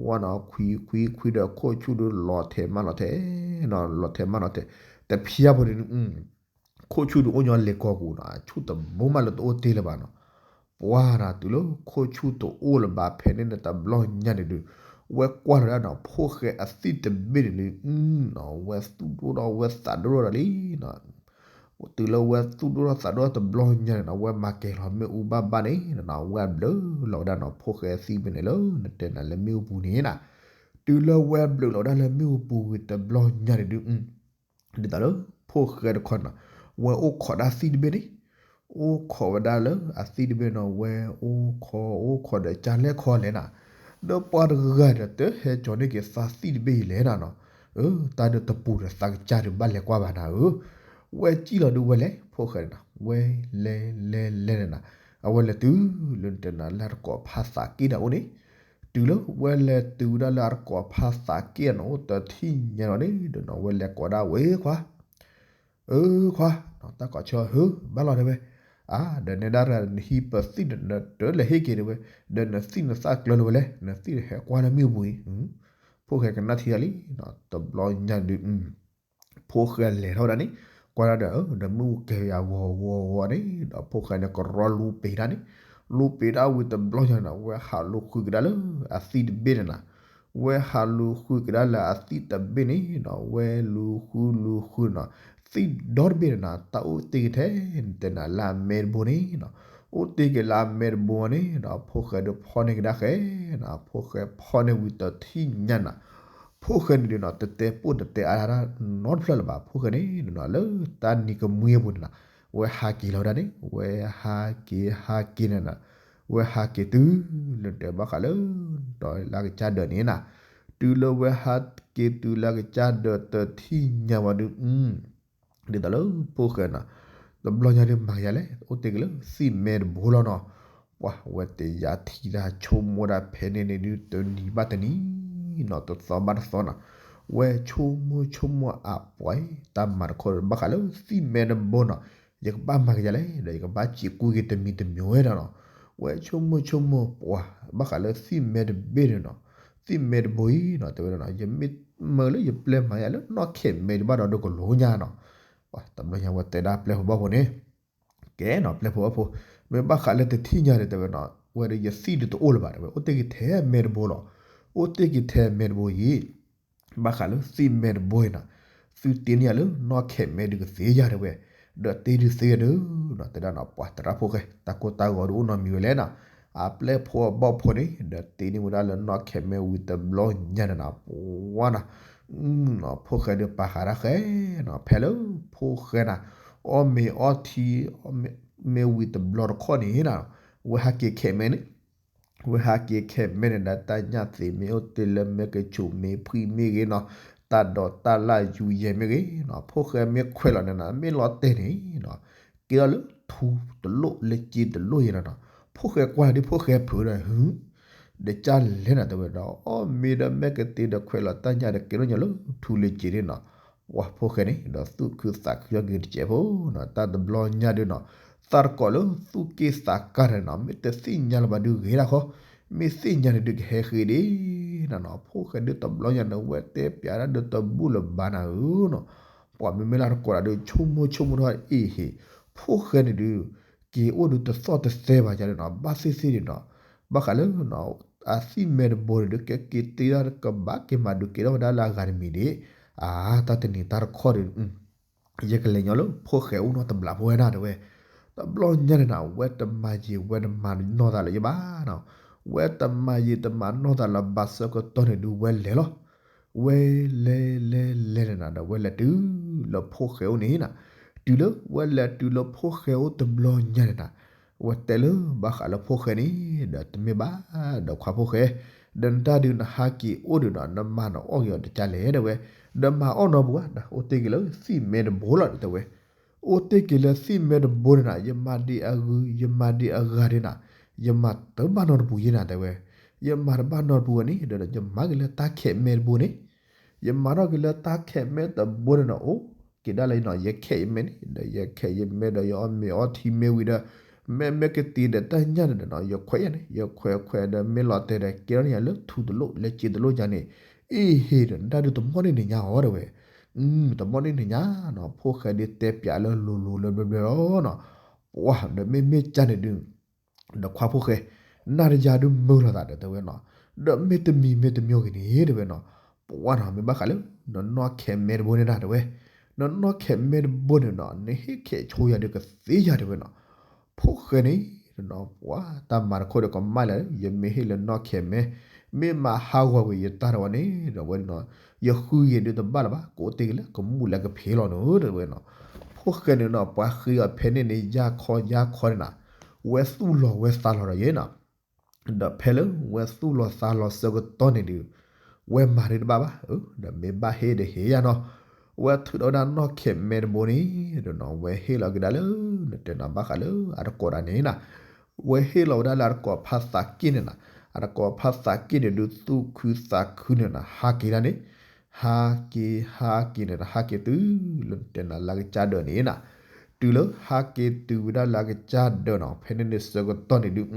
ဝဲနီၤ ခွံခွံခွံဒီးခိၣ်ဆူၣ်ဒီးလီၤထဲးမးလီၤထဲး လီၤထဲးမးလီၤထဲး, တဖျါဖိန့ၣ် ခိၣ်ဆူၣ်ဒုးအိၣ်ညီလ့ၤကီၢ်ပူၤနီၤ ဆူၣ်တဘိမးလၢတအိၣ်တ့ၢ်လၢၤဘၣ်နီၤ, ပှၤနီၤ တုၤလၢခိၣ်ဆူၣ်တအိၣ်လၢၤဘၣ်ဖဲန့ၣ်န့ၣ် တဘျီညါန့ၣ်ဒုး ဝဲကွၢ်လီၤဒၣ်နီၤ ဖိၣ်ဃဲအသံၣ်တဘ့ၣ်န့ၣ်ဒုး နီၤ ဝဲသူၣ်ဒိၣ်ထီၣ်ဝဲသးဒိၣ်ထီၣ်ဒီးလံနီၤ, တုၤလၢဝဲသူၣ်ဒိၣ်ထီၣ်သးဒိၣ်ထီၣ်တဘျီညါန့ၣ်နီၤ ဝဲမၤကဲၤလီၤမ့ၣ်အူဘၣ်ဘၣ်န့ၣ်နီၤ ဝဲဘျုးလီၤဝဲဒၣ်နီၤ ဖိၣ်ဃဲအသံၣ်တဘ့ၣ်န့ၣ်လၢနတဲနၤလၢမ့ၣ်အူပူၤန့ၣ်နီၤ, တုၤလၢဝဲဘျုးလီၤဝဲဒၣ်လၢမ့ၣ်အူပူၤဝံၤတဘျီညါန့ၣ်ဒုး ဒ်သိးလၢ ဖိၣ်ဃဲတခီနီၤ ဝဲအိၣ်ခိးဒၣ်သံၣ်တဘ့ၣ်န့ၣ်, အိၣ်ခိးဝဲဒၣ်လၢအသံၣ်တဘ့ၣ်နီၤ ဝဲအိၣ်ခိး အိၣ်ခိးဒီးကၢ်လဲၢ်ခီလဲၣ်နီၤ, ဒီးပှၤတဂၤဒီးတဟဲကၠီန့ၢ်က့ၤသးသံၣ်တဘ့ၣ်အံၤလဲၣ်နီၤနီၤ, အၢ တၢ်ဒုးတပူၤဒီးသးကစၢ်ဒုးဘၣ်လဲၤကွၢ်ဘၣ်နၤဧၢ, ဝဲစံၣ်လီၤဒုးဝဲလဲၤ ဖိၣ်ဃဲနီၤ ဝဲလဲၤလဲၤလဲၤလဲၤန့ၣ်နီၤ, အဝဲလဲၤတုၤလၢတဲနၤလၢအတကိးဖါသးက့ၣ်တၢ်အိၣ်န့ၣ်, တုၤလၢဝဲလဲၤတုၤဝဲဒၣ်လၢအတကိးဖါသးက့ၣ်အအိၣ်တထံၣ်ညါလီၤန့ၣ်ဒီးနီၤ ဝဲလဲၤကိးဒၣ်ဝဲခွါ အၢခွါ, တၢ်ကိးဆၢဟၢဘၣ်လီၤတဲဝဲ, အါ ဒီးနဲဒၣ်တဂၤနဟံးပသံၣ်ဒီးနတလဲၤဟ့ၣ်က့ၤတဲဝဲ, ဒီးနသံၣ်နသၣ်ကျၢလၢၤဝဲလဲၣ်, နသံၣ်ဟဲကွၢ်လၢမ့ၣ်အူပူၤအံၤ, ဖိၣ်ဃဲကနၣ်ထံတၢ်လံ, တဘျီညါဒုး ဖိၣ်ဃဲလဲၤထီၣ်ဝဲဒၣ်န့ၣ်, ကွၢ်ဒၣ်ဒီး ဒီးမ့ၣ်အူကဲၤယၤဂီၤဂီၤဂီၤန့ၣ်, ဒီးဖိၣ်ဃဲန့ၣ်ကရီလူပံာ်တၢ်န့ၣ်, လူပံာ်တၢ်ဝံၤတဘျီညါန့ၣ် ဝဲဟးလူၤဃုကဒါလၢအသံၣ်တဘ့ၣ်န့ၣ်နီၤ, ဝဲဟးလူၤဃုကဒါလၢအသံၣ်တဘ့ၣ်န့ၣ်နီၤ, ဝဲလူၤဃုလူၤဃုနီၤ, သံၣ်ဒီတဘ့ၣ်န့ၣ်နီၤ တၢ်အိၣ်တ့ၢ်က့ၤထဲန့ၣ်တဲနၤလၢအမဲတဘိန့ၣ်နီၤ, အိၣ်တ့ၢ်က့ၤလၢအမဲတဘိန့ၣ်ဒီး ဖိၣ်ဃဲဒုးဖီၣ်န့ၢ်ကဒါဃဲနီၤ, ဖိၣ်ဃဲဖီၣ်န့ၢ်ဝံၤတထံၣ်ညါနီၤ, ဖိၣ်ဃဲန့ၣ်ဒုးနီၤ တတဲပိၢ်တတဲအါဒၣ်နီတဖျၢၣ်လၢၤဘၣ်, ဖိၣ်ဃဲန့ၣ်နီၤ လၢတၢ်နံၤကမှံအပူၤန့ၣ်နီၤ, ဝဲဟးက့ၤလီၤဝဲဒၣ်န့ၣ်, ဝဲဟးက့ၤဟးက့ၤန့ၣ်နီၤ, ဝဲဟးက့ၤတုၤလၢတဲဘၣ်ဃးလၢ ဒီးလၢအကစၢ်ဒၢးန့ၣ်နီၤ, တုၤလၢဝဲဟးက့ၤတုၤလၢအကစၢ်ဒၢးတထံၣ်ညါဝံၤဒုး ဒ်သိးလၢဖိၣ်ဃဲနီၤ, တဘျီညါဒုးမၤကယၤလဲၣ်, အိၣ်တ့ၢ်က့ၤလၢသံၣ်မဲတဘိလီၤနီၤ, ပှၤဝဲတယာ်ထံတၢ်ဆိကမိၣ်ဒၣ်ဖဲန့ၣ်န့ၣ်ဒုး တနံၤဘၣ်တနံၤနီၤ, တသီဘၣ်တသီနီၤ, ဝဲဆိကမိၣ်ဆိကမိၣ်အပှဲၤ တၢ်မၤတခီဘၣ်ဃးလၢသံၣ်မဲတဘိနီၤ, ယကဘၣ်မၤကယၤလဲၣ် ဒီးယကဘၣ်စံးကွံာ်က့ၤတမံၤတမံၤဝဲဒၣ်နီၤ, ဝဲဆိကမိၣ်ဆိကမိၣ်ပှၤ ဘၣ်ဃးလၢသံၣ်မဲတဘ့ၣ်န့ၣ်နီၤ, သံၣ်မဲတဘိအံၤနီၤ တဲဝဲဒၣ်နီၤ ယမ့ၢ်မၢလၢယပျဲၢ်မၤယၤလၢနီၢ်ခဲးမဲတဘၣ်ဒီး ဒိကလိညါနီၤ, တဘျီညါဝဲတဲဒၣ်ပျဲၢ်ဖိဘီၣ်ဖိန့ၣ်, ကဲနီၤ ပျဲၢ်ဖိဘီၣ်ဖိ, မ့ၢ်ဘၣ်ဃးလၢတထံၣ်ညါဒီးတဲဝဲနီၤ, ဝဲဒီးယသံၣ်ဒုးတအိၣ်လၢၤဘၣ်တဲဝဲ, အိၣ်တ့ၢ်က့ၤထဲမဲတဘိလီၤ, အိၣ်တ့ၢ်က့ၤထဲမဲတဘိအံၤ ဘၣ်ဃးလၢသံၣ်မဲတဘိအံၤနီၤ, သုတ့န့ၢ်ယၤလၢနီၢ်ခဲးမဲဒုးကသ့ယၤတဲဝဲ, ဒီးတ့ဒုးသ့ယၤဒုးနီၤ, တဲဒၣ်နီၤ ပှၤသရၣ်ဖိၣ်ဃဲ တၢ်ကိၢ်တၢ်ဂီၤဒုးအိၣ်နီတမံၤဝဲလဲၣ်နီၤ, အပျဲၢ်ဖိအဘီၣ်ဖိန့ၣ် ဒီးတ့န့ၢ်ဝဲဒၣ်လၢနီၢ်ခဲးမဲဝံၤတဘျီညါန့ၣ်နီၤ, ပှၤနီၤ ဖိၣ်ဃဲဒုးပာ်ဃာ်တၢ်ဃဲနီၤ, ဖဲလၢဖိၣ်ဃဲနီၤ အီၣ်မ့ၤအီထံ မ့ၢ်ဝံၤတဘျီတခီၣ်န့ၣ်နီၤ, ဝဲဟးက့ၤခဲးမဲန့ၣ် ဝဲဟးက့ၤခဲးမဲန့ၣ်ဒီး တၢ်ညၣ်သ့မ့ၢ်အိၣ်တ့ၢ်လၢမဲကဆိးမ့ၢ်ဖှံမ့ၢ်ဂ့ၤနီၤ, တၢ်ဒိးတၢ်လၢ်ယူၤယဲၢ်မ့ၢ်ဂ့ၤနီၤ, ဖိၣ်ဃဲမ့ၢ်ခွဲးလီၤန့ၣ်နီၤ မ့ၢ်လီၤတဲာ်န့ၣ်နီၤ, ကဲထီၣ်လၢထူတလိၣ်လၢစ့တလိၣ်ယဲၢ်နီၤနီၤ, ဖိၣ်ဃဲကွၢ်လီၤဒ်ဖိၣ်ဃဲဖုးဒီး ဟု ဒီးကၢ်လဲၣ်နီၤ တဲဝဲဒီး အီၣ်မ့ၤဒီးမဲကသ့ဒီးခွဲးလီၤတၢ်ညၣ်ဒီး ဝဲဖိၣ်ဃဲန့ၣ် ဒီးသူၣ်ခုသးခုထီၣ်က့ၤတစဲးဖိနီၤ, တၢ်တဘျီညါဒုးနီၤ, သးတကိးလၢသူၣ်က့ၣ်သးကါန့ၣ်နီၤ, မ့ၢ်တသ့ၣ်ညါလၢၤဘၣ်ဒုးဂ့ၤဒၣ်ဃီ, မ့ၢ်သ့ၣ်ညါန့ၣ်ဒုးကဟဲဃ့ဒၣ်နၤနီၤ, ဖိၣ်ဃဲဒုးတဘျီညါန့ၣ် ဝဲတဲပျးဒၣ်ဒုးတဘူၣ်လၢၤဘၣ်နၤဧၢနီၤ, ပှၤမ့မ့ၢ်လၢတကိးဒၣ်ဒုး ဆိကမိၣ်ဆိကမိၣ်ထီၣ်အ့ၣ်ဟ့ၣ်, ဖိၣ်ဃဲန့ၣ်ဒုး က့ၤအိၣ်ဒုးတသီၣ်တသဲဘၣ်ယါန့ၣ်နီၤ, ဘၣ်သ့ၣ်သ့ၣ်န့ၣ်နီၤ, ဘၣ်ဃးလၢ အသံၣ်မဲတဘိန့ၣ်ဒုး ကဲက့ၤတ့ထီၣ်ကဘၣ်က့ၤမၤဒုးက့ၤထီၣ်ဝဲဒၣ်လၢအဂၤတမံၤန့ၣ်, အါ တၢ်တနံၤတၢ်တခီဒုး ယကလဲၤညီလၢဖိၣ်ဃဲအိၣ်နီတဘျီဖိဝဲဒၣ်တဲဝဲ, တဘျီညါန့ၣ်နီၤ ဝဲတမၤယံာ်ဝဲတမၤနီၢ်သးလၢၤယဘၣ်နီၤ, ဝဲတမၤယံာ်တမၤနီၢ်သးလၢၤဘၣ်ဆၢကတီၢ်န့ၣ်ဒုး ဝဲလဲၤလီၤ, ဝဲလဲၤလဲၤလဲၤန့ၣ်နီၤ ဒီးဝဲလဲၤတုၤလၢဖိၣ်ဃဲအိၣ်န့ၣ်နီၤ, တုၤလၢဝဲလဲၤတုၤလၢဖိၣ်ဃဲအိၣ်တဘျီညါန့ၣ်နီၤ, ဝဲတဲလၢဘၣ်ဃးလၢဖိၣ်ဃဲန့ၣ် ဒီးတမ့ၢ်ဘၣ် ဒီးခွါဖိၣ်ဃဲ, ဒီးနတၢ်ဒုးနဟးက့ၤအိၣ်ဒုးနီၤ နမၤနအီၣ်က့ၤအီၤတကါလဲၣ်တဲဝဲ, ဒီးမၤအီၣ်နီတပူၤဘၣ် အိၣ်တ့ၢ်က့ၤလၢသံၣ်မဲတဘိလီၤတဲဝဲ, အိၣ်တ့ၢ်က့ၤလၢသံၣ်မဲတဘိန့ၣ်နီၤ ယမၤဒံးအဂုၤ ယမၤဒံးအဂၤဒုးနီၤ, ယမၤတဘၣ်နီတပူၤယဲနီၤတဲဝဲ, ယမၤတဘၣ်နီတပူၤဝဲန့ၣ် ဒီးယမၤက့ၤလၢတၢ်ခဲးမဲတဘိန့ၣ် ယမၤထီၣ်က့ၤလၢတၢ်ခဲးမဲတဘိန့ၣ်နီၤ အိၣ်က့ၤဒၣ်လၢယနီၤ ယခဲးယမဲန့ၣ် ဒီးယခဲးယမဲဒီးယအီၣ်မ့ၤအီထံမ့ၢ်ဝံၤဒီး မ့မ့ၢ်ကတံၤဒီးတၢ်ညၣ်န့ၣ်ဒီးနီၤ ယခွဲးယၤန့ၣ် ယခွဲးခွဲးဒီးမ့ၢ်လီၤတဲာ်ဒီးကဲထီၣ်န့ၢ်ယၤလၢထူတလိၣ် လၢစ့တလိၣ်ယၤန့ၣ်, အ့ၣ်ဟ့ၣ်ဒီးနတၢ်ဒုးတမီၢ်န့ၢ်နညါအီၤတဲဝဲ, တမီၢ်န့ၢ်နညါနီၤ ဖိၣ်ဃဲဒုးတဲပျးလၢလိၤလိၤလၢဘျၢဘျၢလီၤနီၤ, ပှၤဒီးမ့မ့ၢ်ကၢ်န့ၣ်ဒုး ဒီးခွါဖိၣ်ဃဲ, နၤတယၤဒုးမုာ်လိာ်သးဒီးတဲဝဲနီၤ, ဒီးမ့တမံၤမ့တမံၤဂ့ၤန့ၣ်တဲဝဲနီၤ, ပှၤနီၤ မ့ၢ်ဘၣ်ဃးလၢ နနီၢ်ခဲးမဲတဘိန့ၣ်ဒၣ်တဲဝဲ, နနီၢ်ခဲးမဲတဘိန့ၣ်နီၤ နဟ့ၣ်ခဲးဆိယၤဒုးကသ့ယၤတဲဝဲနီၤ, ဖိၣ်ဃဲန့ၣ် ပှၤတၢ်မၤတခီဒီးကမၣ်လၢ ယမ့ၢ်ဟ့ၣ်လၢနီၢ်ခဲးမဲ, မ့ၢ်မၤဟးဂီၤကွံာ်ယတၢ်တဝဲန့ၣ် ဒီးဝဲနီၤ, ယဃုယ့ၤဒုးတဘၣ်လၢၤဘၣ် ကအိၣ်တ့ၢ်က့ၤလၢကမူၣ်လၢကဖံးလီၤနီၤတဲဝဲနီၤ, ဖိၣ်ဃဲန့ၣ်နီၤ ပှၤဃ့အီၤဖဲန့ၣ်န့ၣ် ယါခီယါခီန့ၣ်နီၤ, ဝဲသူၣ်လီၤဝဲသးလီၤဒီးယဲနီၤ, ဒီးဖဲလၢဝဲသူၣ်လီၤသးလီၤဆၢကတီၢ်န့ၣ်ဒုး, ဝဲမၤဒုးတဘၣ်ဘၣ်, ဒီးမ့ၢ်ဘၣ်ဟ့ၣ်ဒီးဟ့ၣ်ယၤနီၤ, ဝဲထုးထီၣ်ဝဲဒၣ်နီၢ်ခဲးမဲတဘိန့ၣ်ဒီးနီၤ ဝဲဟ့ၣ်လီၤက့ၤဒၣ်လၢ နတဲနၤဘၣ်ဃးလၢအတကိးဒၣ်န့ၣ်နီၤ, ဝဲဟ့ၣ်လီၤဝဲဒၣ်လၢအတကိးဖးသးက့ၣ်န့ၣ်နီၤ, အတကိးဖးသးက့ၣ်န့ၣ်ဒုး သူၣ်ခုသးခုန့ၣ်နီၤ ဟးက့ၤဒၣ်န့ၣ်, ဟးက့ၤ ဟးက့ၤန့ၣ်ဒီး ဟးက့ၤတုၤလၢနတဲနၤလၢအကစၢ်ဒၢးန့ၣ်နီၤ, တုၤလၢဟးက့ၤတုၤဝဲဒၣ်လၢအကစၢ်ဒၢးနီၤ ဖဲန့ၣ်န့ၣ်ဆၢကတီၢ်န့ၣ်ဒုး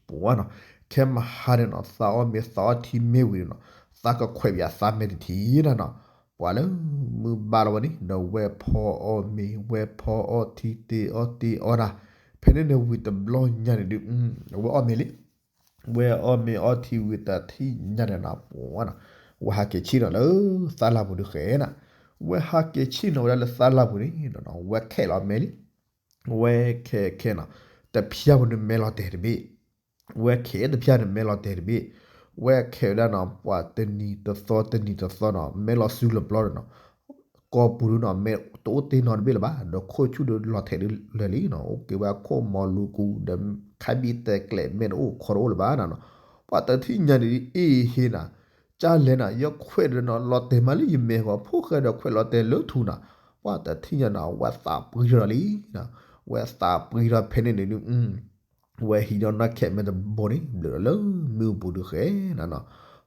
ပှၤနီၤ, ခဲမဟါန့ၣ်နီၤ သးအီၣ်မ့ၤသးအီထံမ့ၢ်ဝံၤန့ၣ်နီၤ, သးကခွဲးပယးသးမဲာ်တထံၣ်နီၤနီၤ, ပှၤလၢမုၢ်ဘါလီၤဝဲန့ၣ် ဒီးဝဲဖီအီၣ်မ့ၤ ဝဲဖီအီၣ်ထံတ့အီၣ်တ့အီၣ်တၢ်, ဖဲန့ၣ်န့ၣ်ဝံၤတဘျီညါန့ၣ်ဒုး ဝဲအီၣ်မ့ၤလံ, ဝဲအီၣ်မ့ၤအီထံဝံၤတထံၣ်ညါန့ၣ်နီၤ ပှၤနီၤ, ဝဲဟးက့ၤဆ့ၣ်နီၤလၢသးလၢ်ပူၤဒုးဃဲနီၤ, ဝဲဟးက့ၤဆ့ၣ်နီၤဝဲဒၣ်လၢသးလၢ်ပူၤန့ၣ်နီၤ ဝဲခဲးလီၤမဲာ်လံ ဝဲခဲးခဲးနီၤ, တဖျၢၣ်ပူၤန့ၣ်မဲလီၤတဲာ်တဘ့ၣ်, ဝဲခဲးတဖျၢၣ်န့ၣ် မဲလီၤတဲာ်တဘ့ၣ်, ဝဲခဲးဝဲဒၣ်နီၤ ပှၤတနံၤတသီတနံၤတသီနီၤ မဲလီၤစုလီၤပျီဒီးနီၤ, ကိာ်ပူၤဒုးနီၤ မဲတအိၣ်တ့ၢ်နီတဘ့ၣ်လၢၤဘၣ် ဒီးခိၣ်ဆူၣ်ဒုးလီၤထဲးဒုးလၢာ်လံနီၤ အိၣ်က့ၤဝဲခိၣ်မီၤလူၤကူဒီး ခါဘံၣ်တဲကျဲးမဲတအိၣ်ခီတအိၣ်လၢၤဘၣ်နီၤ, ပှၤတထံၣ်ညါန့ၣ် အ့ၣ်ဟ့ၣ်နီၤ ကၢ်လဲၣ်နီၤ ယခွဲးဒီးနီၤ လီၤတဲာ်မးလၢယမဲာ်ဂီၤ ဖိၣ်ဃဲဒီးခွဲးလီၤတဲာ်လၢထူနီၤ, ပှၤတထံၣ်ညါနီၤ ဝဲသးပှံထီၣ်လံ, ဝဲသးပှံထီၣ်ဖဲန့ၣ်န့ၣ်ဒုး ဝဲဟံးဒီးနီၢ်ခဲးမဲတဘိန့ၣ် ဘျုးဒီးလၢမ့ၣ်အူပူၤဒုးဃဲနီၤနီၤ,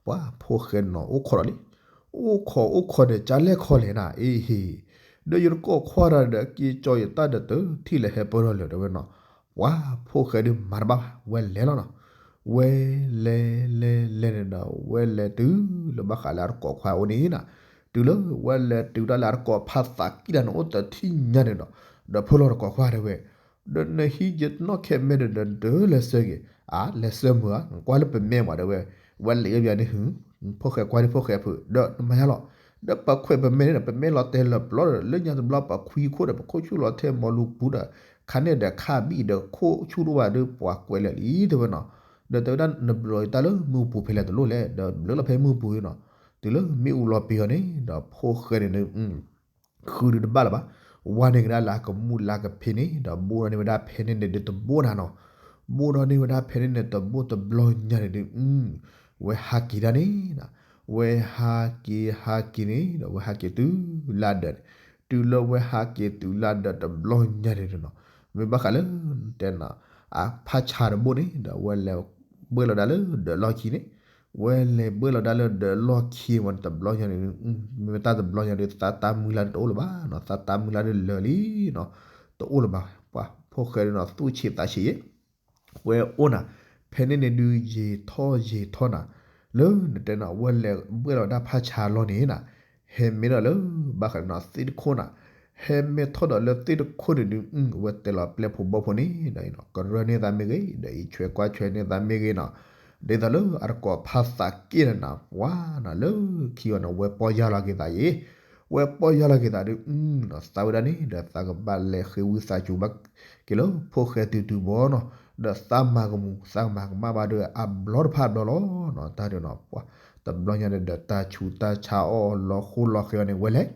ပှၤဖိၣ်ဃဲနီၤ အိၣ်ခိးဒီးလံ, အိၣ်ခိးအိၣ်ခိးဒီး ကၢ်လဲၣ်ခီလဲၣ်နီၤ အ့ၣ်ဟ့ၣ်, ဒီးယတကိးခွါတၢ်ဒီး က့ၤကၠီၤယတၢ်ဒီးတထံၣ်လၢဟဲပၢၢ်ထီၣ်လၢၤတဲဝဲနီၤ, ပှၤဖိၣ်ဃဲဒုးမၤတဘၣ်ဘၣ် ဝဲလဲၤလီၤနီၤ, ဝဲလဲၤလဲၤလဲၤန့ၣ်ဒီး ဝဲလဲၤတုၤလၢဘၣ်ဃးလၢအတကိးခွါအိၣ်န့ၣ်နီၤ, တုၤလၢဝဲလဲၤတုၤဒၣ်လၢအတကိးဖးသးကံၣ်တၢ်န့ၣ် အိၣ်တထံၣ်ညါန့ၣ်ဒီး ဒီးဖၢလီၤတကိးခွါတဲဝဲ ဒီးနဟံးယနီၢ်ခဲးမဲဒီး နတလဲၤဆၢက့ၤ, အါ လဲၤဆၢမုာ်ဧါ ကွၢ်လၢပမဲမးတဲဝဲ, ဝဲလဲၤအီၣ်ဘၣ်န့ၣ်ဟု, ဖိၣ်ဃဲကွၢ်ဒ်ဖိၣ်ဃဲဖုး ဒီးနမၤယါလီၤ, ဒီးပခွဲးပမဲန့ၣ်ဒီး ပမဲလီၤတဲာ်လၢာ်ပျီဒီး လၢညါတဘျီပခွံခိၣ်ဒီး ပခိၣ်ဆူၣ်လီၤထဲမီၤလူၤပူၤဒီး ခါန့ၣ်ဒီးခါဘံၣ်ဒီးခိၣ်ဆူၣ်တအိၣ်ဘၣ်ဒီး ပှၤကွဲးလၢာ်လံတဲဝဲနီၤ, ဒီးတဲဝဲဒၣ်နဘျုးတၢ်လၢမ့ၣ်အူပူၤဖဲလဲၣ်တလိၣ်လဲၣ် ဒီးဘျုးလီၤဖဲမ့ၣ်အူပူၤနီၤ, တုၤလၢမ့ၣ်အူလီၤပံၤအီၤန့ၣ် ဒီးဖိၣ်ဃဲန့ၣ် ဃုဒုးတဘၣ်လၢၤဘၣ်, ဝါန့ၢ်ကဒါလၢအကမူၣ်လၢကဖံးန့ၣ် ဒီးဘိၣ်ထီၣ်န့ၢ်ဝဲဒၣ်ဖဲန့ၣ်န့ၣ်ဒုးတဘိနၤနီၤ, ဘိၣ်ထီၣ်န့ၢ်ဝဲဒၣ်ဖဲန့ၣ်န့ၣ်တဘိတဘျီညါန့ၣ်ဒုး ဝဲဟးက့ၤဒၣ်န့ၣ်, ဝဲဟးက့ၤဟးက့ၤန့ၣ်ဒီး ဝဲဟးက့ၤတုၤလၢဒၢးန့ၣ်, တုၤလၢဝဲဟးက့ၤတုၤလၢဒၢးတဘျီညါန့ၣ်နီၤ, မ့ၢ်ဘၣ်ဃးလၢ တဲနီၤ အဖးဆါတဘိန့ၣ် ဒီးဝဲလဲၤဘှဲၣ်လီၤဒၣ်လၢဒၢးလီၢ်ခံန့ၣ်, ဝဲလဲၤဘှဲၣ်လီၤဒၣ်လၢဒီးလီၢ်ခံဝဲန့ၣ် တဘျီညါန့ၣ်, မ့မ့ၢ်တၢ်တဘျီညါဒီး သးတၢ်မုၢ်လၢ်တအိၣ်လၢၤဘၣ်နီၤ, သးတၢ်မုၢ်လၢ်ဒ်လၢာ်လံနီၤ, တအိၣ်လၢၤဘၣ်. ပှၤဖိၣ်ဃဲဒ်နီၤ သူၣ်ဆံးသးဆံးယဲ ဝဲအိၣ်နၤ, ဖဲန့ၣ်န့ၣ်ဒုးယံာ်ထီၣ်ယံာ်ထီၣ်နၤ, လၢနတဲနၤ ဝဲလဲၤဘှဲၣ်လီၤဒၣ်ဖးဆါလီၢ်န့ၣ်နၤ, ဟဲမ့ၢ်ဒီးလၢ ဘၣ်ဃးဒီးနၤ သ့ၣ်တခိၣ်နၤ, ဟဲမ့ၢ်ထီၣ်ဒီးလၢသ့ၣ်တခိၣ်န့ၣ်ဒုး ဝဲတဲလီၤပျဲၢ်ဖိဘီၣ်ဖိန့ၣ်ဒီး ကရၢန့ၢ်သးမ့ၢ်ဂ့ၤ, ဒီးအံးဆွဲကွၢ်ဆွဲန့ၢ်သးမ့ၢ်ဂ့ၤနီၤ, ဒ်သိးလၢအတကိးဖးသးက့ၣ်နၤနၤ ပှၤနၤလၢခံအီၤန့ၣ် ဝဲပီၢ်ယၢ်လီၤက့ၤသးယဲ ဝဲပီၢ်ယၢ်လီၤက့ၤသးဒုး သးဝဲဒၣ်န့ၣ်ဒီး သးကဘၣ်လဲၤဃ့ဝံသးစူၤဘၣ်က့ၤလၢ ဖိၣ်ဃဲတုၤတုၤဘီနီၤ, ဒီးသးမၤကမူၤ သးကမၤကမၣ်ဘၣ်ဒီး အဘျီတဖၣ်အဘျီလီၤနီၤ, တၢ်ဒုးနီၤ ပှၤတဘျီညါန့ၣ်ဒီး တၢ်ဆူးတၢ်ဆါအီၣ်အီၤလီၤဃိလီၤဃဲအီၤန့ၣ် ဝဲလဲၤ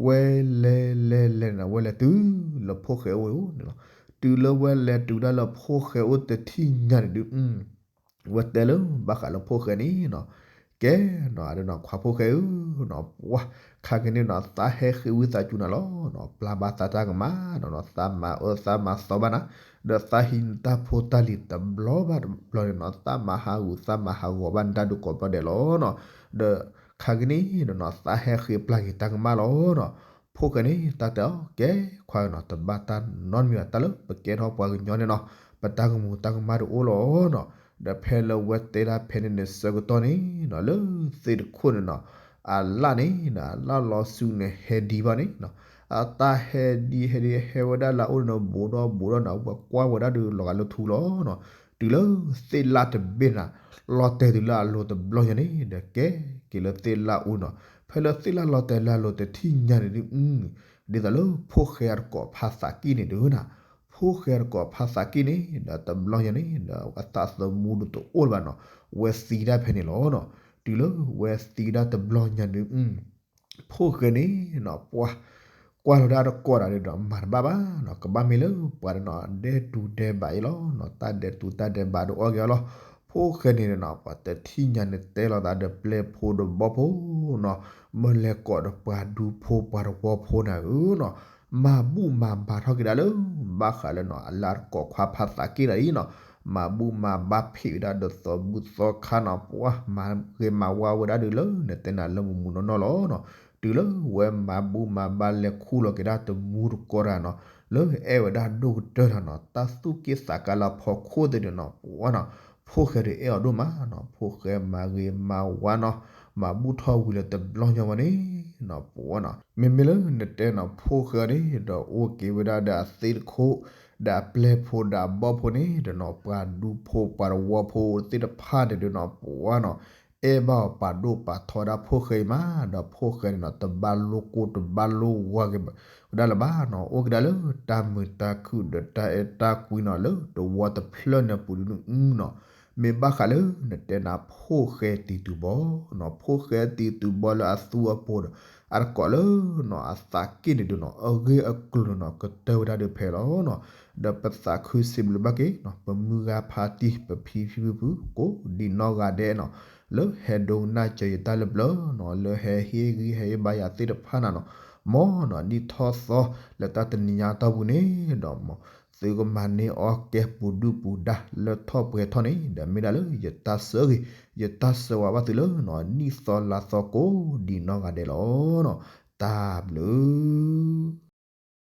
ဝဲလဲၤလဲၤလဲၤန့ၣ် ဝဲလဲၤတုၤလၢဖိၣ်ဃဲအိၣ်န့ၣ်လီၤ. တုၤလၢဝဲလဲၤတုၤဒၣ်လၢဖိၣ်ဃဲအိၣ်တထံၣ်ညါန့ၣ်ဒုး ဝဲတဲလၢဘၣ်ဃးလၢဖိၣ်ဃဲန့ၣ်နီၤ, ကဲနီၤ အဒုးနီၤ ခွါဖိၣ်ဃဲဧၢနီၤ ပှၤ ခါက့ၤန့ၣ်နီၤ သးဟဲဃ့ဝံသးစူၤနၤလီၤနီၤ, ပျၢ်ဘၣ်သးတၢ်ကမၣ်နီၤ, သးမၤအၢသးမၤသီဘၣ်နၤ, ဒီးသးဟံးနတၢ်ဖိတၢ်လံၤတဘျီဘၣ်တဘျီန့ၣ်နီၤ, သးမၤဟးဂူာ်သးမၤဟးဂီၤဘၣ်နတၢ်ဒုးကိးဘျီဒဲးလီၤနီၤ, ဒီးခါက့ၤန့ၣ်နီၤ သးဟဲဃ့ပျၢ်က့ၤတၢ်ကမၣ်လီၤနီၤ. ဖိၣ်ဃဲန့ၣ် တၢ်တဲအီၤ ကဲခွါနီၤ တဘၣ်တၢ်နီတမံၤဘၣ်, တၢ်လၢပကဲထီၣ်ပှၤကညီန့ၣ်နီၤ ပတၢ်ကမူၤတၢ်ကမၣ်တအိၣ်လီၤနီၤ. ဒီးဖဲလၢဝဲတဲဒၣ်ဖဲန့ၣ်န့ၣ် ဆၢကတီၢ်န့ၣ်နီၤ လၢသ့ၣ်တခိၣ်န့ၣ်နီၤ အလၣ်န့ၣ်နီၤ အလၣ်လီၤဆူန့ၣ် ဟဲဒံးဘၣ်န့ၣ်နီၤ, အတၢ်ဟဲဒံးဟဲဒံးဟဲဝဲဒၣ်လၢအအိၣ်န့ၣ်နီၤ ဘူးဒီးဘူးဒီးနီၤ ဝဲကွၢ်ဝဲဒၣ်ဒုးလီၤဂာ်လၢထူလီၤနီၤ. တုၤလၢသ့ၣ်လၣ်တဘ့ၣ်နၤ လီၤတဲာ်တုၤလၢအလိၤတဘျီညါန့ၣ်ဒီး ကဲက့ၤလၢသ့ၣ်လၣ်အူနီၤ, ဖဲလၢသ့ၣ်လၣ်လီၤတဲာ်လၢအလိၤတထံၣ်ညါန့ၣ်ဒုး ဒ်သိးလၢဖိၣ်ဃဲအတကိးဖးသးက့ၣ်န့ၣ်ဒုးနၤ, ဖိၣ်ဃဲအတကိးဖးသးက့ၣ်န့ၣ်ဒီး တဘျီညါန့ၣ်ဒီး အသးသမူဒုးတအိၣ်လၢၤဘၣ်နီၤ, ဝဲသံဒၣ်ဖဲန့ၣ်လီၤနီၤ. တုၤလၢဝဲသံဒၣ်တဘျီညါဒုး ဖိၣ်ဃဲန့ၣ်နီၤ ပှၤ ကွၢ်လီၤဒၣ်တကိးတၢ်ဒီး မၤတဘၣ်ဘၣ်နီၤ, ကဘၣ်မ့ၢ်လၢပှၤဒီးနီၤ ဒဲးတူၤဒဲးဘးအံၤလီၤနီၤ, တၢ်ဒဲးတူၤတၢ်ဒဲးဘးဒုးအီၣ်က့ၤအီၤလီၤ. ဖိၣ်ဃဲန့ၣ်နီၤ ပှၤတထံၣ်ညါန့ၣ်တဲလီၤသးဒီးပျဲၢ်ဖိဒီးဘီၣ်ဖိနီၤ, မ့ၢ်လဲၤကိးဒီးပှၤဒူဖိပှၤတဝီဖိန့ၣ်ဧၢနီၤ, မၤဘူၣ်မၤဘါထီၣ်က့ၤဒၣ်လၢ ဘၣ်ဃးလၢနီၤ အလၢအတကိးခွါဖးသးက့ၣ်တၢ်အံၤနီၤ, မၤဘူၣ်မၤဘါဖံးဝဲဒၣ်ဒီးသီဘူၣ်သီခါနီၤ, ပှၤမၤဂ့ၤမၤဝါဝဲဒၣ်ဒုးလၢ နတဲနၤလၢမုာ်မုာ်နီၢ်နီၢ်လီၤနီၤ. တုၤလၢဝဲမၤဘူၣ်မၤဘါလဲၤခူၣ်လီၤက့ၤဒၣ်တမူတကိးတၢ်နီၤ, လၢအဲၣ်ဝဲဒၣ်ဒိၣ်ကတၢၢ်တၢ်နီၤ, တၢ်သူၣ်က့ၣ်သးကါလၢအဖီခိၣ်သ့ၣ်ဒီးနီၤ ပှၤနီၤ, ဖိၣ်ဃဲဒုးအဲၣ်အီၤဒိၣ်မးနီၤ, ဖိၣ်ဃဲမၤဂ့ၤမၤဝါနီၤ, မၤဘူၣ်ထီၣ်ဝံၤလၢတဘျီညါဝဲန့ၣ်နီၤ ပှၤနီၤ, မ့မ့ၢ်လၢနတဲနီၤ ဖိၣ်ဃဲန့ၣ်ဒီး အိၣ်က့ၤဝဲဒၣ်ဒီးအသ့ၣ်တခိၣ် ဒီးအပျဲၢ်ဖိဒီးအဘီၣ်ဖိန့ၣ်ဒီးနီၤ, ပှၤဒူဖိပှၤတဝီဖိသ့ၣ်တဖၣ်န့ၣ်ဒီးနီၤ ပှၤနီၤ, အဲၣ်ဘၣ်အီၤပာ်ဒိၣ်ပာ်ထီဝဲဒၣ်ဖိၣ်ဃဲအံၤမး, ဒီးဖိၣ်ဃဲန့ၣ်နီၤ တဘၣ်လိၣ်ကိၢ်တဘၣ်လိၣ်ဝါက့ၤဝဲဒၣ်လၢၤဘၣ်နီၤ, အိၣ်က့ၤဒၣ်လၢတၢ်မုာ်တၢ်ခုၣ်ဒီးတၢ်အဲၣ်တၢ်ကွံနီၤ လၢတဝီတဖျၢၣ်န့ၣ်အပူၤဒုးနီၤ, မ့ၢ်ဘၣ်ဃးလၢနတဲနၤ ဖိၣ်ဃဲတံၤတူၤဘီနီၤ, ဖိၣ်ဃဲတံၤတူၤဘီလၢအသူအပိၤဒီး အတကိးလၢနီၤ အသးက့ၣ်န့ၣ်ဒုးနီၤ အဂ့ၢ်အကျိၤန့ၣ်နီၤ ကတၢၢ်ဝဲဒၣ်ဒုးဖဲလီၤနီၤ, ဒီးပသးခုစံးဘျုးဘၣ်က့ၤနီၤ ပမုၢ်ဂၤဖါတံၢ် ပဖံဖံဖုဖု ကိးဒံးနီၢ်ဂၤဒဲးနီၤ, လၢဟဲဒိကနၣ်စၢၤယတၢ်လၢပျၢၤနီၤ, လၢဟဲဟ့ၣ်ဂံၢ်ဟ့ၣ်ဘါယၤသ့ၣ်တဖၣ်နၤနီၤ, မ်နီၤ ဒ်ထီၣ်သီလၢတၢ်တနံၤညါအတီၢ်ပူၤန့ၣ်ဒီး မ် သုကမၤန့ၢ်အီၣ်ကဲပူၤဒုၣ်ပူၤဒါလၢထီၣ်ပှဲၤထီၣ်န့ၣ်ဒီး မ့ၢ်ဒၣ်လၢယတၢ်ဆၢဂ့ၤ ယတၢ်ဆၢဝါဘၣ်သုလၢနီၤ နံၣ်သီလါသီကိးဒံးနီၢ်ဂၤဒဲးလီၤနီၤ, တၢ်ဘျုး